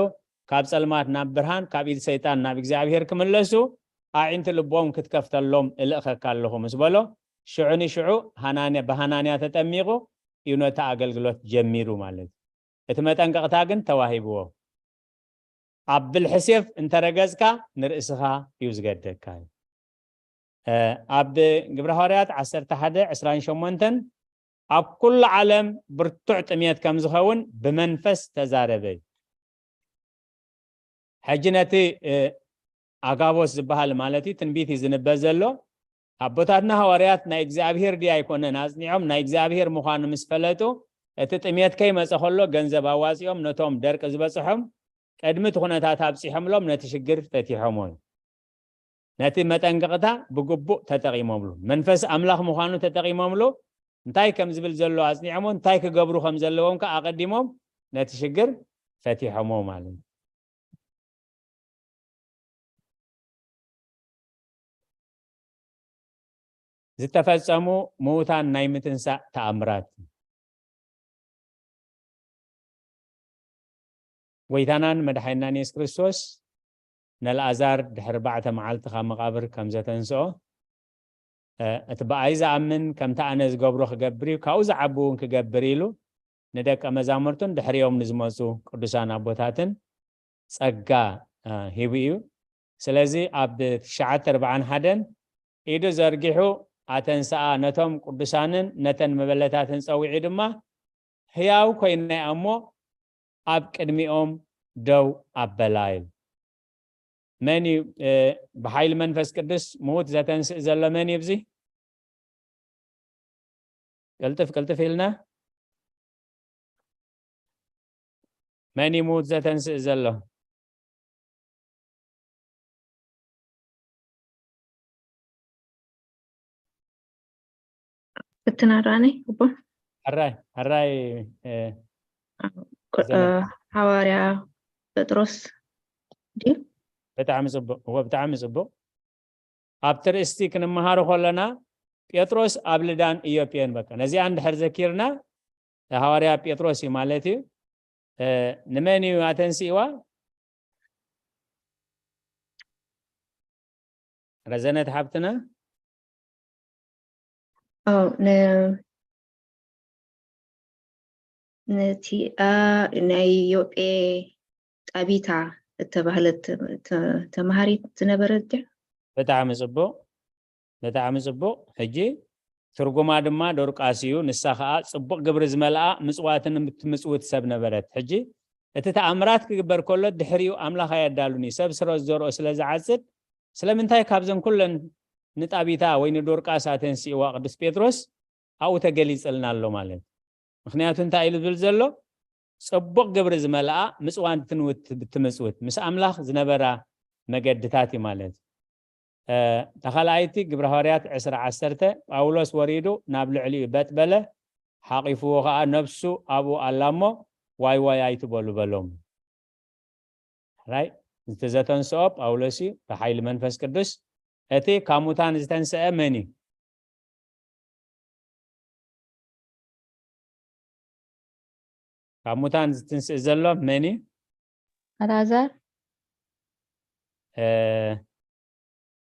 ካብ ጸልማት ናብ ብርሃን ካብ ኢድ ሰይጣን ናብ እግዚኣብሔር ክምለሱ ኣዒንቲ ልቦም ክትከፍተሎም እልእኸካ ኣለኹ ምስ በሎ ሽዑ ንሽዑ ሃናንያ ብሃናንያ ተጠሚቑ እዩ ነቲ ኣገልግሎት ጀሚሩ ማለት እዩ። እቲ መጠንቀቕታ ግን ተዋሂብዎ። ኣብ ብልሒ ሴፍ እንተረገጽካ ንርእስኻ እዩ ዝገደካ እዩ። ኣብ ግብረ ሃዋርያት ዓሰርተ ሓደ ዕስራን ሸሞንተን ኣብ ኩሉ ዓለም ብርቱዕ ጥሜት ከም ዝኸውን ብመንፈስ ተዛረበ እዩ። ሕጂ ነቲ ኣጋቦስ ዝበሃል ማለት እዩ ትንቢት እዩ ዝንበ ዘሎ ኣቦታትና ሃዋርያት ናይ እግዚኣብሄር ድዩ ኣይኮነን ኣጽኒዖም ናይ እግዚኣብሄር ምዃኑ ምስ ፈለጡ እቲ ጥሜት ከይመጸ ከሎ ገንዘብ ኣዋጺኦም ነቶም ደርቂ ዝበጽሖም ቅድሚ እቲ ኩነታት ኣብጺሖምሎም ነቲ ሽግር ፈቲሖሞ እዩ። ነቲ መጠንቀቕታ ብግቡእ ተጠቒሞምሉ። መንፈስ ኣምላኽ ምዃኑ ተጠቒሞምሉ። እንታይ ከም ዝብል ዘሎ ኣጽኒዖሞ፣ እንታይ ክገብሩ ከም ዘለዎም ከኣ ኣቐዲሞም ነቲ ሽግር ፈቲሖሞ ማለት እዩ። ዝተፈጸሙ ምዉታን ናይ ምትንሳእ ተኣምራት። ጎይታናን መድሓኒናን የሱስ ክርስቶስ ነልኣዛር ድሕሪ ኣርባዕተ መዓልቲ ካብ መቓብር ከም ዘተንስኦ፣ እ፣ እቲ ብኣይ ዝኣምን ከምቲ ኣነ ዝገብሮ ክገብር እዩ፣ ካብኡ ዝዓቢ እውን ክገብር ኢሉ ንደቀ መዛሙርቱን ድሕሪኦም ንዝመጹ ቅዱሳን ኣቦታትን ጸጋ፣ እ፣ ሂቡ እዩ። ስለዚ ኣብ ትሽዓተ ኣርብዓን ሓደን ኢዱ ዘርጊሑ ኣተንስኣ፣ ነቶም ቅዱሳንን ነተን መበለታትን ጸዊዑ ድማ፣ ህያው ኮይነ እሞ ኣብ ቅድሚኦም ደው ኣበላ ኢሉ። መን እዩ፣ እ፣ ብሓይሊ መንፈስ ቅዱስ ምዉት ዘተንስእ ዘሎ? መን እዩ ኣብዚ? ቅልጥፍ ቅልጥፍ ኢልና። መን እዩ ምዉት ዘተንስእ ዘሎ? ፍትና ዳኒ እቦ። ሕራይ፣ ሕራይ፣ እ፣ ኮ-፣ ዘመድ። እ፣ ሃዋርያ ጴጥሮስ ድዩ? ብጣዕሚ ጽቡቕ። እወ፣ ብጣዕሚ ጽቡቕ። ኣብቲ ርእስቲ ክንመሃሮ ከለና ጴጥሮስ ኣብ ልዳን ኢዮጴን፣ በቃ፣ ነዚኣ እንድሕር ዘኪርና፣ ሃዋርያ ጴጥሮስ እዩ ማለት እዩ። እ፣ ንመን እዩ ኣተንስእዋ? ረዘነት ሓብትና? ኦ፣ ነ-፣ ነቲኣ ናይ ዮጴ ጣቢታ እተባህለት ተ-፣ ተማሃሪት ዝነበረት ድያ? ብጣዕሚ ጽቡቕ፣ ብጣዕሚ ጽቡቕ። ሕጂ ትርጉማ ድማ ዶርቃስ እዩ። ንሳ ኸኣ ጽቡቕ ግብሪ ዝመልኣ ምጽዋትን እትምጽውት ሰብ ነበረት። ሕጂ እቲ ተኣምራት ክግበር ከሎ ድሕሪኡ ኣምላኽ ኣየዳሉን እዩ። ሰብ ስረ ዝዘርኦ ስለ ዝዓጽድ፣ ስለምንታይ ካብዘን ኩለን ንጣቢታ ወይ ንዶርቃስ ኣተንስእዋ ቅዱስ ጴጥሮስ ኣብኡ ተገሊጽልና ኣሎ ማለት እዩ። ምኽንያቱ እንታይ ኢሉ ዝብል ዘሎ? ጽቡቕ ግብሪ ዝመልኣ ምጽዋትን እትምጽውት፣ ምስ ኣምላኽ ዝነበራ መገድታት እዩ ማለት እዩ። እ፣ ተኻልኣይቲ ግብረ ሃዋርያት ዕስራ ዓሰርተ፣ ጳውሎስ ወሪዱ ናብ ልዕሊኡ በጥ በለ፣ ሓቒፍዎ ኸኣ ነፍሱ ኣብኡ ኣላ እሞ፣ ዋይ ዋይ ኣይትበሉ በሎም። ሕራይ፣ ዝተዘተንስኦ ጳውሎስ እዩ ብሓይሊ መንፈስ ቅዱስ። እቲ ካብ ሙታን ዝተንስአ መን እዩ? ካብ ሙታን ዝትንስእ ዘሎ መን እዩ? ኣልኣዛር። እ፣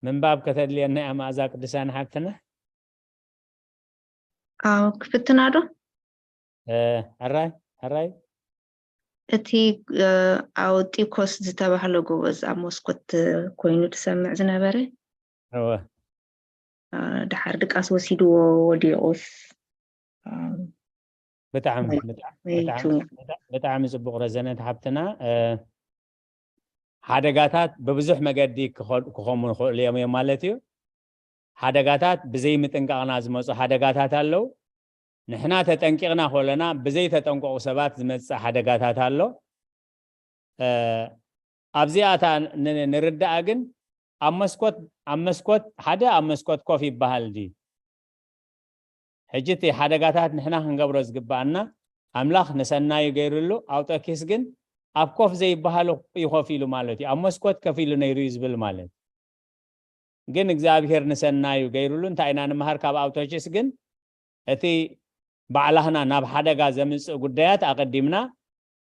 ምንባብ ከተድልየና እያ መኣዛ ቅዱሳን ሓብትና። ኣዎ፣ ክፍትና ዶ? እ፣ ሕራይ፣ ሕራይ። እቲ፣ እ፣ ኣውጢኮስ ዝተባህለ ጎበዝ ኣብ መስኮት ኮይኑ ዝሰምዕ ዝነበረ። እወ። እ፣ ድሓር ድቃስ ወሲድዎ ወዲቑስ፣ እ፣ ብጣዕሚ፣ ወይ፣ ብጣዕሚ፣ ወይ ብጣዕሚ፣ ቱ። ብጣ-፣ ብጣዕሚ ጽቡቕ ረዘነት ሓብትና። እ፣ ሓደጋታት ብብዙሕ መገዲ ክኸ-፣ ክኾኑ ይኽእሉ እዮም፣ እዮም ማለት እዩ። ሓደጋታት ብዘይ ምጥንቃቕና ዝመጹ ሓደጋታት ኣለዉ። ንሕና ተጠንቂቕና ከለና ብዘይ ተጠንቀቑ ሰባት ዝመጽእ ሓደጋታት ኣሎ። እ፣ ኣብዚኣታ ን-፣ ንርዳኣ ግን ኣብ መስኮት፣ ኣብ መስኮት፣ ሓደ ኣብ መስኮት ኮፍ ይበሃል ድዩ? ሕጂ እቲ ሓደጋታት ንሕና ክንገብሮ ዝግብኣና፣ ኣምላኽ ንሰናዩ ገይሩሉ፣ ኣውጠኪስ ግን ኣብ ኮፍ ዘይበሃሉ እዩ ኮፍ ኢሉ ማለት እዩ። ኣብ መስኮት ኮፍ ኢሉ ነይሩ እዩ ዝብል ማለት እዩ። ግን እግዚኣብሔር ንሰናዩ ገይሩሉ፣ እንታይ ኢና ንምሃር ካብ ኣውቶችስ? ግን እቲ ባዕላህና ናብ ሓደጋ ዘምጽእ ጉዳያት ኣቐዲምና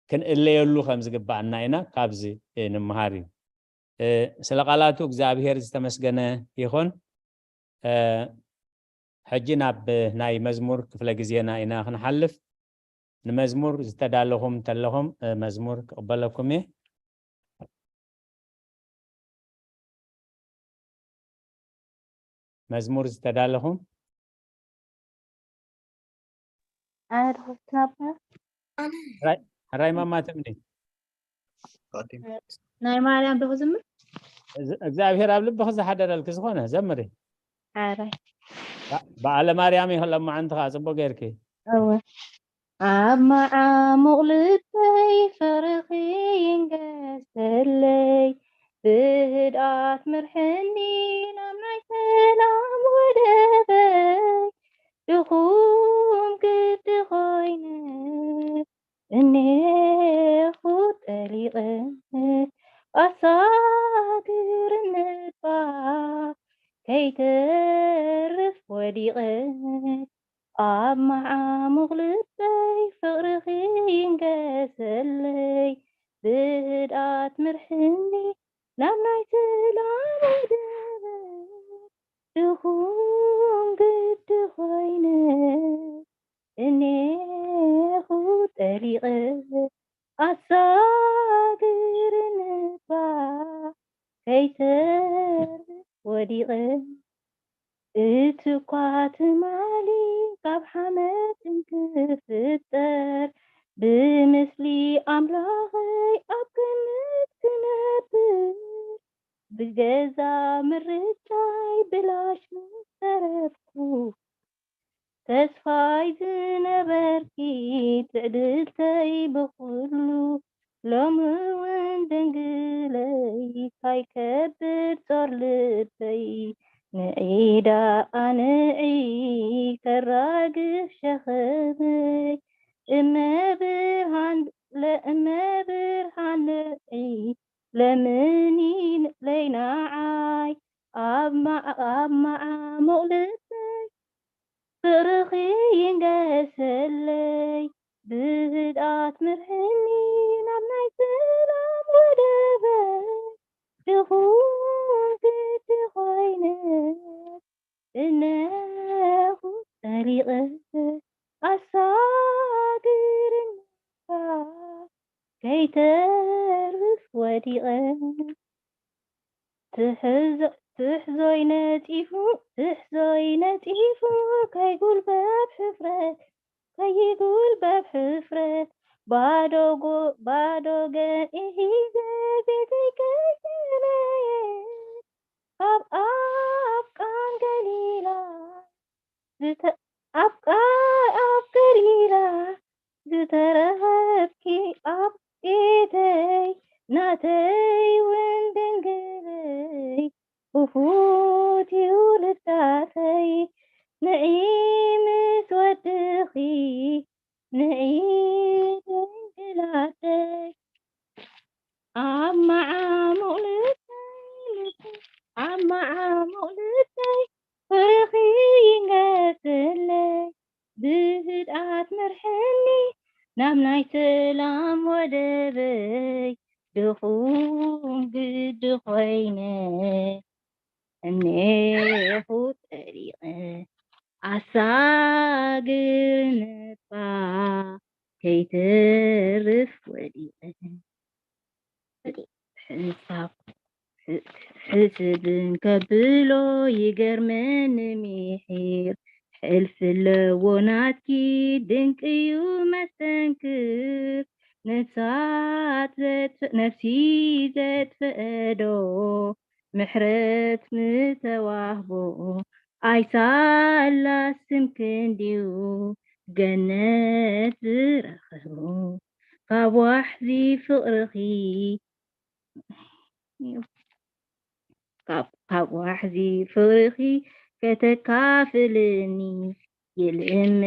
ክንእለየሉ ከም ዝግብኣና ኢና ካብዚ፣ እ፣ ንምሃር እዩ። እ፣ ስለ ቃላቱ እግዚኣብሔር ዝተመስገነ ይኹን። እ፣ ሕጂ ናብ ናይ መዝሙር ክፍለ ግዜና ኢና ክንሓልፍ። ንመዝሙር ዝተዳለኹም እንተለኹም፣ እ፣ መዝሙር ክቕበለኩም እየ። መዝሙር ዝተዳለኹም? ኣነ ድኹፍትና ኣቦና። ሕራይ፣ ሕራይ ማማ ትምኒ። ናይ ማርያም ዶ ክዝምር? እዚ እግዚኣብሔር ኣብ ልብኺ ዝሓደረልኪ ዝኾነ ዘምሪ። ሕራይ። ባ-፣ በዓለ ማርያም እዩ፣ ሎማዓንቲ ኸዓ ጽቡቕ ጌርኪ። እወ። ኣብ መዓሙቕ ልበይ ፍቕርኺ ይንገሰለይ፣ ብህድኣት ምርሕኒ ናብ ናይ ሰላም ወደበይ። ድኹም ግዲ ኾይነ እኔኹ ጠሊቐ፣ ኣሳግርኒ እባ ከይተርፍ ወዲቐ። ኣብ መዓሙቕ ልበይ ፍቕርኺ ይንገሰለይ፣ ብህድኣት ምርሕኒ ናብ ናይ ሰላም ወደበይ። ድኹም ግዲ ኾይነ እኔኹ ጠሊቐ፣ ኣሳግርኒ እባ ከይተርፍ ወዲቐ። እቲ እኳ ትማሊ ካብ ሓመድ እንትፍጠር፣ ብምስሊ ኣምላኸይ ኣብ ገነት ክነብር፣ ብገዛ ምርጫይ ብላሽ ምተረፍኩ፣ ተስፋይ ዝነበርኪ ትዕድልተይ ብኹሉ፣ ሎሚ እውን ድንግለይ ካይከብድ ጾር ልበይ፣ ንዒዳ ኣንዒ ከራግፍ ሸኸመይ። እመብርሃን ለእመብርሃን ንዒ ለምኒ ለይናዓይ ኣብ መዓ-፣ ኣብ መዓሙቕ ልበይ ፍቕርኺ ይንገሰለይ፣ ብህድኣት ምርሕኒ ናብ ናይ ሰላም ወደበይ። ድኹም ግዲ ኾይነ እነኹ ጠሊቐ፣ ኣሳግርኒ እባ ከይተርፍ ወዲቐ። ትሕዞ-፣ ትሕዞይ ነጺፉ፣ ትሕዞይ ነጺፉ፣ ከይጉልበብ ሕፍረት፣ ከይጉልበብ ሕፍረት፣ ባዶ ጎ-፣ ባዶ ገንኢ ሒዘ ቤተይ ከይተለየ፣ ካብ ኣፍቃን ገሊላ ዝተ-፣ ኣፍቃ-፣ ኣብ ገሊላ ዝተረኸብኪ ኣብ ቤተይ ናተይ እውን ድንግለይ፣ ክፉት እዩ ልዳተይ። ንዒ ምስ ወድኺ፣ ንዒ ድንግል ኣደይ። ኣብ መዓሙቕ ልበይ፣ ኣብ መዓሙቕ ልበይ ፍቕርኺ ይንገሰለይ፣ ብህድኣት ምርሕኒ ናብ ናይ ሰላም ወደበይ። ድኹም ግዲ ኾይነ እኔኹ ጠሊቐ፣ ኣሳግርኒ እባ ከይተርፍ ወዲቐ። ሕሳብ ሕ-፣ ሕስብን ከብሎ ይገርመኒ ምሒር። ሕልፊ ኣለዎ ናትኪ ድንቂ እዩ መስተንክር። ነፍሳት ዘጥፍ-፣ ነፍሲ ዘጥፍአዶ ምሕረት ምተዋህቦ ኣይሳላስም ክንድዩ ገነት ዝረኸቦ። ካብ ዋሕዚ ፍቕርኺ፣ ካብ፣ ካብ ዋሕዚ ፍቕርኺ ከተካፍልኒ ይልምን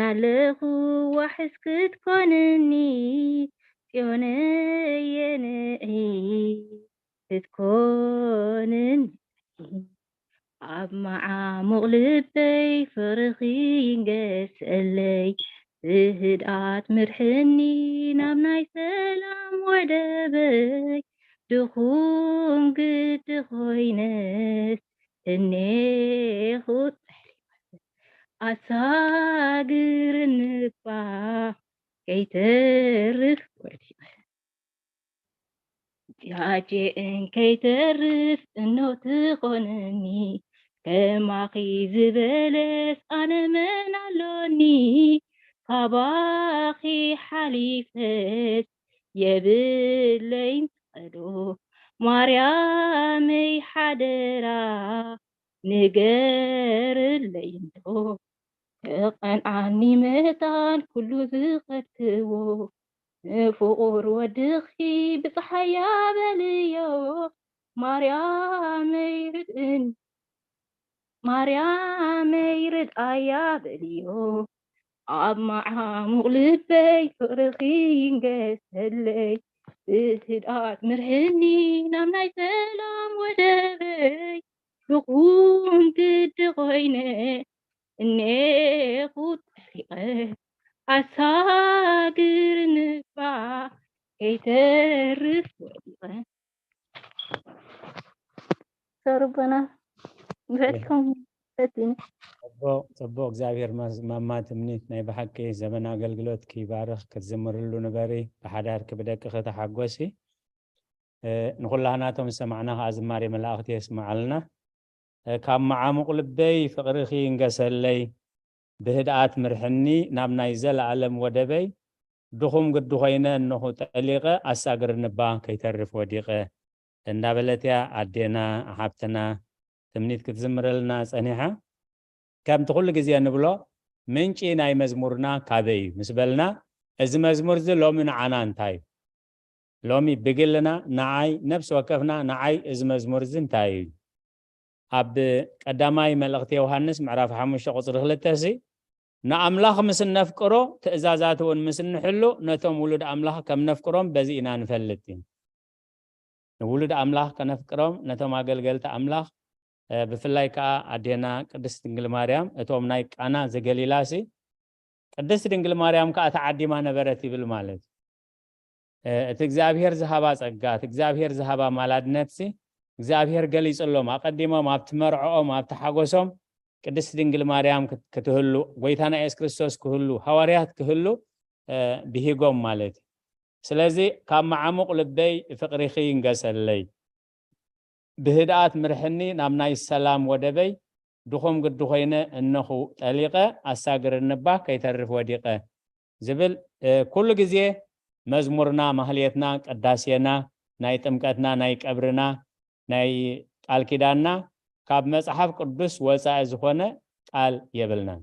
ኣለኹ፣ ዋሕስ ክትኮንኒ ጽዮነየ ንዒ ክትኮንኒ። ኣብ መዓሙቕ ልበይ ፍቕርኺ ይንገሰለይ፣ ብህድኣት ምርሕኒ ናብ ናይ ሰላም ወደበይ። ድኹም ግዲ ኾይነስ እኔኹ ጠሊቐ፣ ኣሳግርኒ እባ ከይተርፍ ወዲቐ። ጃጄ እንከይተርፍ እኖ ትኾነኒ፣ ከማኺ ዝበለስ ኣነ መን ኣሎኒ? ካባኺ ሓሊፈስ የብለይን ጸገዶ፣ ማርያመይ ሓደራ ንገርለይ እንዶ። ክቐንዓኒ መታን ኩሉ ዝኸድክዎ፣ ንፍቑር ወድኺ ብጸሓያ በልዮ። ማርያመይ ርድእን፣ ማርያመይ ርድኣያ በልዮ። ኣብ መዓሙቕ ልበይ ፍቕርኺ ይንገሰለይ። ብህድኣት ምርሕኒ ናብ ናይ ሰላም ወደበይ። ድኹም ግዲ ኮይነ እኔኹ ጠሊቐ። ኣሳግር ንባ ከይተርፍ ወዲቐ። ሰርቦና ንፍዕልኩም ፈቲኒ። ጽቡቕ ጽቡቕ። እግዚኣብሔር ማስ- ማማ ትምኒት ናይ ብሓቂ ዘመን ኣገልግሎት ክይባርኽ ክትዝምርሉ ንበሪ። ብሓዳርኪ ብደቅኺ ተሓጎሲ። እ፣ ንኹላህናቶም ዝሰማዕና ከዓ ዝማሬ መላእኽቲ የስምዓልና። እ፣ ካብ መዓሙቕ ልበይ ፍቕርኺ ይንገሰለይ። ብህድኣት ምርሕኒ ናብ ናይ ዘለኣለም ወደበይ። ድኹም ግዲ ኮይነ እነኹ ጠሊቐ ኣሳግርኒ እባ ከይተርፍ ወዲቐ። እንዳበለት እያ ኣዴና ሓብትና ትምኒት ክትዝምረልና ጸኒሓ። ከምቲ ኩሉ ግዜ ንብሎ ምንጪ ናይ መዝሙርና ካበይ እዩ ምስ በልና፣ እዚ መዝሙር እዚ ሎሚ ንዓና እንታይ እዩ? ሎሚ ብግልና ንዓይ ነፍሲ ወከፍና ንዓይ እዚ መዝሙር እዚ እንታይ እዩ? ኣብ ቀዳማይ መልእኽቲ ዮሃንስ ምዕራፍ ሓሙሽተ ቁጽሪ ክልተ ሲ ንኣምላኽ ምስ እነፍቅሮ ትእዛዛት እውን ምስ እንሕሉ ነቶም ውሉድ ኣምላኽ ከም ነፍቅሮም በዚ ኢና ንፈልጥ እዩ። ንውሉድ ኣምላኽ ከነፍቅሮም ነቶም ኣገልገልቲ ኣምላኽ እ፣ ብፍላይ ከዓ ኣዴና ቅድስት ድንግል ማርያም እቶም ናይ ቃና ዘገሊላ ሲ ቅድስት ድንግል ማርያም ከዓ ተዓዲማ ነበረት ይብል ማለት እዩ። እ፣ እቲ እግዚኣብሔር ዝሃባ ጸጋ እቲ እግዚኣብሔር ዝሃባ ማላድነት ሲ እግዚኣብሔር ገሊጽሎም ኣቐዲሞም ኣብቲ መርዕኦም ኣብቲ ሓጎሶም ቅድስት ድንግል ማርያም ክት- ክትህሉ ጎይታና የሱስ ክርስቶስ ክህሉ ሃዋርያት ክህሉ እ፣ ብሂጎም ማለት እዩ። ስለዚ ካብ መዓሙቕ ልበይ ፍቕሪኺ ይንገሰለይ። ብህድኣት ምርሕኒ ናብ ናይ ሰላም ወደበይ። ድኹም ግዲ ኮይነ እነኹ ጠሊቐ ኣሳግርኒ እባ ከይተርፍ ወዲቐ። ዝብል እ፣ ኩሉ ግዜ መዝሙርና ማህሌትና ቅዳሴና ናይ ጥምቀትና ናይ ቀብርና ናይ ቃል ኪዳንና ካብ መጽሓፍ ቅዱስ ወጻኢ ዝኾነ ቃል የብልናን።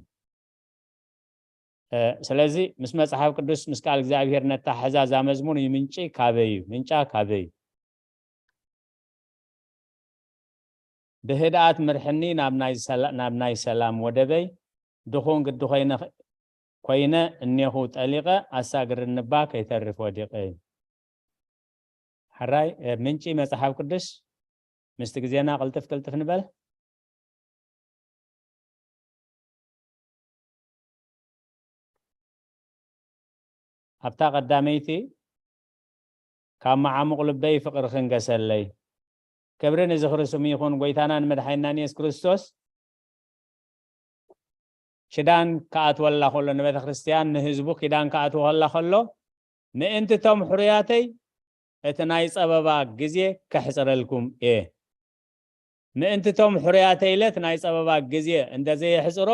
እ፣ ስለዚ ምስ መጽሓፍ ቅዱስ ምስ ቃል እግዚኣብሔር ነታሕዛ እዛ መዝሙር እዩ ምንጪ ካበይ እዩ ምንጫ ካበይ እዩ። ብህድኣት ምርሕኒ ናብ ናይ ሰላ- ናብ ናይ ሰላም ወደበይ ድኹን ግዲ ኮይነ ኮይነ እኔኹ ጠሊቐ ኣሳግርኒ እባ ከይተርፍ ወዲቐ እዩ። ሕራይ እ፣ ምንጪ መጽሓፍ ቅዱስ ምስቲ ግዜና ቅልጥፍ ቅልጥፍ ንበል። ኣብታ ቀዳመይቲ ካብ መዓሙቕ ልበይ ፍቕሪ ክንገሰለይ። ክብሪ ንዝኽሪ ስሙ ይኹን። ጎይታናን መድሓኒናን የሱስ ክርስቶስ ኪዳን ክኣትወላ ከሎ ንቤተ ክርስቲያን ንህዝቡ ኪዳን ክኣትወላ ከሎ ምእንቲ ቶም ሕሩያተይ እቲ ናይ ጸበባ ግዜ ከሕጽረልኩም እየ። ምእንቲ ቶም ሕሩያተይ ኢለ እቲ ናይ ጸበባ ግዜ እንተ ዘየሕጽሮ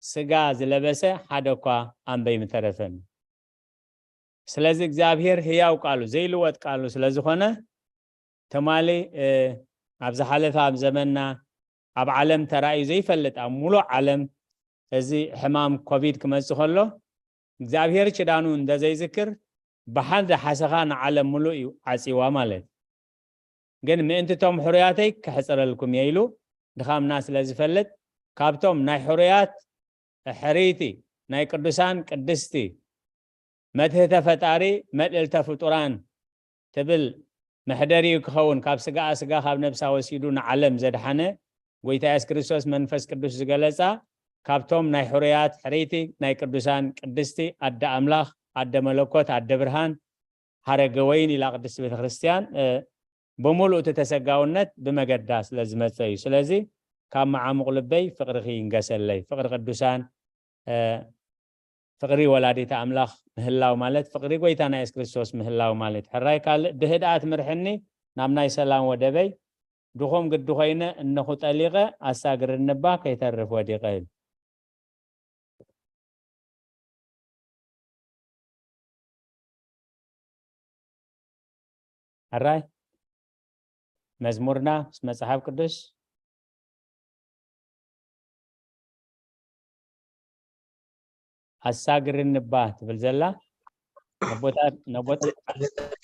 ስጋ ዝለበሰ ሓደ እኳ ኣንበይ ምተረፈን። ስለዚ እግዚኣብሔር ህያው ቃሉ ዘይልወጥ ቃሉ ስለ ዝኾነ ትማሊ እ፣ ኣብ ዝሓለፈ ኣብ ዘመንና ኣብ ዓለም ተራእዩ ዘይፈልጥ ኣብ ሙሉእ ዓለም እዚ ሕማም ኮቪድ ክመጽእ ከሎ እግዚኣብሔር ኪዳኑ እንተ ዘይዝክር ብሓደ ሓሰኻ ንዓለም ሙሉእ እዩ ዓጺዋ ማለት። ግን ምእንቲ ቶም ሕሩያተይ ክሕጽረልኩም እየ ኢሉ ድኻምና ስለ ዝፈልጥ ካብቶም ናይ ሕሩያት ሕርይቲ ናይ ቅዱሳን ቅድስቲ መትህተ ፈጣሪ መልእልተ ፍጡራን ትብል መሕደሪኡ ክኸውን ካብ ስጋኣ ስጋ ካብ ነብሳ ወሲዱ ንዓለም ዘድሓነ ጎይታ የሱስ ክርስቶስ መንፈስ ቅዱስ ዝገለጻ ካብቶም ናይ ሕሩያት ሕርይቲ ናይ ቅዱሳን ቅድስቲ ኣደ ኣምላኽ ኣደ መለኮት ኣደ ብርሃን ሃረገ ወይን ኢላ ቅድስቲ ቤተ ክርስቲያን እ፣ ብምሉእ እቲ ተሰጋውነት ብመገዳ ስለ ዝመጸ እዩ። ስለዚ ካብ መዓሙቕ ልበይ ፍቕርኺ ይንገሰለይ። ፍቕሪ ቅዱሳን እ፣ ፍቕሪ ወላዲተ ኣምላኽ ምህላው ማለት ፍቕሪ ጎይታና የሱስ ክርስቶስ ምህላው ማለት። ሕራይ ካልእ ብህድኣት ምርሕኒ ናብ ናይ ሰላም ወደበይ ድኹም ግዲ ኮይነ እነኹ ጠሊቐ ኣሳግርኒ እባ ከይተርፍ ወዲቐ። ሕራይ መዝሙርና ምስ መጽሓፍ ቅዱስ ኣሳግርኒ እባ ትብል ዘላ። ነቦታት ነቦት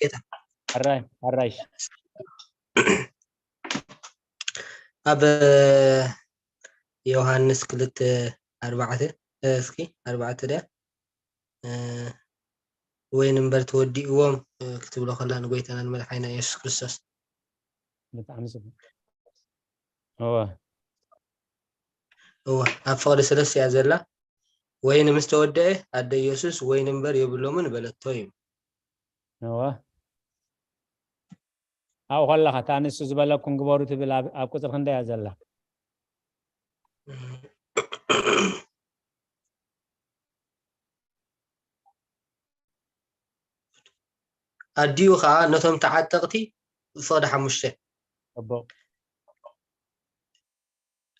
ጌታ ኣራይ ኣራይሽ ኣብ ዮሃንስ ክልተ ኣርባዕተ እስኪ ኣርባዕተ ድያ ወይን እምበር ተወዲእዎም ክትብሎ ከላ ንጎይታና ንመድሓይና የሱስ ክርስቶስ ብጣዕሚ ጽቡቅ። እወ እወ ኣብ ፍቕዲ ሰለስተ እያ ዘላ። ወይን ምስ ተወደአ ኣደ ኢየሱስ ወይን እምበር የብሎምን በለቶ እዩ። እወ ኣብኡ ከለኻ እታ ንሱ ዝበለኩም ግበሩ ትብል ኣብ ኣብ ቁፅሪ ክንደይ እያ ዘላ? ኣዲኡ ኸዓ ነቶም ተዓጠቕቲ ፍቕዲ ሓሙሽተ ጽቡቕ።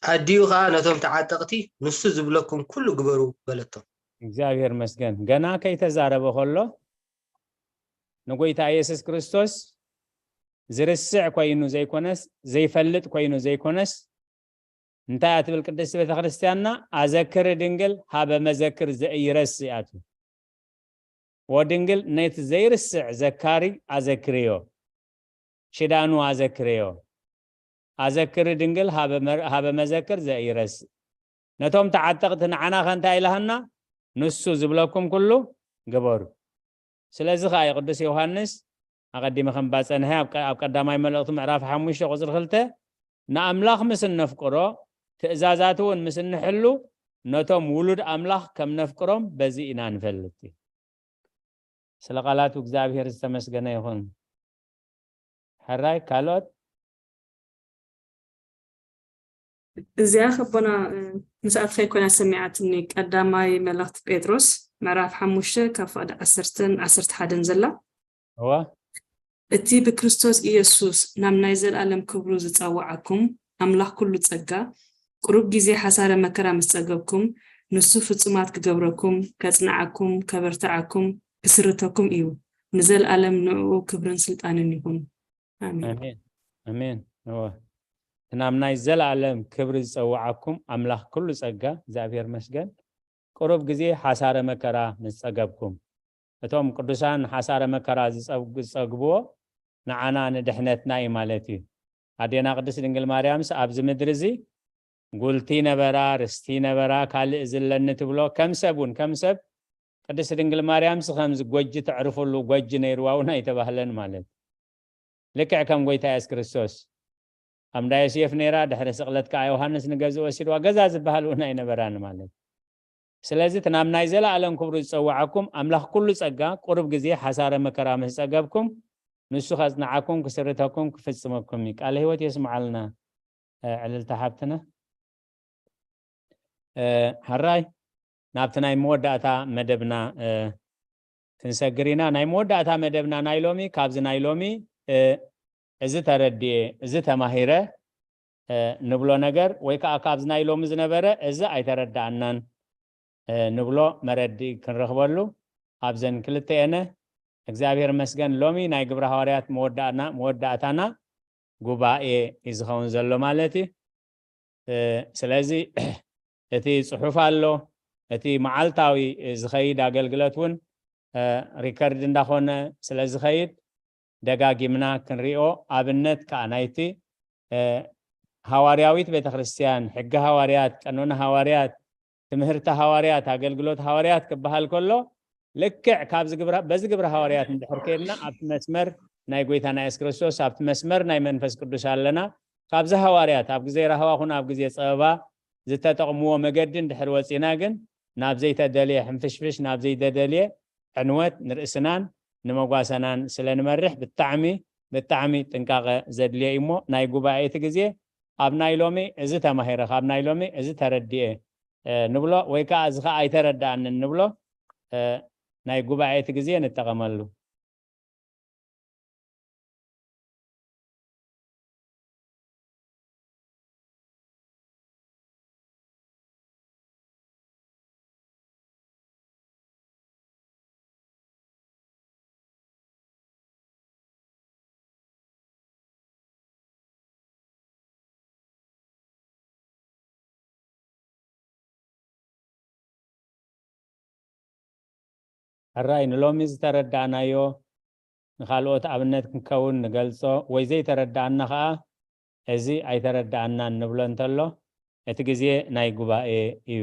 ኣዲኡ ኸዓ ነቶም ተዓጠቕቲ ንሱ ዝብለኩም ኩሉ ግበሩ በለቶም። እግዚኣብሔር መስገን ገና ከይተዛረበ ከሎ ንጎይታ ኢየሱስ ክርስቶስ ዝርስዕ ኮይኑ ዘይኮነስ ዘይፈልጥ ኮይኑ ዘይኮነስ እንታይ እያ ትብል ቅድስቲ ቤተ ክርስቲያንና? ኣዘክሪ ድንግል ሀበ መዘክር ዘኢይረስዕ እያ ትብል። ወድንግል ነቲ ዘይርስዕ ዘካሪ ኣዘክርዮ፣ ሽዳኑ ኣዘክርዮ። ኣዘክሪ ድንግል ሀበ መር- ሀበ መዘክር ዘኢይረስዕ። ነቶም ተዓጠቕቲ ንዓና ከ እንታይ ኢላሃና? ንሱ ዝብለኩም ኩሉ ግበሩ። ስለዚ ኸኣ እዩ ቅዱስ ዮሃንስ ኣቐዲመ ከምባ ጸንሐ ኣብ ቀ- ኣብ ቀዳማይ መልእኽቱ ምዕራፍ ሓሙሽተ ቁጽሪ ክልተ ንኣምላኽ ምስ እነፍቅሮ ትእዛዛቱ እውን ምስ እንሕሉ ነቶም ውሉድ ኣምላኽ ከም ነፍቅሮም በዚ ኢና ንፈልጥ። ስለ ቃላቱ እግዚኣብሔር ዝተመስገነ ይኹን። ሕራይ ካልኦት እዚኣ ከቦና ምስኣት ከይኮና ሰሚዓትኒ ቀዳማይ መልእኽቲ ጴጥሮስ ምዕራፍ ሓሙሽተ ካብ ፍቕዲ ዓሰርተን ዓሰርተ ሓደን ዘላ እወ እቲ ብክርስቶስ ኢየሱስ ናብ ናይ ዘለኣለም ክብሩ ዝጸውዓኩም ኣምላኽ ኩሉ ጸጋ ቁሩብ ግዜ ሓሳረ መከራ ምስ ጸገብኩም ንሱ ፍጹማት ክገብረኩም ከጽንዓኩም ከበርትዓኩም ክስርተኩም እዩ ንዘለኣለም ንዕኡ ክብርን ስልጣንን ይኹን ኣሜን ኣሜን ኣሜን እወ እቲ ናብ ናይ ዘለኣለም ክብሪ ዝጸውዓኩም ኣምላኽ ኩሉ ጸጋ እግዚኣብሔር መስገን ቁሩብ ግዜ ሓሳረ መከራ ምስ ጸገብኩም እቶም ቅዱሳን ሓሳረ መከራ ዝጸግብዎ ንዓና ንድሕነትና እዩ ማለት እዩ ኣዴና ቅድስት ድንግል ማርያምስ ኣብዚ ምድሪ እዚ ጉልቲ ነበራ ርስቲ ነበራ ካልእ ዝለኒ ትብሎ ከም ሰብ እውን ከም ሰብ ቅድስት ድንግል ማርያምስ ከምዚ ጎጂ ተዕርፍሉ ጎጂ ነይርዋ እውን ኣይተባህለን ማለት ልክዕ ከም ጎይታ የሱስ ክርስቶስ ኣብ እንዳ ዮሴፍ ነይራ ድሕሪ ስቕለት ከዓ ዮሃንስ ንገዝኡ ወሲድዋ ገዛ ዝበሃል እውን ኣይነበራን ማለት ስለዚ እቲ ናብ ናይ ዘለኣለም ክብሩ ዝፀዋዓኩም ኣምላኽ ኩሉ ፀጋ ቁሩብ ግዜ ሓሳረ መከራ ምስ ፀገብኩም ንሱ ከፅንዓኩም ክስርተኩም ክፍፅመኩም እዩ ቃለ ህይወት የስምዓልና ዕልልታ ሓብትና ሓራይ ናብቲ ናይ መወዳእታ መደብና ክንሰግር ኢና ናይ መወዳእታ መደብና ናይ ሎሚ ካብዚ ናይ ሎሚ እዚ ተረድየ እዚ ተማሂረ ንብሎ ነገር ወይ ከዓ ካብዚ ናይ ሎሚ ዝነበረ እዚ ኣይተረዳኣናን ንብሎ መረዲ ክንረኽበሉ ኣብዘን ክልተ የነ እግዚኣብሔር መስገን ሎሚ ናይ ግብረ ሃዋርያት መወዳእታና ጉባኤ እዩ ዝኸውን ዘሎ ማለት እዩ ስለዚ እቲ ፅሑፍ ኣሎ እቲ መዓልታዊ ዝኸይድ ኣገልግሎት እውን ሪከርድ እንዳኾነ ስለ ዝኸይድ ደጋጊምና ክንሪኦ ኣብነት ከዓ ናይቲ ሃዋርያዊት ቤተክርስትያን ሕጊ ሃዋርያት ቀኖና ሃዋርያት ትምህርቲ ሃዋርያት ኣገልግሎት ሃዋርያት ክበሃል ከሎ ልክዕ ካብዚ ግብረ በዚ ግብረ ሃዋርያት እንድሕር ከይድና ኣብቲ መስመር ናይ ጎይታና የሱስ ክርስቶስ ኣብቲ መስመር ናይ መንፈስ ቅዱስ ኣለና ካብዚ ሃዋርያት ኣብ ግዜ ራህዋ ኩን ኣብ ግዜ ጸበባ ዝተጠቕምዎ መገዲ እንድሕር ወጺና ግን ናብ ዘይተደልየ ሕንፍሽፍሽ ናብ ዘይተደልየ ዕንወት ንርእስናን ንመጓሰናን ስለ ንመርሕ ብጣዕሚ ብጣዕሚ ጥንቃቐ ዘድልዮ እዩ እሞ ናይ ጉባኤ እቲ ግዜ ኣብ ናይ ሎሚ እዚ ተማሂረ ካብ ናይ ሎሚ እዚ ተረድኤ ንብሎ ወይ ከዓ እዚ ከዓ ኣይተረዳኣንን ንብሎ ናይ ጉባኤ እቲ ግዜ ንጠቐመሉ ሕራይ ንሎሚ ዝተረዳእናዮ ንኻልኦት ኣብነት ክንከውን ንገልጾ፣ ወይ ዘይተረዳእና ኸኣ እዚ ኣይተረዳእናን ንብሎ እንተሎ፣ እቲ ግዜ ናይ ጉባኤ እዩ።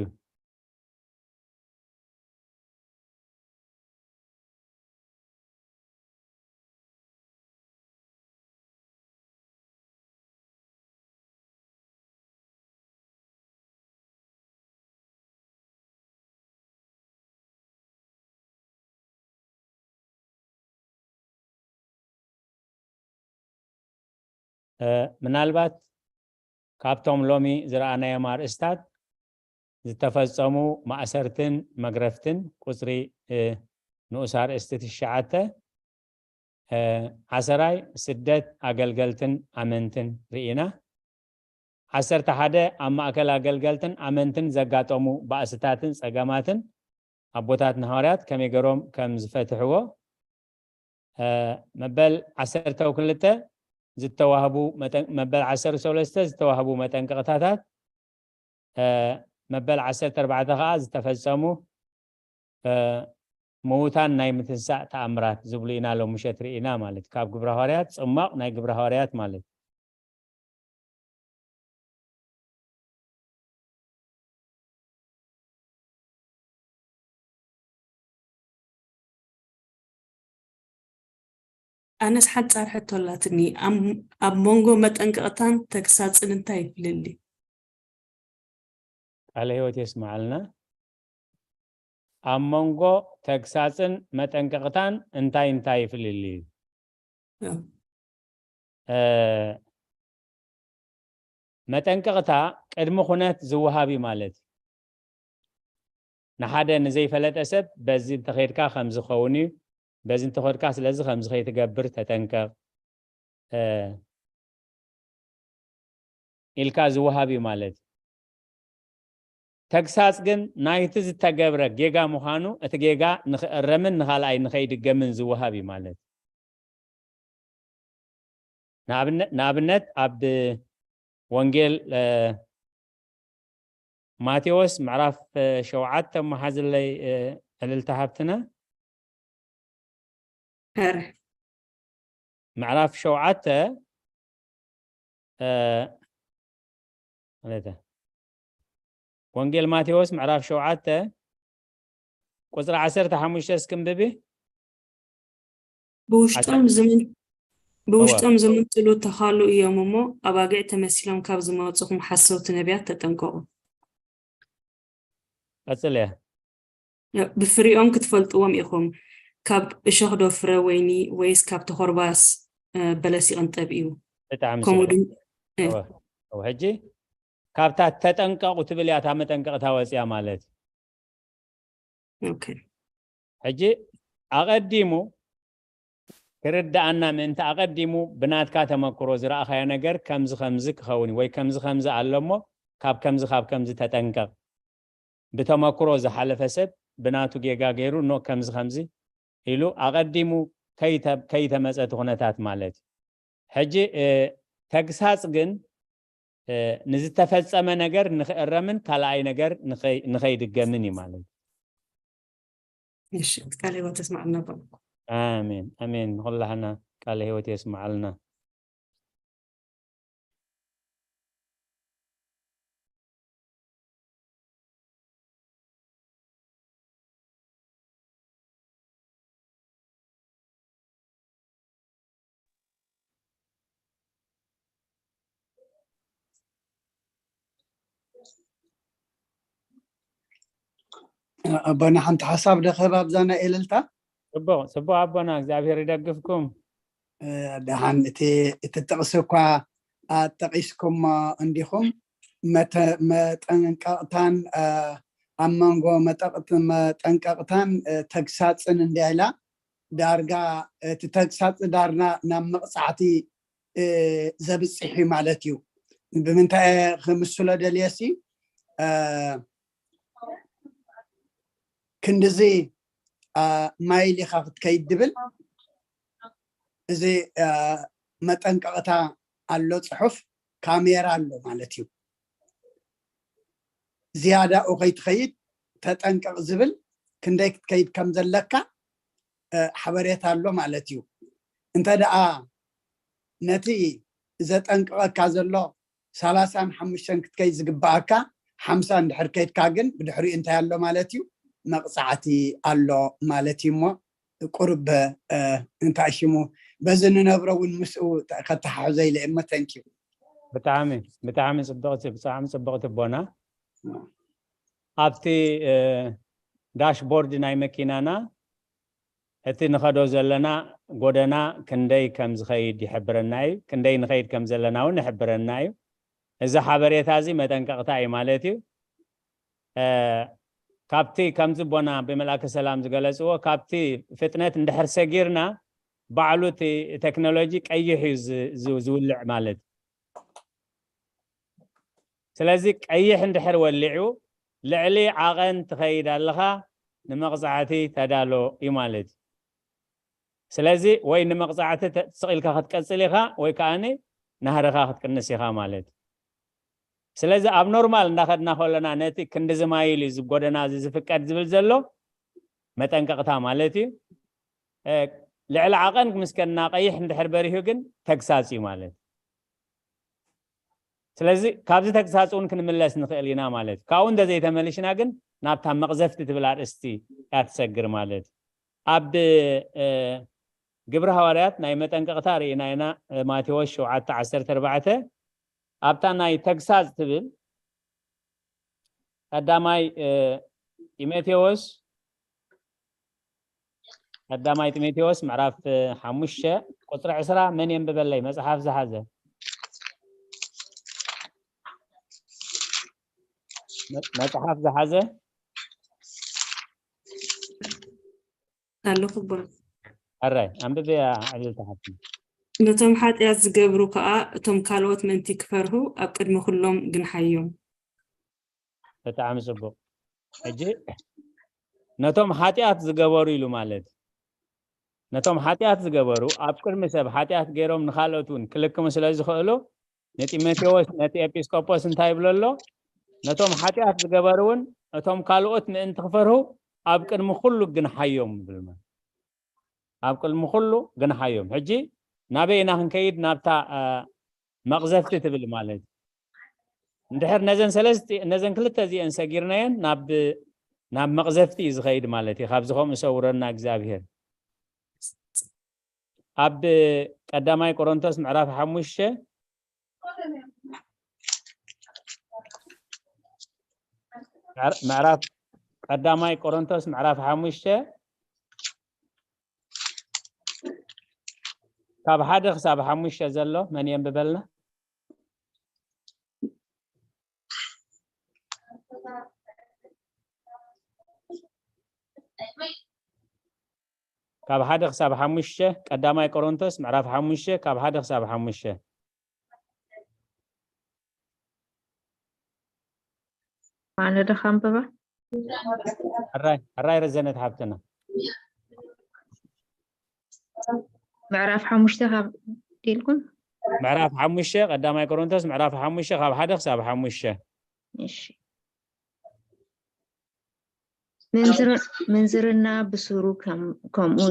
ምናልባት ካብቶም ሎሚ ዝረኣናዮም ኣርእስታት ዝተፈጸሙ ማእሰርትን መግረፍትን ቁጽሪ ንኡስ ኣርእስቲ ትሽዓተ፣ ዓሰራይ ስደት ኣገልገልትን ኣመንትን ርኢና። ዓሰርተ ሓደ ኣብ ማእከል ኣገልገልትን ኣመንትን ዘጋጠሙ ባእስታትን ጸገማትን ኣቦታትና ሃዋርያት ከመይ ገይሮም ከም ዝፈትሕዎ፣ መበል ዓሰርተ ክልተ ዝተዋህቡ መበል ዓሰርተ ሰለስተ ዝተዋህቡ መጠንቀቕታታት፣ መበል ዓሰርተ ኣርባዕተ ከዓ ዝተፈጸሙ ምዉታን ናይ ምትንሳእ ተኣምራት ዝብሉ ኢና ሎም ምሸት ርኢና። ማለት ካብ ግብረ ሃዋርያት ጽማቕ ናይ ግብረ ሃዋርያት ማለት። ኣነስ ሓጻር ሕቶ ኣላትኒ። ኣብ መንጎ መጠንቀቕታን ተግሳጽን እንታይ ይፍልልይ? ቃለ ህይወት የስምዓልና። ኣብ መንጎ ተግሳጽን መጠንቀቕታን እንታይ እንታይ ይፍልልይ? መጠንቀቕታ ቅድሚ ኩነት ዝወሃብ እዩ ማለት እዩ። ንሓደ ንዘይፈለጠ ሰብ በዚ እንተኸድካ ከምዚ ኸውን እዩ፣ በዚ እንተኸድካ ስለዚ ከምዚ ከይትገብር ተጠንቀቕ ኢልካ ዝወሃብ እዩ ማለት እዩ። ተግሳጽ ግን ናይቲ ዝተገብረ ጌጋ ምዃኑ፣ እቲ ጌጋ ንኽእረምን ንኻልኣይ ንኸይድገምን ዝወሃብ እዩ ማለት እዩ። ንኣብነት ኣብ ወንጌል ማቴዎስ ምዕራፍ ሸውዓተ መሓዝለይ ዕልልታ ሃብትና። ምዕራፍ ሸውዓተ ወንጌል ማቴዎስ ምዕራፍ ሸውዓተ ቁፅሪ ዓሰርተ ሓሙሽተ እስክንብቢ። ብውሽጦም ዝምን ብውሽጦም ዝምንጥሉ ተኻሉ እዮም እሞ፣ ኣባጊዕ ተመሲሎም ካብ ዝመጹኹም ሓሰውቲ ነቢያት ተጠንቀቑ። ቀጽል እያ። ብፍሪኦም ክትፈልጥዎም ኢኹም። ካብ እሾኽ ዶ ፍረ ወይኒ፣ ወይስ ካብ ተኾርባስ በለስ ይቕንጠብ እዩ? ብጣዕሚ ከምኡ ጽቡቕ። ሕጂ ካብታ ተጠንቀቑ ትብል እያ እታ መጠንቀቕታ ወጽያ ማለት እዩ። ሕጂ ኣቐዲሙ ክርድኣና ምእንቲ ኣቐዲሙ ብናትካ ተመክሮ ዝረኣኻዮ ነገር ከምዚ ከምዚ ክኸውን ወይ ከምዚ ከምዚ ኣሎ እሞ ካብ ከምዚ ካብ ከምዚ ተጠንቀቕ። ብተመክሮ ዝሓለፈ ሰብ ብናቱ ጌጋ ገይሩ ኖ ከምዚ ከምዚ ኢሉ ኣቐዲሙ ከይተመፀ እቲ ኩነታት ማለት እዩ። ሕጂ ተግሳፅ ግን ንዝተፈፀመ ነገር ንክእረምን ካልኣይ ነገር ንኸይድገምን እዩ ማለት እዩ። እሺ፣ ቃለ ህይወት የስማዕልና በልኩ። ኣሜን ኣሜን። ንኩላህና ቃለ ህይወት የስማዓልና። ኣቦና ሓንቲ ሓሳብ ደኸብ ኣብዛ ናይ እልልታ። ጽቡቕ ጽቡቕ ኣቦና እግዚኣብሔር ይደግፍኩም። ደሓን እቲ እቲ ጥቕሲ እኳ ኣጠቒስኩሞ እንዲኹም መጠንቀቕታን ኣብ መንጎ መጠንቀቕታን ተግሳፅን እንዲያ ኢላ ዳርጋ እቲ ተግሳፅ ዳርና ናብ መቕፃዕቲ ዘብፅሕ እዩ ማለት እዩ። ብምንታይ ክምስሎ ደልየሲ ክንድዚ ማይል ኢኻ ክትከይድ ድብል እዚ መጠንቀቕታ ኣሎ፣ ፅሑፍ ካሜራ ኣሎ ማለት እዩ። ዝያዳኡ ከይትኸይድ ተጠንቀቕ ዝብል ክንደይ ክትከይድ ከም ዘለካ ሓበሬታ ኣሎ ማለት እዩ። እንተ ደኣ ነቲ ዘጠንቅቐካ ዘሎ ሰላሳን ሓሙሽተን ክትከይድ ዝግብኣካ ሓምሳ እንድሕር ከይድካ ግን ብድሕሪኡ እንታይ ኣሎ ማለት እዩ? መቕፃዕቲ ኣሎ ማለት እዩ። እሞ ቁርብ እንታይ ሽሙ በዚ ንነብሮ እውን ምስኡ ከተሓሕዞ ኢለ እሞ። ተንኪ። ብጣዕሚ ብጣዕሚ ፅብቕቲ ብጣዕሚ ፅብቕቲ ኣቦና። ኣብቲ ዳሽቦርድ ናይ መኪናና እቲ ንኸዶ ዘለና ጎደና ክንደይ ከም ዝኸይድ ይሕብረና እዩ። ክንደይ ንኸይድ ከም ዘለና እውን ይሕብረና እዩ። እዚ ሓበሬታ እዚ መጠንቀቕታ እዩ ማለት እዩ። ካብቲ ከምዚ ኣቦና ብመልኣከ ሰላም ዝገለፅዎ ካብቲ ፍጥነት እንድሕር ሰጊርና ባዕሉ እቲ ቴክኖሎጂ ቀይሕ እዩ ዝውልዕ ማለት እዩ። ስለዚ ቀይሕ እንድሕር ወሊዑ ልዕሊ ዓቐን ትኸይድ ኣለኻ፣ ንመቕፃዕቲ ተዳሎ እዩ ማለት እዩ። ስለዚ ወይ ንመቕፃዕቲ ስቕ ኢልካ ክትቀፅል ኢኻ ወይ ከዓ ናህርኻ ክትቅንስ ኢኻ ማለት እዩ። ስለዚ ኣብ ኖርማል እንዳኸድና ከለና ነቲ ክንዲ ዝማይል እዩ ዝጎደና እዚ ዝፍቀድ ዝብል ዘሎ መጠንቀቕታ ማለት እዩ። ልዕሊ ዓቐን ምስ ከድና ቀይሕ እንድሕር በሪሁ ግን ተግሳፅ እዩ ማለት እዩ። ስለዚ ካብዚ ተግሳፅ እውን ክንምለስ ንኽእል ኢና ማለት እዩ። ካብኡ እንተዘይተመሊሽና ግን ናብታ መቕዘፍቲ ትብል ኣርእስቲ እያ ትሰግር ማለት እዩ። ኣብ ግብሪ ሃዋርያት ናይ መጠንቀቕታ ርኢና ኢና። ማቴዎስ ሸውዓተ ዓሰርተ ኣርባዕተ ኣብታ ናይ ተግሳፅ ትብል ቀዳማይ ጢሞቴዎስ ቀዳማይ ጢሞቴዎስ ምዕራፍ ሓሙሽተ ቁፅሪ ዕስራ መን የንብበለይ? መፅሓፍ ዝሓዘ መፅሓፍ ዝሓዘ ኣለኹ። ኣራይ ኣንብበያ ዕልልቲ ሓፍትና። ነቶም ሓጢኣት ዝገብሩ ከኣ እቶም ካልኦት ምእንቲ ክፈርሁ ኣብ ቅድሚ ኩሎም ግንሓዮም። ብጣዕሚ ጽቡቕ። ሕጂ ነቶም ሓጢኣት ዝገበሩ ኢሉ ማለት ነቶም ሓጢኣት ዝገበሩ ኣብ ቅድሚ ሰብ ሓጢኣት ገይሮም ንኻልኦት እውን ክልክሙ ስለ ዝኽእሉ ንጢሞቴዎስ ነቲ ኤጲስቆጶስ እንታይ ይብሎ ኣሎ? ነቶም ሓጢኣት ዝገበሩ እውን እቶም ካልኦት ምእንቲ ክፈርሁ ኣብ ቅድሚ ኩሉ ግንሓዮም ይብል ማለት ኣብ ቅድሚ ኩሉ ግንሓዮም። ሕጂ ናበይ ኢና ክንከይድ? ናብታ መቕዘፍቲ ትብል ማለት እዩ። እንድሕር ነዘን ሰለስተ ነዘን ክልተ እዚአን ሰጊርናየን ናብ ናብ መቕዘፍቲ እዩ ዝኸይድ ማለት እዩ። ካብዚ ከምኡ ሰውረና እግዚኣብሔር። ኣብ ቀዳማይ ቆሮንቶስ ምዕራፍ ሓሙሽተ ምዕራፍ ቀዳማይ ቆሮንቶስ ምዕራፍ ሓሙሽተ ካብ ሓደ ክሳብ ሓሙሽተ ዘሎ መን የንብበልና? ካብ ሓደ ክሳብ ሓሙሽተ ቀዳማይ ቆሮንቶስ ምዕራፍ ሓሙሽተ ካብ ሓደ ክሳብ ሓሙሽተ ኣነ ዶ ከንብባ? ሕራይ ሕራይ ረዘነት ሓብትና ምዕራፍ ሓሙሽተ ካብ ኢልኩም ምዕራፍ ሓሙሽተ ቀዳማይ ቆሮንቶስ ምዕራፍ ሓሙሽተ ካብ ሓደ ክሳብ ሓሙሽተ እሺ ምንዝርና ብስሩ ከምኡ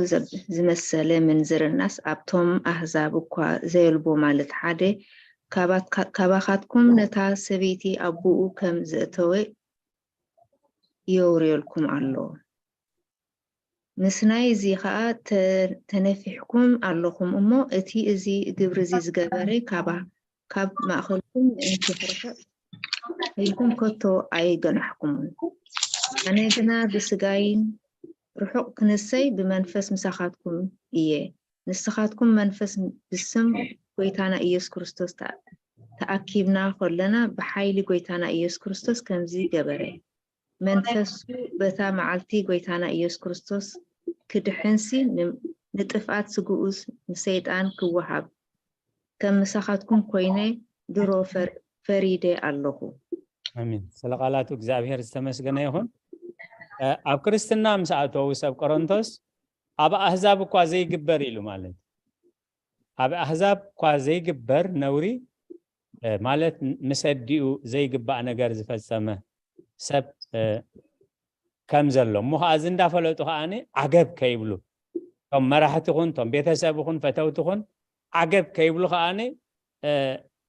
ዝመሰለ ምንዝርናስ ኣብቶም ኣህዛብ እኳ ዘየልቦ ማለት ሓደ ካባኻትኩም ነታ ሰበይቲ ኣቦኡ ከም ዘእተወ የውርየልኩም ኣሎ። ምስናይ እዚ ኸኣ ተነፊሕኩም ኣለኹም እሞ፣ እቲ እዚ ግብሪ እዚ ዝገበረ ካብ ማእከልኩም ምእንቲ ኺርሕቕ ኢልኩም ከቶ ኣይገናሕኩሙን። ኣነ ግና ብስጋይን ርሑቕ ክንሰይ ብመንፈስ ምሳኻትኩም እየ። ንስኻትኩም መንፈስ ብስም ጐይታና ኢየሱስ ክርስቶስ ተኣኪብና ኸሎና፣ ብሓይሊ ጐይታና ኢየሱስ ክርስቶስ ከምዚ ገበረ። መንፈሱ በታ መዓልቲ ጐይታና ኢየሱስ ክርስቶስ ክድሕንሲ ንጥፍኣት ስግኡስ ንሰይጣን ክወሃብ ከም ምሳኻትኩም ኮይነ ድሮ ፈሪደ ኣለኹ። ኣሜን። ስለ ቃላቱ እግዚኣብሔር ዝተመስገነ ይኹን። ኣብ ክርስትና ምስ ኣተዉ ሰብ ቆሮንቶስ ኣብ ኣህዛብ እኳ ዘይግበር ኢሉ ማለት ኣብ ኣህዛብ እኳ ዘይግበር ነውሪ ማለት ምስ ኣዲኡ ዘይግባእ ነገር ዝፈጸመ ሰብ ከም ዘሎ እሞ ከዓ እዚ እንዳፈለጡ ከዓ ዓገብ ከይብሉ እቶም መራሕትኹን እቶም ቤተሰብኹን ፈተውትኹን ዓገብ ከይብሉ ከዓኒ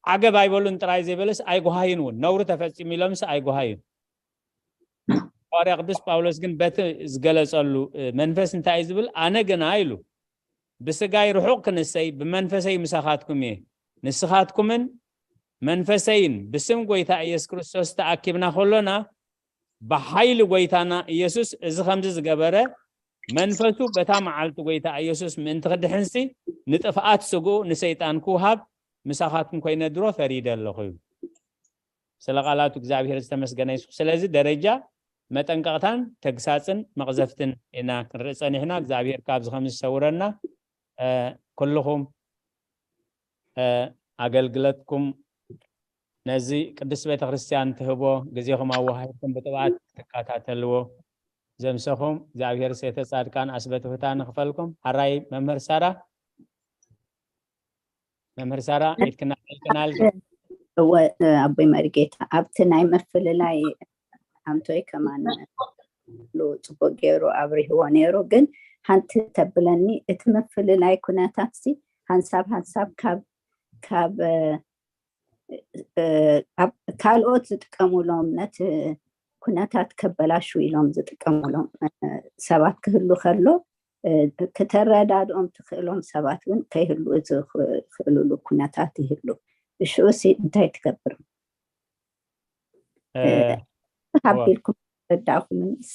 ዓገብ ኣይበሉን ጥራይ ዘይበለስ ኣይጓሃዩን እውን ነውሪ ተፈፂሙ ኢሎምስ ኣይጓሃዩን። ሃዋርያ ቅዱስ ጳውሎስ ግን በቲ ዝገለጸሉ መንፈስ እንታይ እዩ ዝብል? ኣነ ግና ኢሉ ብስጋይ ርሑቕ ክንሰይ ብመንፈሰይ ምሳኻትኩም እየ። ንስኻትኩምን መንፈሰይን ብስም ጎይታ ኢየሱስ ክርስቶስ ተኣኪብና ከሎና ብሓይሊ ጎይታና ኢየሱስ እዚ ከምዚ ዝገበረ መንፈሱ በታ መዓልቲ ጎይታ ኢየሱስ ምእንቲ ክድሕንሲ ንጥፍኣት ስግኡ ንሰይጣን ክውሃብ ምሳኻትኩም ኮይነ ድሮ ፈሪደ ኣለኹ እዩ። ስለ ቃላቱ እግዚኣብሔር ዝተመስገነ ይስኩ። ስለዚ ደረጃ መጠንቀቕታን ተግሳፅን መቕዘፍትን ኢና ክንርኢ ፀኒሕና። እግዚኣብሔር ካብዚ ከም ዝሰውረና ኩልኹም ኣገልግለትኩም ነዚ ቅድስት ቤተክርስትያን ትህቦ ግዜኹም ኣወሃሂድኩም ብጥብኣት ክትከታተልዎ ዘምሰኹም እግዚኣብሔር ሴተ ጻድቃን ኣስበትፍታ ንክፈልኩም። ሓራይ መምህር ሳራ መምህር ሳራ ኢድክና ልክናል እወ ኣቦይ መሪጌታ ኣብቲ ናይ ምፍልላይ ኣንቶይ ከማን ጽቡቅ ገይሩ ኣብሪህዎ ነይሩ። ግን ሓንቲ ተብለኒ እቲ ምፍልላይ ኩነታት ሲ ሓንሳብ ሓንሳብ ካብ ካብ ካልኦት ዝጥቀሙሎም ነቲ ኩነታት ከበላሹ ኢሎም ዝጥቀሙሎም ሰባት ክህሉ ከሎ ክተረዳድኦም ትኽእሎም ሰባት እውን ከይህሉ ዝኽእሉሉ ኩነታት ይህሉ። እሽኡሲ እንታይ ትገብር? ሓቢልኩም ረዳእኩምንስ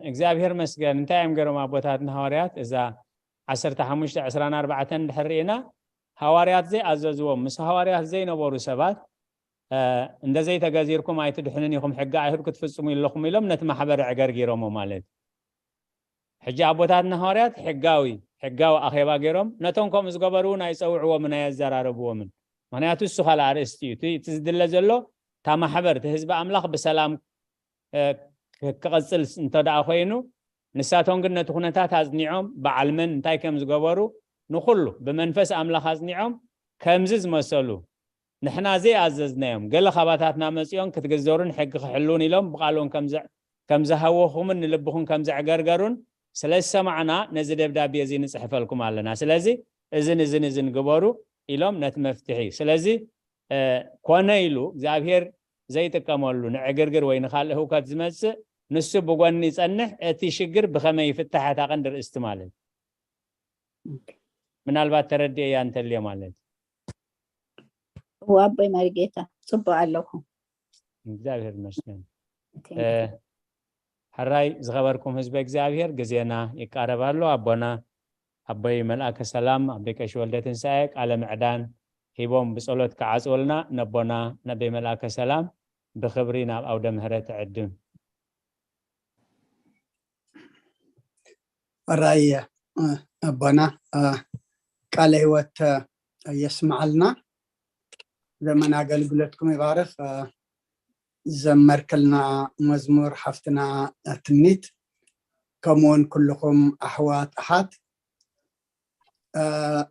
እግዚኣብሔር መስገን እንታይ እዮም ገሮም ኣቦታትና ሃዋርያት እዛ ዓሰርተ ሓሙሽተ ዕስራን ኣርባዕተን እንድሕር ርኢና ሃዋርያት ዘይኣዘዝዎም ምስ ሃዋርያት ዘይነበሩ ሰባት እንደ ዘይተገዚርኩም ኣይትድሕኑን ኢኹም ሕጊ ኣይሁድ ክትፍጽሙ ኣለኹም ኢሎም ነቲ ማሕበር ዕገርጊሮሞ ማለት ሕጂ ኣቦታትና ሃዋርያት ሕጋዊ ሕጋዊ ኣኼባ ገይሮም ነቶም ከምኡ ዝገበሩ እውን ኣይፀውዕዎምን ኣየዘራረብዎምን ምክንያቱ እሱ ካልእ ኣርእስቲ እዩ እቲ ዝድለ ዘሎ እታ ማሕበር እቲ ህዝቢ ኣምላኽ ብሰላም ክቐፅል እንተደኣ ኮይኑ ንሳቶም ግን ነቲ ኩነታት ኣፅኒዖም በዓል መን እንታይ ከም ዝገበሩ ንኩሉ ብመንፈስ ኣምላኽ ኣፅኒዖም ከምዚ ዝመሰሉ ንሕና ዘይኣዘዝናዮም ገለ ካባታትና መፂኦም ክትግዘሩን ሕጊ ክሕልውን ኢሎም ብቃልዎም ከም ዝሃወኹምን ንልብኹም ከም ዘዕገርገሩን ስለ ዝሰማዕና ነዚ ደብዳቤ እዚ ንፅሕፈልኩም ኣለና ስለዚ እዝን እዝን እዝን ግበሩ ኢሎም ነቲ መፍትሒ ስለዚ ኮነ ኢሉ እግዚኣብሔር ዘይጥቀመሉ ንዕግርግር ወይ ንካልእ ህውከት ዝመፅእ ንሱ ብጎኒ ይፀንሕ እቲ ሽግር ብከመይ ይፍታሕ እታ ቀንዲ ርእስቲ ማለት ምናልባት ተረድኤያ እንተልየ ማለት እዋ ኣቦይ መሪጌታ ፅቡቅ ኣለኹ እግዚኣብሔር ይመስገን ሕራይ ዝኸበርኩም ህዝበ እግዚኣብሔር ግዜና ይቃረብ ኣሎ ኣቦና ኣቦይ መልኣከ ሰላም ኣቦይ ቀሺ ወልደ ትንሳኤ ቃለ ምዕዳን ሂቦም ብጸሎት ክዓጽወልና ነቦና ነቦይ መልኣከ ሰላም ብኽብሪ ናብ ኣውደ ምህረት ዕድም ሕራይ ኣቦና ቃለ ህይወት የስምዓልና ዘመን ኣገልግሎትኩም ይባርኽ ዘመርክልና መዝሙር ሓፍትና ትምኒት ከምኡውን ኩልኹም ኣሕዋት ኣሓት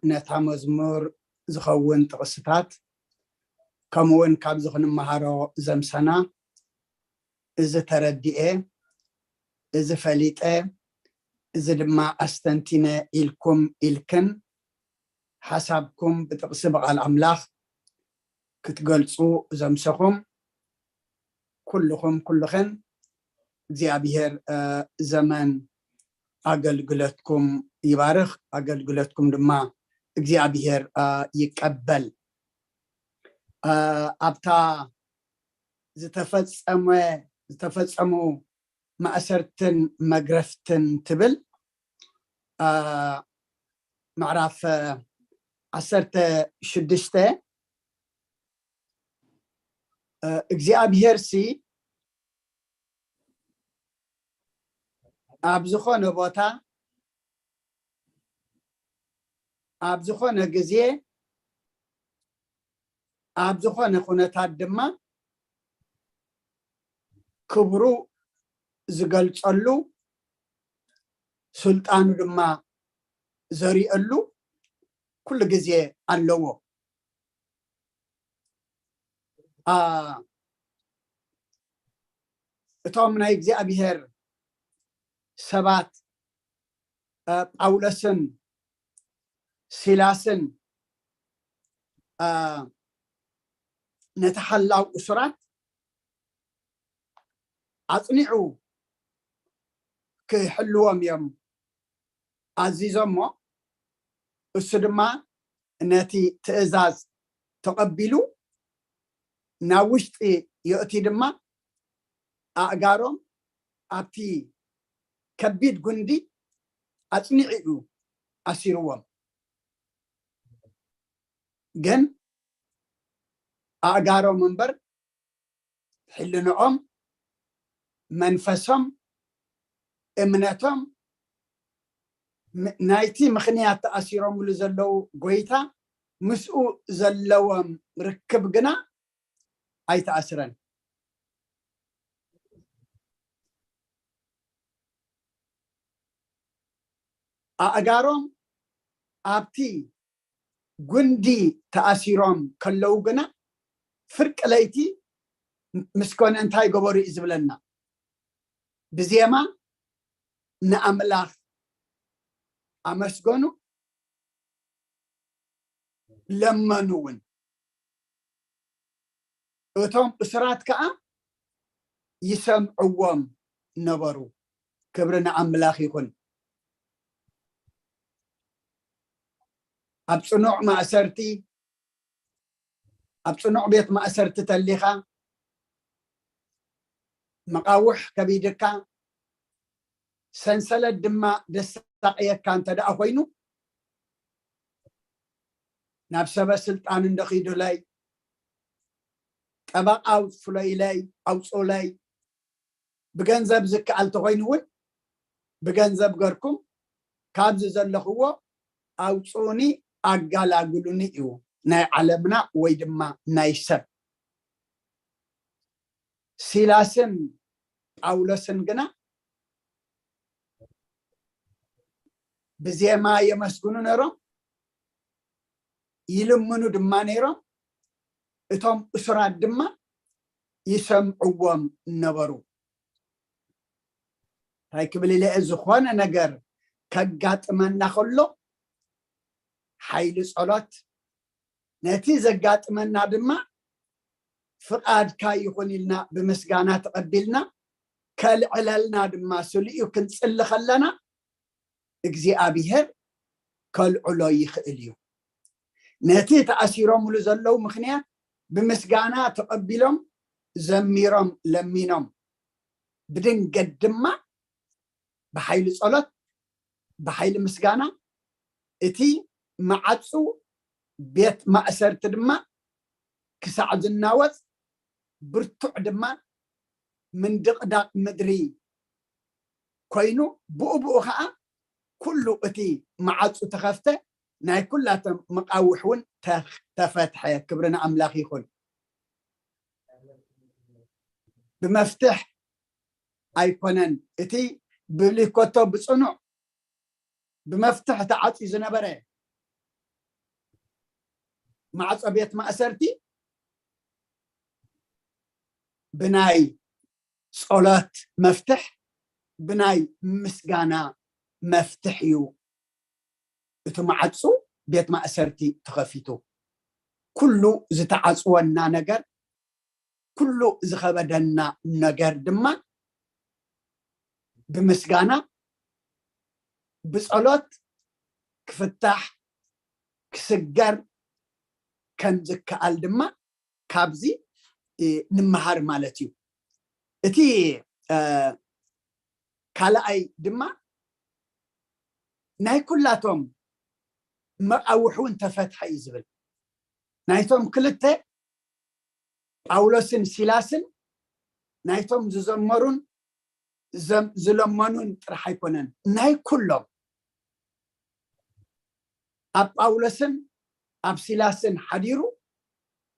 ነታ መዝሙር ዝኸውን ጥቕስታት ከምኡውን ካብዚ ክንመሃሮ ዘምሰና እዚ ተረዲኤ እዚ ፈሊጠ እዚ ድማ ኣስተንቲነ ኢልኩም ኢልክን ሓሳብኩም ብጥቕሲ ብቓል ኣምላኽ ክትገልጹ ዘምሰኹም ኩልኹም ኩልኽን እግዚኣብሔር ዘመን ኣገልግሎትኩም ይባርኽ ኣገልግሎትኩም ድማ እግዚኣብሔር ይቀበል ኣብታ ዝተፈጸመ ዝተፈጸሙ ማእሰርትን መግረፍትን ትብል ምዕራፍ ዓሰርተ ሽዱሽተ እግዚኣብሔር ሲ ኣብ ዝኾነ ቦታ ኣብ ዝኾነ ግዜ ኣብ ዝኾነ ኩነታት ድማ ክብሩ ዝገልጸሉ ስልጣኑ ድማ ዘሪእሉ ኩሉ ግዜ ኣለዎ እቶም ናይ እግዚኣብሔር ሰባት ጳውሎስን ሲላስን ነቲ ሓላው እሱራት ኣፅኒዑ ክሕልዎም እዮም ኣዚዞሞ። እሱ ድማ ነቲ ትእዛዝ ተቐቢሉ ናብ ውሽጢ የእቲ ድማ ኣእጋሮም ኣብቲ ከቢድ ጉንዲ ኣፅኒዑ እዩ ኣሲርዎም። ግን ኣእጋሮም እምበር ሕልንኦም፣ መንፈሶም፣ እምነቶም፣ ናይቲ ምኽንያት ተኣሲሮምሉ ዘለዉ ጎይታ ምስኡ ዘለዎም ርክብ ግና ኣይተኣስረን። ኣእጋሮም ኣብቲ ጉንዲ ተኣሲሮም ከለዉ ግና ፍርቂ ለይቲ ምስ ኮነ እንታይ ገበሩ እዩ ዝብለና። ብዜማ ንኣምላኽ ኣመስገኑ፣ ለመኑ እውን። እቶም እሱራት ከዓ ይሰምዕዎም ነበሩ። ክብሪ ንኣምላኽ ይኹን። ኣብ ፅኑዕ ማእሰርቲ፣ ኣብ ፅኑዕ ቤት ማእሰርቲ ተሊኻ፣ መቃውሕ ከቢድካ፣ ሰንሰለት ድማ ደሳቅየካ እንተ ደኣ ኮይኑ፣ ናብ ሰበ ስልጣን እንዶ ኺዱለይ፣ ጠበቃ ኣውፅኡለይ፣ ኣውፅኡለይ፣ ብገንዘብ ዝከኣል ተኾይኑ እውን ብገንዘብ ገርኩም ካብዚ ዘለኽዎ ኣውፅኡኒ፣ ኣጋላግሉኒ እዩ ናይ ዓለምና ወይ ድማ ናይ ሰብ። ሲላስን ጳውሎስን ግና ብዜማ የመስግኑ ነይሮም፣ ይልምኑ ድማ ነይሮም። እቶም እሱራት ድማ ይሰምዕዎም ነበሩ። እንታይ ክብል ኢለ እየ፣ ዝኾነ ነገር ከጋጥመና ከሎ ሓይሊ ጸሎት፣ ነቲ ዘጋጥመና ድማ ፍቓድካ ይኹን ኢልና ብምስጋና ተቐቢልና፣ ከልዕለልና ድማ ስሊኡ ክንጽሊ ከለና እግዚኣብሔር ከልዕሎ ይኽእል እዩ። ነቲ ተኣሲሮምሉ ዘለዉ ምኽንያት ብምስጋና ተቐቢሎም፣ ዘሚሮም፣ ለሚኖም፣ ብድንገት ድማ ብሓይሊ ጸሎት፣ ብሓይሊ ምስጋና እቲ መዓጹ ቤት ማእሰርቲ ድማ ክሳዕ ዝናወጽ፣ ብርቱዕ ድማ ምንድቕዳቕ ምድሪ ኮይኑ፣ ብኡ ብኡ ኸዓ ኩሉ እቲ መዓጹ ተኸፍተ፣ ናይ ኩላቶም መቃውሕ እውን ተ-፣ ተፈትሐ። ክብሪ ንኣምላኽ ይኹን። ብመፍትሕ ኣይኮነን። እቲ ብብሊኮቶ ብጽኑዕ ብመፍትሕ ተዓጽዩ ዝነበረ ማዕጾ ቤት ማእሰርቲ ብናይ ጸሎት መፍትሕ፣ ብናይ ምስጋና መፍትሕ እዩ እቲ ማዕጹ ቤት ማእሰርቲ ተኸፊቱ። ኩሉ ዝተዓጽወና ነገር፣ ኩሉ ዝኸበደና ነገር ድማ ብምስጋና፣ ብጸሎት ክፍታሕ፣ ክስገር ከም ዝከኣል ድማ ካብዚ፣ እ፣ ንምሃር ማለት እዩ። እቲ፣ እ፣ ካልኣይ ድማ ናይ ኩላቶም መቃውሕ እውን ተፈትሐ እዩ ዝብል። ናይቶም ክልተ ጳውሎስን ሲላስን ናይቶም ዝዘመሩን ዘም-፣ ዝለመኑን ጥራሕ ኣይኮነን፣ ናይ ኩሎም። ኣብ ጳውሎስን ኣብ ሲላስን ሓዲሩ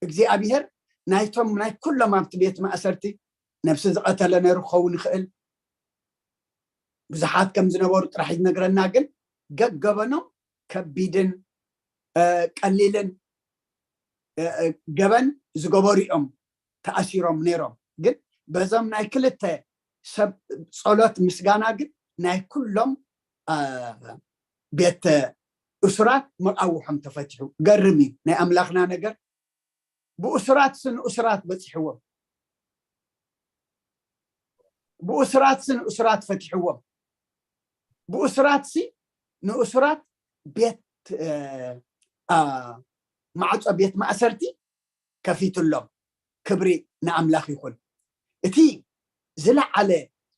እግዚኣብሔር ናይቶም ናይ ኩሎም ኣብቲ ቤት ማእሰርቲ ነብሲ ዝቐተለ ነይሩ ክኸውን ይኽእል። ብዙሓት ከም ዝነበሩ ጥራሕ ይነግረና፣ ግን ገገበኖም ከቢድን፣ እ፣ ቀሊልን፣ እ፣ እ፣ ገበን ዝገበሩ እዮም ተኣሲሮም ነይሮም። ግን በዞም ናይ ክልተ ሰብ ጸሎት ምስጋና ግን ናይ ኩሎም ቤት እሱራት መቃውሖም ተፈቲሑ። ገርም እዩ ናይ ኣምላኽና ነገር። ብእሱራት ንእሱራት በፂሕዎም፣ ብእሱራት ንእሱራት ፈቲሕዎም፣ ብእሱራት ንእሱራት ቤት ማዕፆ ቤት ማእሰርቲ ከፊትሎም። ክብሪ ንኣምላኽ ይኹን። እቲ ዝለዓለ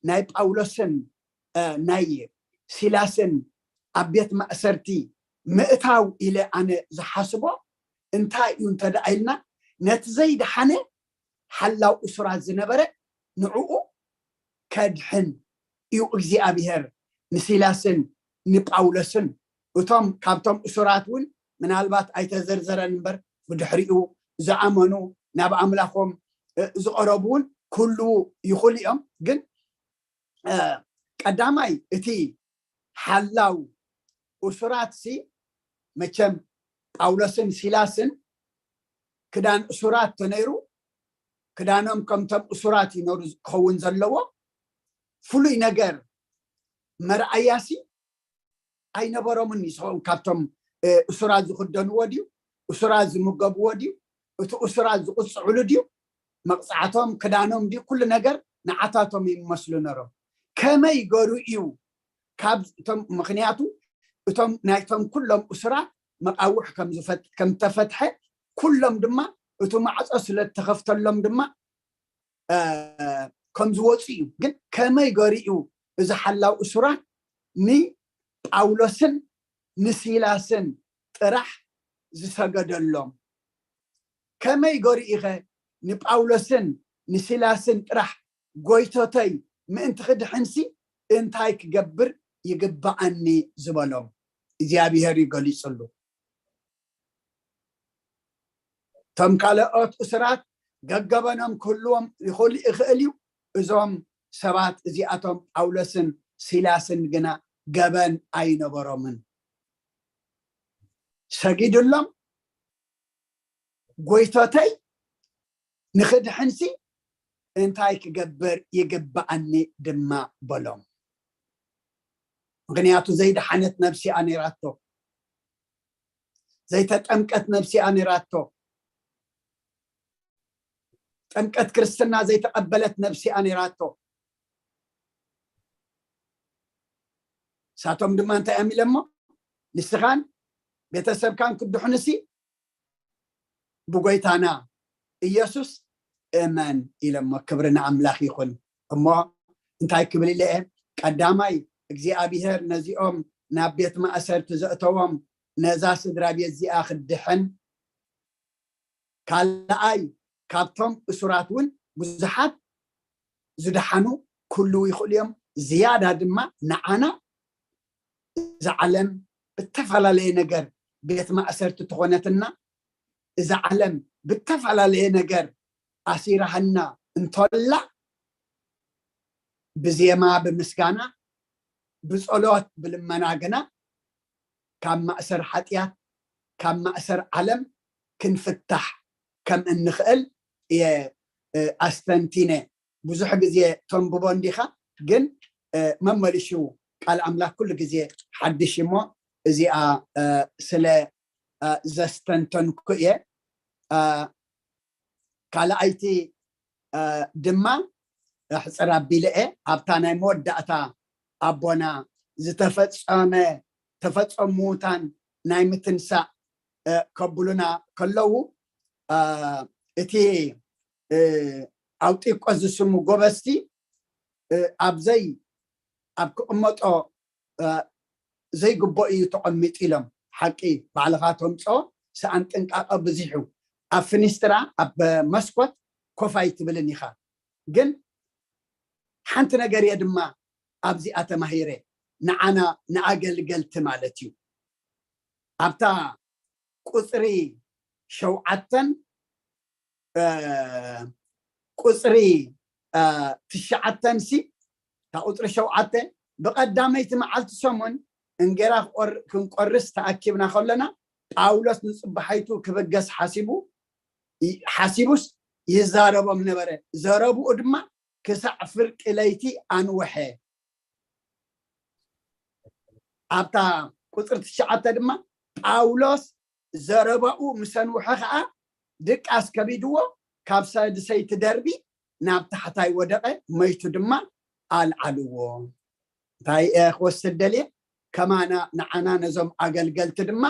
ናይ ጳውሎስን ናይ ሲላስን ኣብ ቤት ማእሰርቲ ምእታው ኢለ ኣነ ዝሓስቦ እንታይ እዩ እንተደኣ ኢልና፣ ነቲ ዘይደሓነ ሓላው እሱራት ዝነበረ ንዕኡ ከድሕን እዩ እግዚኣብሔር ንሲላስን ንጳውሎስን። እቶም ካብቶም እሱራት እውን ምናልባት ኣይተዘርዘረን እምበር ብድሕሪኡ ዝኣመኑ ናብ ኣምላኾም ዝቐረቡ እውን ክህልዉ ይኽእሉ እዮም። ግን ቀዳማይ እቲ ሓላው እሱራት ሲ መቸም ጳውሎስን ሲላስን ክዳን እሱራት ተነይሩ ክዳኖም ከምቶም እሱራት እዩ ነሩ ክኸውን ዘለዎ። ፍሉይ ነገር መርኣያሲ ኣይነበሮምን እዩ ዝኸውን። ካብቶም እሱራት ዝክደንዎ ድዩ፣ እሱራት ዝምገብዎ ድዩ፣ እቲ እሱራት ዝቕፅዕሉ ድዩ፣ መቕፃዕቶም ክዳኖም ድዩ፣ ኩሉ ነገር ንዓታቶም ይመስሉ ነሮም። ከመይ ገሩ እዩ ካብ እቶም፣ ምክንያቱ እቶም ናይቶም ኩሎም እሱራት መቃውሕ ከምዝፈት- ከምተፈትሐ ኩሎም ድማ እቲ ማዕፆ ስለተኸፍተሎም ድማ ከም ዝወፁ እዩ። ግን ከመይ ገሩ እዩ እዚ ሓላው እሱራት ንጳውሎስን ንሲላስን ጥራሕ ዝሰገደሎም? ከመይ ገሩ ኢኸ ንጳውሎስን ንሲላስን ጥራሕ ጎይቶተይ ምእንቲ ክድሕንሲ እንታይ ክገብር ይግባኣኒ ዝበሎም እግዚኣብሔር እዩ ገሊፅሉ። እቶም ካልኦት እሱራት ገገበኖም ክህልዎም ይኽእሉ ይኽእል እዩ። እዞም ሰባት እዚኣቶም ጳውሎስን ሲላስን ግና ገበን ኣይነበሮምን። ሰጊድሎም ጎይቶተይ ንኽድሕንሲ እንታይ ክገብር ይግባኣኒ ድማ በሎም። ምክንያቱ ዘይደሓነት ነብሲ እያ ነይራቶ፣ ዘይተጠምቀት ነብሲ እያ ነይራቶ፣ ጥምቀት ክርስትና ዘይተቐበለት ነብሲ እያ ነይራቶ። ሳቶም ድማ እንታይ እዮም ኢለሞ? ንስኻን ቤተሰብካን ክድሕኑሲ ብጎይታና ኢየሱስ እመን ኢለሞ። ክብሪ ንኣምላኽ ይኹን። እሞ እንታይ ክብል ኢለ እየ? ቀዳማይ እግዚኣብሔር ነዚኦም ናብ ቤት ማእሰርቲ ዘእተዎም ነዛ ስድራ ቤት እዚኣ ክድሕን፣ ካልኣይ ካብቶም እሱራት እውን ብዙሓት ዝደሓኑ ክህልዉ ይኽእሉ እዮም። ዝያዳ ድማ ንዓና እዛ ዓለም ብተፈላለየ ነገር ቤት ማእሰርቲ ትኾነትና፣ እዛ ዓለም ብተፈላለየ ነገር ኣሲራሃና እንተላ ብዜማ ብምስጋና ብጸሎት ብልመና ግና ካብ ማእሰር ሓጢኣት ካብ ማእሰር ዓለም ክንፍታሕ ከም እንኽእል እየ ኣስተንቲነ። ብዙሕ ግዜ ተንብቦ እንዲኻ፣ ግን መመሊሹ ቃል ኣምላኽ ኩሉ ግዜ ሓድሽ እሞ እዚኣ ስለ ዘስተንተንኩ እየ። ካልኣይቲ ድማ ሕፅር ኣቢለ እየ ኣብታ ናይ መወዳእታ ኣቦና ዝተፈፀመ ተፈፀሙ ምዉታን ናይ ምትንሳእ ከብሉና ከለዉ እቲ ኣውጢቆ ዝስሙ ጎበዝቲ ኣብዘይ ኣብ ክቕመጦ ዘይግቦ እዩ ተቐሚጡ ኢሎም ሓቂ ባዕልኻ ተምፅኦ ሰኣን ጥንቃቐ ብዙሕ እዩ። ኣብ ፍኒስትራ ኣብ መስኮት ኮፍ ኣይትብልን ኢኻ። ግን ሓንቲ ነገር እየ ድማ ኣብዚኣ ተማሂረ ንዓና ንኣገልገልቲ ማለት እዩ ኣብታ ቁፅሪ ሸውዓተን ቁፅሪ ትሽዓተን ሲ እታ ቁፅሪ ሸውዓተ ብቐዳመይቲ መዓልቲ ሰሙን እንጌራ ክንቆርስ ተኣኪብና ከለና ጳውሎስ ንፅባሓይቱ ክብገስ ሓሲቡ ሓሲቡስ ይዛረቦም ነበረ። ዘረብኡ ድማ ክሳዕ ፍርቂ ለይቲ ኣንወሐ። ኣብታ ቁፅሪ ትሽዓተ ድማ ጳውሎስ ዘረባኡ ምስ ኣንውሐ ከዓ ድቃስ ከቢድዎ ካብ ሳድሰይቲ ደርቢ ናብ ታሕታይ ወደቐ፣ መይቱ ድማ ኣልዓልዎ። እንታይ እየ ክወስድ ደልየ? ከማና ንዓና ነዞም ኣገልገልቲ ድማ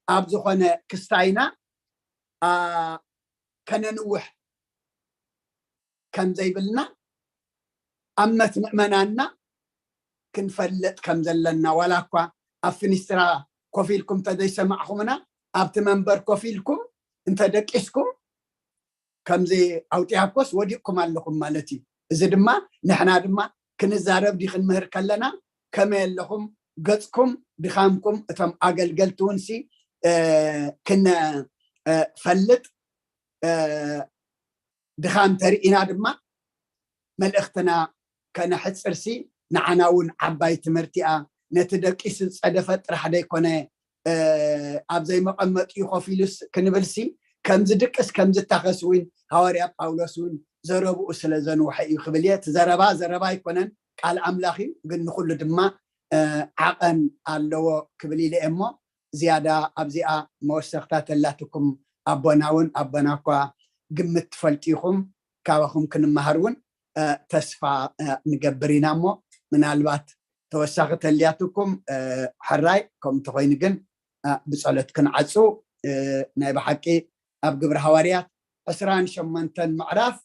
ኣብ ዝኾነ ክስታይና ከነንውሕ ከም ዘይብልና ኣመት ምእመናንና ክንፈልጥ ከም ዘለና፣ ዋላ እኳ ኣብ ፍኒስትራ ኮፍ ኢልኩም እንተዘይሰማዕኹምና ኣብቲ መንበር ኮፍ ኢልኩም እንተደቂስኩም ከምዚ ኣውጢኣኮስ ወዲቕኩም ኣለኹም ማለት እዩ። እዚ ድማ ንሕና ድማ ክንዛረብ ዲ ክንምህር ከለና ከመይ ኣለኹም፣ ገፅኩም፣ ድኻምኩም፣ እቶም ኣገልገልቲ እውን ሲ ክንፈልጥ ድኻም ተርኢና ድማ መልእኽትና ከነሕፅር ሲ ንዓና እውን ዓባይ ትምህርቲ እያ። ነቲ ደቂሱ ዝፀደፈ ጥራሕ ዘይኮነ ኣብ ዘይመቐመጢኡ ኮፍ ኢሉስ ክንብል ሲ ከምዚ ድቅስ ከምዚ ታኸስ እውን ሃዋርያ ጳውሎስ እውን ዘረብኡ ስለ ዘንውሐ እዩ ክብል እየ። እቲ ዘረባ ዘረባ ኣይኮነን፣ ቃል ኣምላኽ እዩ፣ ግን ንኩሉ ድማ ዓቐን ኣለዎ ክብል ኢለ እየ እሞ ዝያዳ ኣብዚኣ መወሰኽታ ተላትኩም ኣቦና እውን ኣቦና እኳ ግምት ትፈልጡ ኢኹም፣ ካባኹም ክንመሃር እውን ተስፋ ንገብር ኢና እሞ ምናልባት ተወሳኺ ተልያትኩም ሕራይ። ከምኡ እንተኮይኑ ግን ብፀሎት ክንዓፁ። ናይ ብሓቂ ኣብ ግብሪ ሃዋርያት ዕስራን ሸሞንተን ምዕራፍ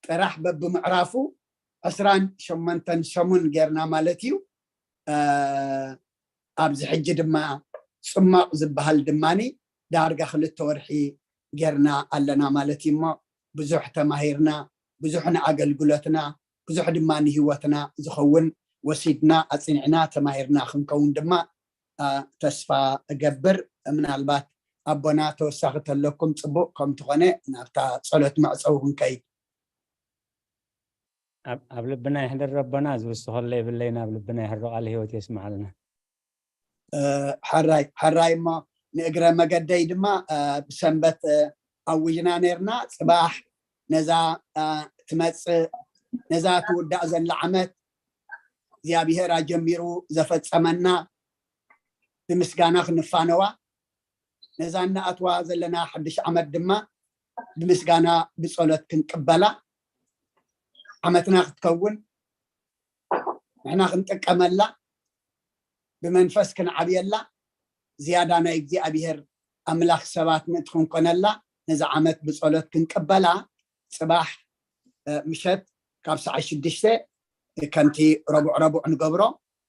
ጥራሕ በብምዕራፉ ዕስራን ሸሞንተን ሰሙን ጌርና ማለት እዩ። ኣብዚ ሕጂ ድማ ፅማቕ ዝበሃል ድማኒ ዳርጋ ክልተ ወርሒ ጌርና ኣለና ማለት እዩ እሞ ብዙሕ ተማሂርና፣ ብዙሕ ንኣገልግሎትና፣ ብዙሕ ድማ ንህይወትና ዝኸውን ወሲድና፣ ኣፅኒዕና፣ ተማሂርና ክንከውን ድማ ተስፋ እገብር። ምናልባት ኣቦና ተወሳኺ ተለኩም ፅቡቅ ከም ትኾነ ናብታ ፀሎት መዕፀዊ ክንከይድ። ኣብ ልብና ይሕደር ኣቦና። ዝውስኸሎ የብለይን። ኣብ ልብና ይሕድሮ። ቃለ ህይወት የስምዓልና። ሕራይ ሕራይ እሞ ንእግረ መገደይ ድማ ብሰንበት ኣውጅና ነርና። ፅባሕ ነዛ ትመፅእ ነዛ ትውዳእ ዘላ ዓመት እግዚኣብሔር ኣጀሚሩ ዘፈፀመና ብምስጋና ክንፋነዋ፣ ነዛ እናኣትዋ ዘለና ሓድሽ ዓመት ድማ ብምስጋና ብፀሎት ክንቅበላ፣ ዓመትና ክትከውን ንሕና ክንጥቀመላ፣ ብመንፈስ ክንዓብየላ፣ ዝያዳ ናይ እግዚኣብሔር ኣምላኽ ሰባት ምእንቲ ክንኮነላ ነዚ ዓመት ብፀሎት ክንቅበላ፣ ፅባሕ ምሸት ካብ ሰዓት ሽዱሽተ ከምቲ ረቡዕ ረቡዕ ንገብሮ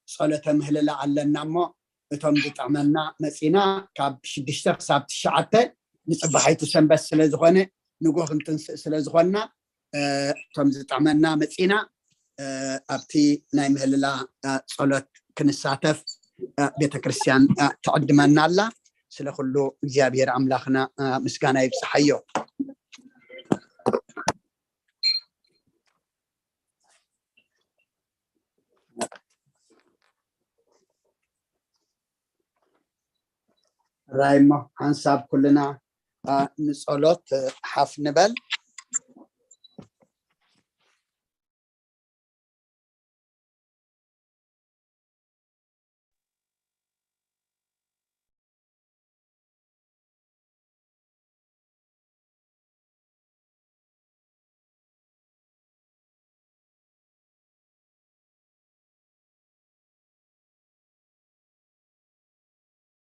ጸሎተ ምህልላ ኣለና እሞ እቶም ዝጥዕመና መጺና ካብ ሽዱሽተ ክሳብ ትሽዓተ ንጽባሓይቲ ሰንበት ስለ ዝኾነ ንጎ ክንትንስእ ስለ ዝኾንና እቶም ዝጥዕመና መጺና ኣብቲ ናይ ምህልላ ጸሎት ክንሳተፍ ቤተክርስትያን ትዕድመና ኣላ። ስለ ኩሉ እግዚኣብሔር ኣምላኽና ምስጋና ይብጽሓዮ። ራይሞ ሓንሳብ ኩልና ንጸሎት ሓፍ ንበል።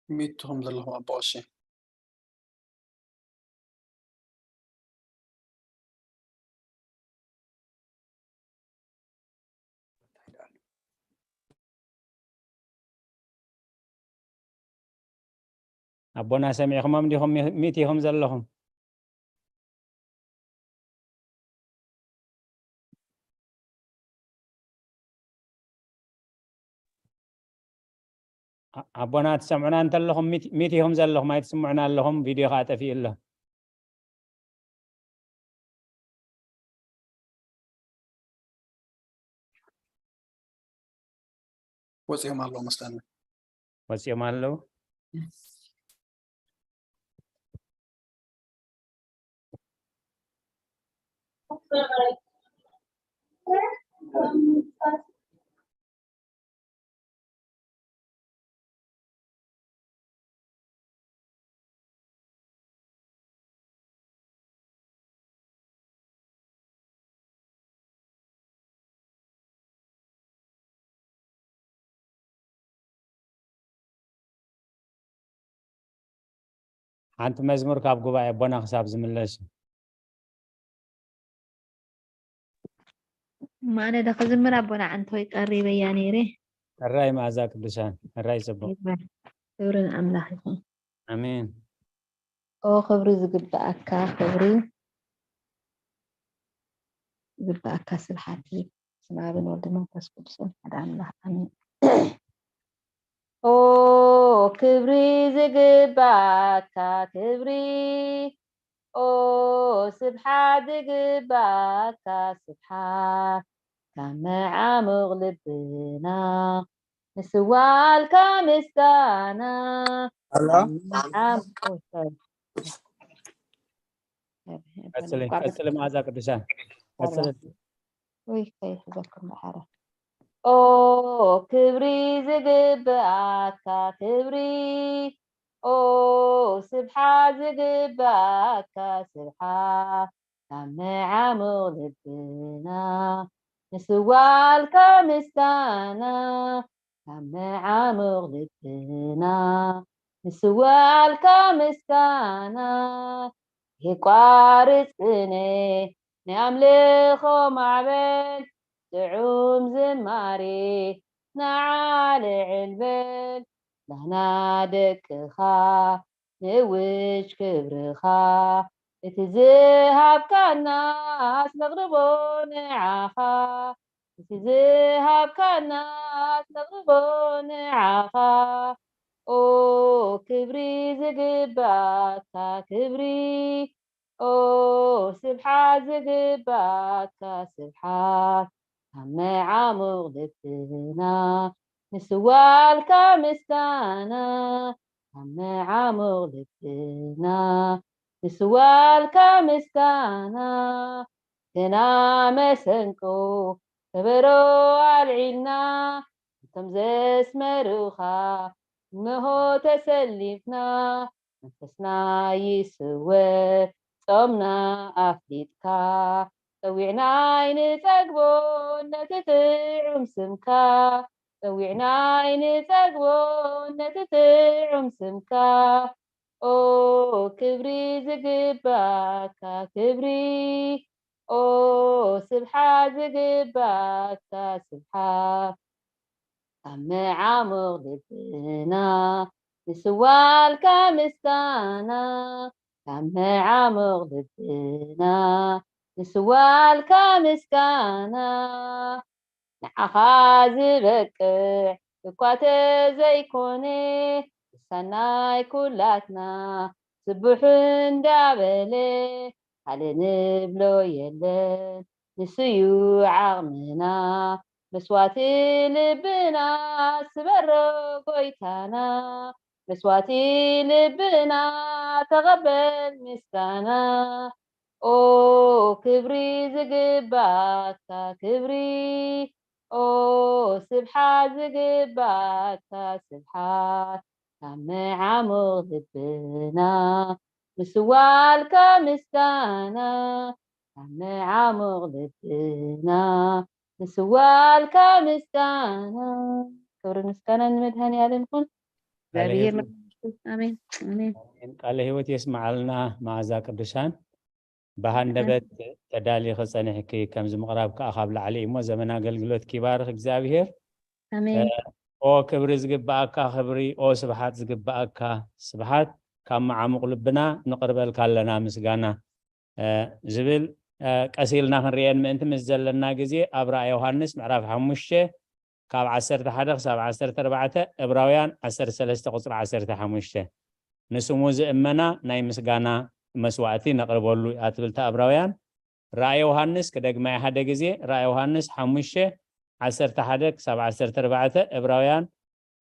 ሚት ትኹም ዘለኹም ኣቦ ቀሺ። ኣቦና ሰሚዕኹሞም ዲኹም ሚት ኢኹም ዘለኹም? ኣቦና ትሰምዑና እንተለኹም ሚት ኢኹም ዘለኹም ኣይትስምዑና ኣለኹም። ቪድዮ ከዓ ጠፊኡ ኣሎ። ወፂኦም ኣለዉ መስለኒ። ወፂኦም ኣለዉ። ሓንቲ መዝሙር ካብ ጉባኤ ኣቦና ክሳብ ዝምለሱ። ማነ ዶ ክዝምር ኣቦና ዓንተወይ ቀሪበያ ነይረ። ሕራይ መኣዛ ቅዱሳን፣ ሕራይ ጽቡቕ። ይግባእ። ክብሪ ንኣምላኽ ይኹን። ኣሜን። ኦ ክብሪ ዝግብኣካ ክብሪ ዝግብኣካ ስብሓት ይብ ስም ኣብን ወልድ መንፈስ ቅዱስን ሓደ ኣምላኽ ኣሜን። ኦ ክብሪ ዝግብኣካ ክብሪ ኦ ስብሓት ዝግብኣካ ስብሓት ካብ መዓሙቕ ልብና ንስዋልካ ምስጋና ኣሎ ቀጽሊ ቀጽሊ መኣዛ ቅዱሳን ቀጽሊ። ወይ ከይሕዘኩም ደሓረ ኦ ክብሪ ዝግብኣካ ክብሪ ኦ ስብሓት ዝግብኣካ ስብሓት ካብ መዓሙቕ ልብና ንስዋልካ ምስጋና ካብ መዓሙቕ ልብና ንስዋልካ ምስጋና የቋርጽ ቅኔ ናይ ኣምልኾ ማዕበል ጥዑም ዝማሬ ንዓለ ዕልበል ላና ደቅኻ ንውጅ ክብርኻ እቲ ዝሃብካና ኣስነቕርቦ ንዓኻ እቲ ዝሃብካና ኣስነቕርቦ ንዓኻ ኦ ክብሪ ዝግባካ ክብሪ ኦ ስብሓት ዝግባካ ስብሓት ካብ መዓሙቕ ልብና ንስዋልካ ምስጋና ካብ መዓሙቕ ልብና ንስዋልካ ምስጋና ገና መሰንቆ ከበሮ ኣልዒልና እቶም ዘስመሩኻ እንሆ ተሰሊፍና መንፈስና ይስወር ጾምና ኣፍሊጥካ ጸዊዕና ኣይንጸግቦን ነቲ ጥዑም ስምካ ጸዊዕና ኣይንጸግቦን ነቲ ጥዑም ስምካ ኦ ክብሪ ዝግባካ ክብሪ ኦ ስብሓት ዝግባካ ስብሓት ካብ መዓሙቕ ልብና ንስዋልካ ምስጋና ካብ መዓሙቕ ልብና ንስዋልካ ምስጋና ንዓኻ ዝበቅዕ እኳ ተዘይኮነ ንሳናይ ኩላትና ስቡሕ እንዳበለ ካልእ ንብሎ የለን ንሱዩ ዓቕምና መስዋቲ ልብና ስበሮ ጎይታና መስዋቲ ልብና ተቐበል ምስጋና ኦ ክብሪ ዝግባካ ክብሪ ኦ ስብሓት ዝግባካ ስብሓት ካብ መዓሙቕ ልብና ምስዋልካ ምስጋና ካብ መዓሙቕ ልብና ምስዋልካ ምስጋና ክብሪ ምስጋና ንመድሃኒ ኣለም ይኹን እግዚኣብሔር ኣሜን ኣሜን ቃለ ህይወት የስመዓልና መዓዛ ቅዱሳን ብሃንደበት ተዳሊኺ ጸኒሕኪ ከምዚ ምቕራብ ከኣ ካብ ላዕሊ እሞ ዘመን ኣገልግሎት ኪባርኽ እግዚኣብሔር ኣሜን ኦ ክብሪ ዝግብኣካ ክብሪ ኦ ስብሓት ዝግብኣካ ስብሓት ካብ መዓሙቕ ልብና ንቕርበልካ ኣለና ምስጋና ዝብል ቀስ ኢልና ክንርእየን ምእንቲ ምስ ዘለና ግዜ ኣብ ራእይ ዮሃንስ ምዕራፍ ሓሙሽተ ካብ ዓሰርተ ሓደ ክሳብ ዓሰርተ ኣርባዕተ እብራውያን ዓሰርተ ሰለስተ ቁፅሪ ዓሰርተ ሓሙሽተ ንስሙ ዝእመና ናይ ምስጋና መስዋእቲ ነቕርበሉ እያ ትብል እታ እብራውያን ራእይ ዮሃንስ ክደግማ ሓደ ግዜ ራእይ ዮሃንስ ሓሙሽተ ዓሰርተ ሓደ ክሳብ ዓሰርተ ኣርባዕተ እብራውያን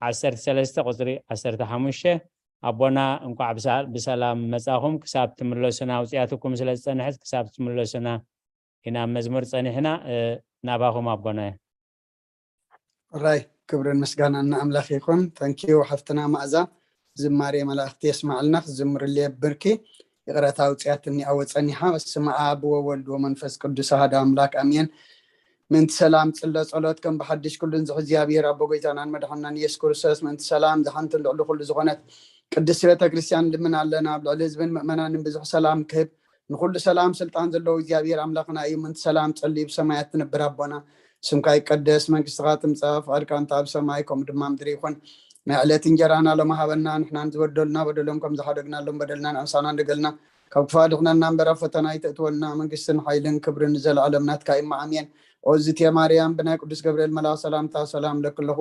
ዓሰርተ ሰለስተ ቁፅሪ ዓሰርተ ሓሙሽተ ኣቦና እንኳዕ ብሰላም መፃኹም ክሳብ ትምለሱና ኣውፅያትኩም ስለ ዝፀንሐት ክሳብ ትምለሱና ኢና መዝሙር ፀኒሕና ናባኹም ኣቦና ራይ ክብርን ምስጋና ንኣምላኽ ይኹን። ተንኪዩ ሓፍትና ማእዛ ዝማሬ መላእኽቲ የስማዕልና። ክዝምርሉ የብርኪ። ይቕረታ ኣውፅያትኒ ኣወ ፀኒሓ። በስመ ኣብ ወወልድ ወመንፈስ ቅዱስ ኣሐዱ ኣምላክ ኣሜን። ምእንቲ ሰላም ፅለ ጸሎት ከም ብሓድሽ ኩሉን ዝሕ እግዚኣብሔር ኣቦ ጎይታናን መድሓናን ኢየሱስ ክርስቶስ ምእንቲ ሰላም ዝሓንትን ልዕሊ ኩሉ ዝኾነት ቅድስቲ ቤተክርስትያን ልምን ኣለና፣ ኣብ ልዕሊ ህዝብን ምእመናንን ብዙሕ ሰላም ክህብ። ንኹሉ ሰላም ስልጣን ዘለዎ እግዚኣብሔር ኣምላኽና እዩ። ምንቲ ሰላም ጸልዩ ብሰማያት ትነብር ኣቦና፣ ስምካ ይቀደስ፣ መንግስትኻ ትምጻእ፣ ፍቓድካ እንተ ኣብ ሰማይ ከምኡ ድማ ምድሪ ይኹን። ናይ ዕለት እንጀራና ሎሚ ሃበና፣ ንሕናን ዝበደሉና በደሎም ከም ዝሓደግናሎም በደልና ንኣምሳና እንደገልና፣ ካብ ክፋ ድሕነና እምበር ኣብ ፈተና ኣይተእትወና፣ መንግስትን ሓይልን ክብርን ንዘለኣለም ናትካ እዩ። ኣሜን። ኦዝቴ ማርያም ብናይ ቅዱስ ገብርኤል መልኣኽ ሰላምታ ሰላም ለኪ ኣለኹ፣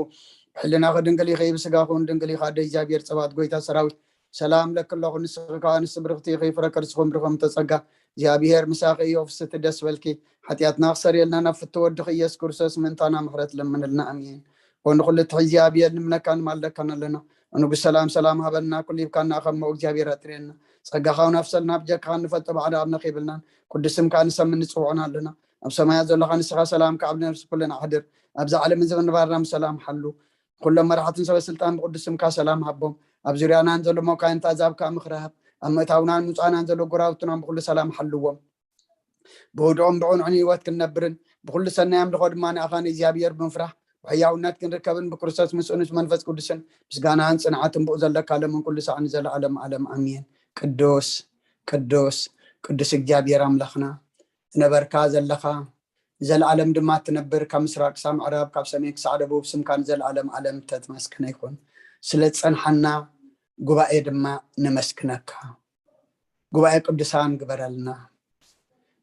ብሕልናኺ ድንግል ኢኺ፣ ብስጋኺ እውን ድንግል ኢኻ፣ ኣደ እግዚኣብሔር ጸባኦት ጎይታ ሰራዊት ሰላም ለኪ ኣለኹ፣ ንስኺ ከኣ ንስብርኽቲ ኢኺ፣ ፍረ ከርስኹም ብርኹም ተጸጋ፣ እግዚኣብሔር ምሳኺ እዩ፣ ፍስቲ ደስ በልኪ፣ ሓጢኣትና ክሰርየልና ናብ ፍቲ ወድኺ ኢየሱስ ክርስቶስ ምእንታና ምሕረት ለምንልና፣ ኣሜን። ኦ ንኹሉ ትሕዚ እግዚኣብሔር ንምነካ ንማልደካን ኣለና፣ ንጉስ ሰላም ሰላም ሃበልና፣ ኩሉ ሂብካና፣ ከም ሞኡ እግዚኣብሔር ኣጥርየና፣ ጸጋኻ እውን ኣፍሰልና፣ ብጀካኻ ንፈልጦ ባዕዳ ኣብ ነኺብልናን፣ ቅዱስ ስምካ ንሰምን ንጽውዖን ኣለና፣ ኣብ ሰማያት ዘለኻ ንስኻ ሰላም ከዓብ ነፍሲ ኩልና ኣሕድር፣ ኣብዚ ዓለም እዚ ምንባርና ብሰላም ሓሉ፣ ኩሎም መራሕትን ሰበ ስልጣን ብቅዱስ ስምካ ሰላም ሃቦም። ኣብ ዙርያናን ዘሎ መካይን ታዛብ ከኣ ምኽሪ ሃብ። ኣብ ምእታውናን ምውጻእናን ዘሎ ጎራውትናን ብኩሉ ሰላም ሓልዎም። ብህድኦም ብቕንዑን ህይወት ክንነብርን ብኩሉ ሰናይ ኣምልኾ ድማ ንኣኻ ንእግዚኣብሔር ብምፍራሕ ብሕያውነት ክንርከብን ብክርስቶስ ምስኡ ምስ መንፈስ ቅዱስን ምስጋናን ጽንዓትን ብኡ ዘለካ ለምን ኩሉ ሳዕ ንዘለኣለም ኣለም ኣሜን። ቅዱስ ቅዱስ ቅዱስ እግዚኣብሔር ኣምላኽና ዝነበርካ ዘለኻ ንዘለኣለም ድማ ትነብር፣ ካብ ምስራቅ ክሳብ ምዕራብ፣ ካብ ሰሜን ክሳዕ ደቡብ፣ ስምካ ንዘለኣለም ኣለም ተመስገነ ይኹን። ስለ ዝጸንሓና ጉባኤ ድማ ነመስግነካ። ጉባኤ ቅዱሳን ግበረልና።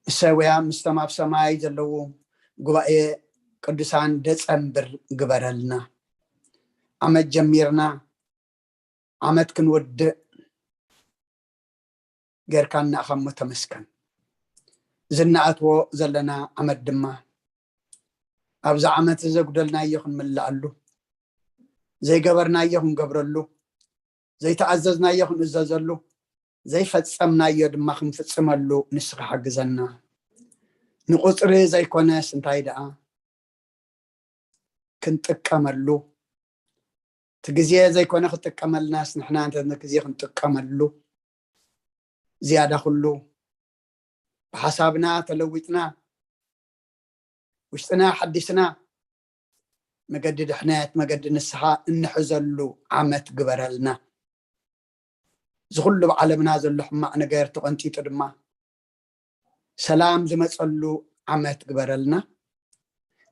ምስ ሰውያ ምስቶም ኣብ ሰማይ ዘለዉ ጉባኤ ቅዱሳን ደጸንብር ግበረልና። ዓመት ጀሚርና ዓመት ክንወድእ ጌርካና ኢኻ እሞ ተመስገን። ዝናኣትዎ ዘለና ዓመት ድማ ኣብዚ ዓመት ዘጉደልናዮ ክንምልኣሉ፣ ዘይገበርናዮ ክንገብረሉ፣ ዘይተኣዘዝናዮ ክንእዘዘሉ፣ ዘይፈጸምናዮ ድማ ክንፍጽመሉ ንስኻ ሓግዘና። ንቁጽሪ ዘይኮነስ እንታይ ደኣ ክንጥቀመሉ፣ እቲ ግዜ ዘይኮነ ክጥቀመልናስ ንሕና እንተ ግዜ ክንጥቀመሉ ዝያዳ ኩሉ ብሓሳብና ተለዊጥና ውሽጥና ሓዲስና መገዲ ድሕነት መገዲ ንስሓ እንሕዘሉ ዓመት ግበረልና። እዚ ኩሉ ብዓለምና ዘሎ ሕማቕ ነገር ተቐንጢጡ ድማ ሰላም ዝመፀሉ ዓመት ግበረልና።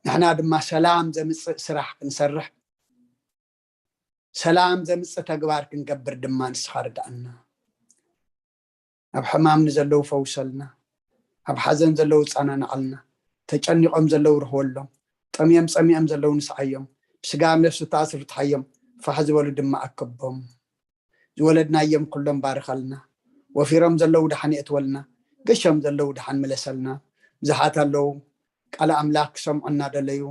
ንሕና ድማ ሰላም ዘምፅእ ስራሕ ክንሰርሕ ሰላም ዘምፅእ ተግባር ክንገብር ድማ ንስኻ ርድኣና። ኣብ ሕማም ንዘለዉ ፈውሰልና፣ ኣብ ሓዘን ዘለዉ ፃናናዓልና፣ ተጨኒቖም ዘለዉ ርህወሎም፣ ጠምዮም ፀሚኦም ዘለዉ ንስዓዮም፣ ብስጋ ኣብ ነፍሲ ተኣስሩ ፍትሓዮም፣ ፋሕ ዝበሉ ድማ ኣከቦም። ዝወለድናዮም ኩሎም ባርኸልና። ወፊሮም ዘለዉ ደሓን የእትወልና፣ ገሾም ዘለዉ ደሓን ምለሰልና። ብዙሓት ኣለዉ ቃል ኣምላኽ ክሰምዑ እናደለዩ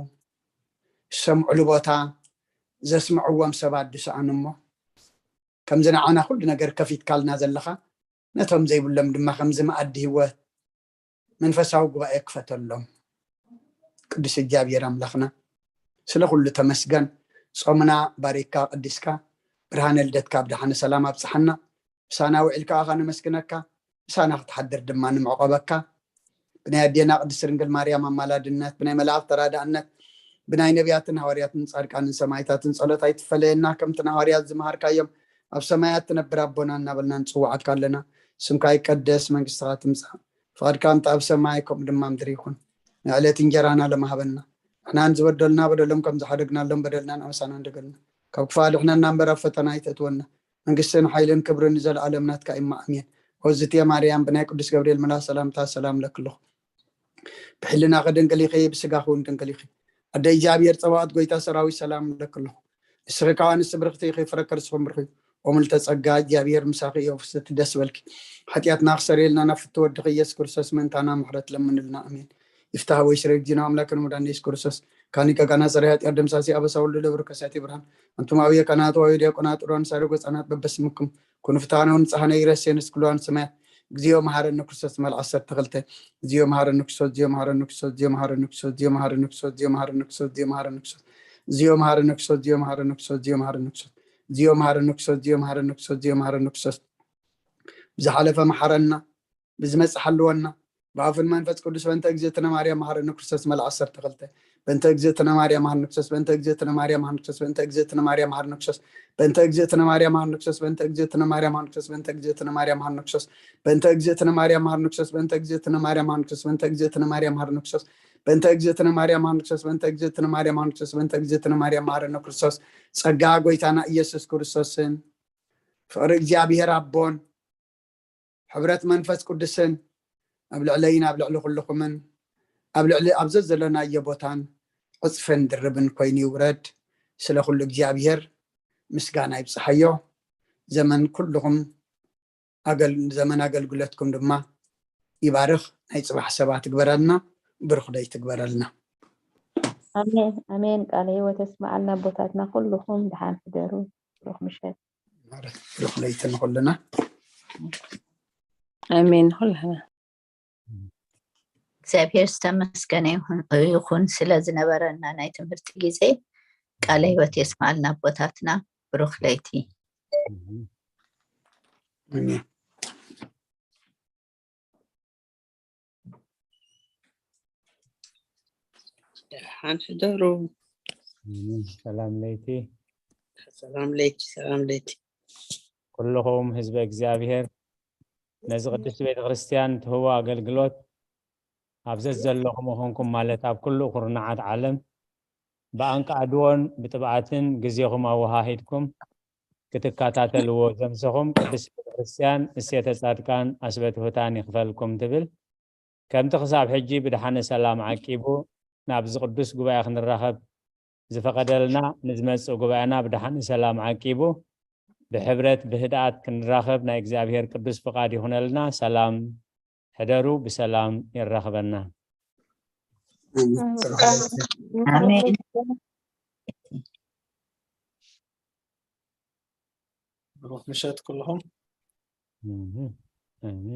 ዝሰምዑሉ ቦታ ዘስምዕዎም ሰባት ድስኣኑ እሞ ከምዚ ንዓና ኩሉ ነገር ከፊትካልና ዘለኻ ነቶም ዘይብሎም ድማ ከምዚ መኣዲ ህይወት መንፈሳዊ ጉባኤ ክፈተሎም። ቅዱስ እግዚኣብሔር ኣምላኽና ስለ ኩሉ ተመስገን። ጾምና ባሪካ ቀዲስካ ብርሃነ ልደትካ ብደሓነ ሰላም ኣብጽሓና። ምሳና ውዒልካ ኣኻ ነመስግነካ፣ ምሳና ክትሓድር ድማ ንምዕቆበካ። ብናይ ኣዴና ቅድስት ድንግል ማርያም ኣማላድነት፣ ብናይ መላእክት ተራዳእነት፣ ብናይ ነቢያትን ሃዋርያትን ጻድቃንን ሰማይታትን ጸሎት ኣይትፈለየና። ከምቲ ንሃዋርያት ዝመሃርካዮም ኣብ ሰማያት ትነብር ኣቦና እናበልና ንጽውዓካ ኣለና። ስምካ ይቀደስ፣ መንግስትኻ ትምጻእ፣ ፍቓድካ እንተ ኣብ ሰማይ ከምኡ ድማ ምድሪ ይኹን። ንዕለት እንጀራና ለማሃበና፣ ንሕናን ዝበደሉና በደሎም ከም ዝሓደግናሎም በደልና ንኣምሳና እንደገልና፣ ካብ ክፋ ድሕነና እምበር ኣብ ፈተና ኣይተእትወና። መንግስትን ሓይልን ክብርን ንዘለኣለም ናትካ እማ ኣሜን። ኦዝትየ ማርያም ብናይ ቅዱስ ገብርኤል መልኣኽ ሰላምታ ሰላም ለክልኹ። ብሕልናኺ ድንግል ኢኺ፣ ብስጋኺ እውን ድንግል ኢኺ። ኣደ እግዚኣብሔር ጸባኦት ጎይታ ሰራዊት ሰላም ለክልኹ። ንስኺ ከኣ ንስብርኽቲ ኢኺ፣ ፍረ ከርስኹም ብርኽ እዩ። ኦምልተ ጸጋ እግዚኣብሔር ምሳኺ እዩ፣ ፍስቲ ደስ በልኪ። ሓጢኣትና ክሰርየልና ናብ ፍቲ ወድኺ ኢየሱስ ክርስቶስ ምእንታና ምሕረት ለምንልና። ኣሜን። ይፍታህ ወይ ስረ እግዚእነ ኣምላክን መድኃኒነ ኢየሱስ ክርስቶስ ካኒ ከጋና ሰሪ ኃጢአት ደምሳሲ አበሳ ሁሉ ለብሩ ከሳቲ ብርሃን። አንቱም አብየ ካህናት ወይ ዲያቆናት ሮን ሳሪ ጎጻናት በበስምኩም ኩኑ ፍትሐነ ወንጽሐነ ይረሴን እስክሉዋን ሰማያት። እግዚኦ መሐረነ ክርስቶስ መልዓ ዓሰርተ ክልተ። እግዚኦ መሐረነ ክርስቶስ፣ እግዚኦ መሐረነ ክርስቶስ፣ እግዚኦ መሐረነ ክርስቶስ፣ እግዚኦ መሐረነ ክርስቶስ፣ እግዚኦ መሐረነ ክርስቶስ፣ እግዚኦ መሐረነ ክርስቶስ፣ እግዚኦ መሐረነ ክርስቶስ፣ እግዚኦ መሐረነ ክርስቶስ፣ እግዚኦ መሐረነ ክርስቶስ፣ እግዚኦ መሐረነ ክርስቶስ፣ እግዚኦ መሐረነ ክርስቶስ፣ እግዚኦ መሐረነ ክርስቶስ። ብዝሓለፈ መሓረና፣ ብዝመጽእ ሓልወና። ብኣፍን መንፈስ ቅዱስ በእንተ እግዝእትነ ማርያም መሓረነ ክርስቶስ መልዓ ዓሰርተ ክልተ። በእንተ እግዝእትነ ማርያም መሐረነ ክርስቶስ፣ በእንተ እግዝእትነ ማርያም መሐረነ ክርስቶስ፣ በእንተ እግዝእትነ ማርያም መሐረነ ክርስቶስ፣ በእንተ እግዝእትነ ማርያም መሐረነ ክርስቶስ፣ በእንተ እግዝእትነ ማርያም መሐረነ ክርስቶስ፣ በእንተ እግዝእትነ ማርያም መሐረነ ክርስቶስ፣ በእንተ እግዝእትነ ማርያም መሐረነ ክርስቶስ፣ በእንተ እግዝእትነ ማርያም መሐረነ ክርስቶስ፣ በእንተ እግዝእትነ ማርያም መሐረነ ክርስቶስ፣ በእንተ እግዝእትነ ማርያም መሐረነ ክርስቶስ፣ በእንተ እግዝእትነ ማርያም መሐረነ ክርስቶስ፣ በእንተ እግዝእትነ ማርያም መሐረነ ክርስቶስ፣ ጸጋ ጎይታና ኢየሱስ ክርስቶስን ፍቕሪ እግዚኣብሔር ኣቦን ሕብረት መንፈስ ቅዱስን ኣብ ልዕለይን ኣብ ልዕሊ ኩልኹምን ኣብ ልዕሊ ኣብ ዘዘለናዮ ቦታን ዕጽፍን ድርብን ኮይኑ ይውረድ። ስለ ኩሉ እግዚኣብሔር ምስጋና ይብጽሓዮ። ዘመን ኩልኹም ኣገል-፣ ዘመን ኣገልግሎትኩም ድማ ይባርኽ። ናይ ጽባሕ ሰባት ትግበረልና፣ ብሩኽ ደይ ትግበረልና። ኣሜን ኣሜን። ቃለ ህይወት የስመዓልና ኣቦታትና ኩልኹም። ደሓን ሕደሩ። ብሩኽ ምሸት። ብሩኽ ለይቲ ንኹልና። ኣሜን። ኩልና እግዚኣብሔር ዝተመስገነ ይኹን ስለ ዝነበረና ናይ ትምህርቲ ግዜ። ቃለ ህይወት የስመዓልና ኣቦታትና። ብሩኽ ለይቲ። ኣሜን። ደሓን ሕደሩ። ሰላም ለይቲ። ሰላም ለይቲ፣ ሰላም ለይቲ። ኩልኹም ህዝበ እግዚኣብሔር ነዚ ቅድስቲ ቤተ ክርስቲያን ትህቦ ኣገልግሎት ኣብ ዘዘለኹም ይኹንኩም ማለት ኣብ ኩሉ ኩርናዓት ዓለም ብኣንቃዕድዎን ብጥብዓትን ግዜኹም ኣወሃሂድኩም ክትከታተልዎ ዘምሰኹም ቅድስቲ ቤተ ክርስቲያን እሴተ ጻድቃን ኣስበ ትሑታን ይኽፈልኩም ትብል። ከምቲ ክሳብ ሕጂ ብድሓነ ሰላም ዓቂቡ ናብዚ ቅዱስ ጉባኤ ክንራኸብ ዝፈቐደልና ንዝመጽእ ጉባኤና ብድሓነ ሰላም ዓቂቡ ብሕብረት ብህድኣት ክንራኸብ ናይ እግዚኣብሔር ቅዱስ ፍቓድ ይኹነልና። ሰላም ሕደሩ፣ ብሰላም የራኽበና። ኣሜን። ብሩኽ ምሸት ኩልኹም። ኣሜን።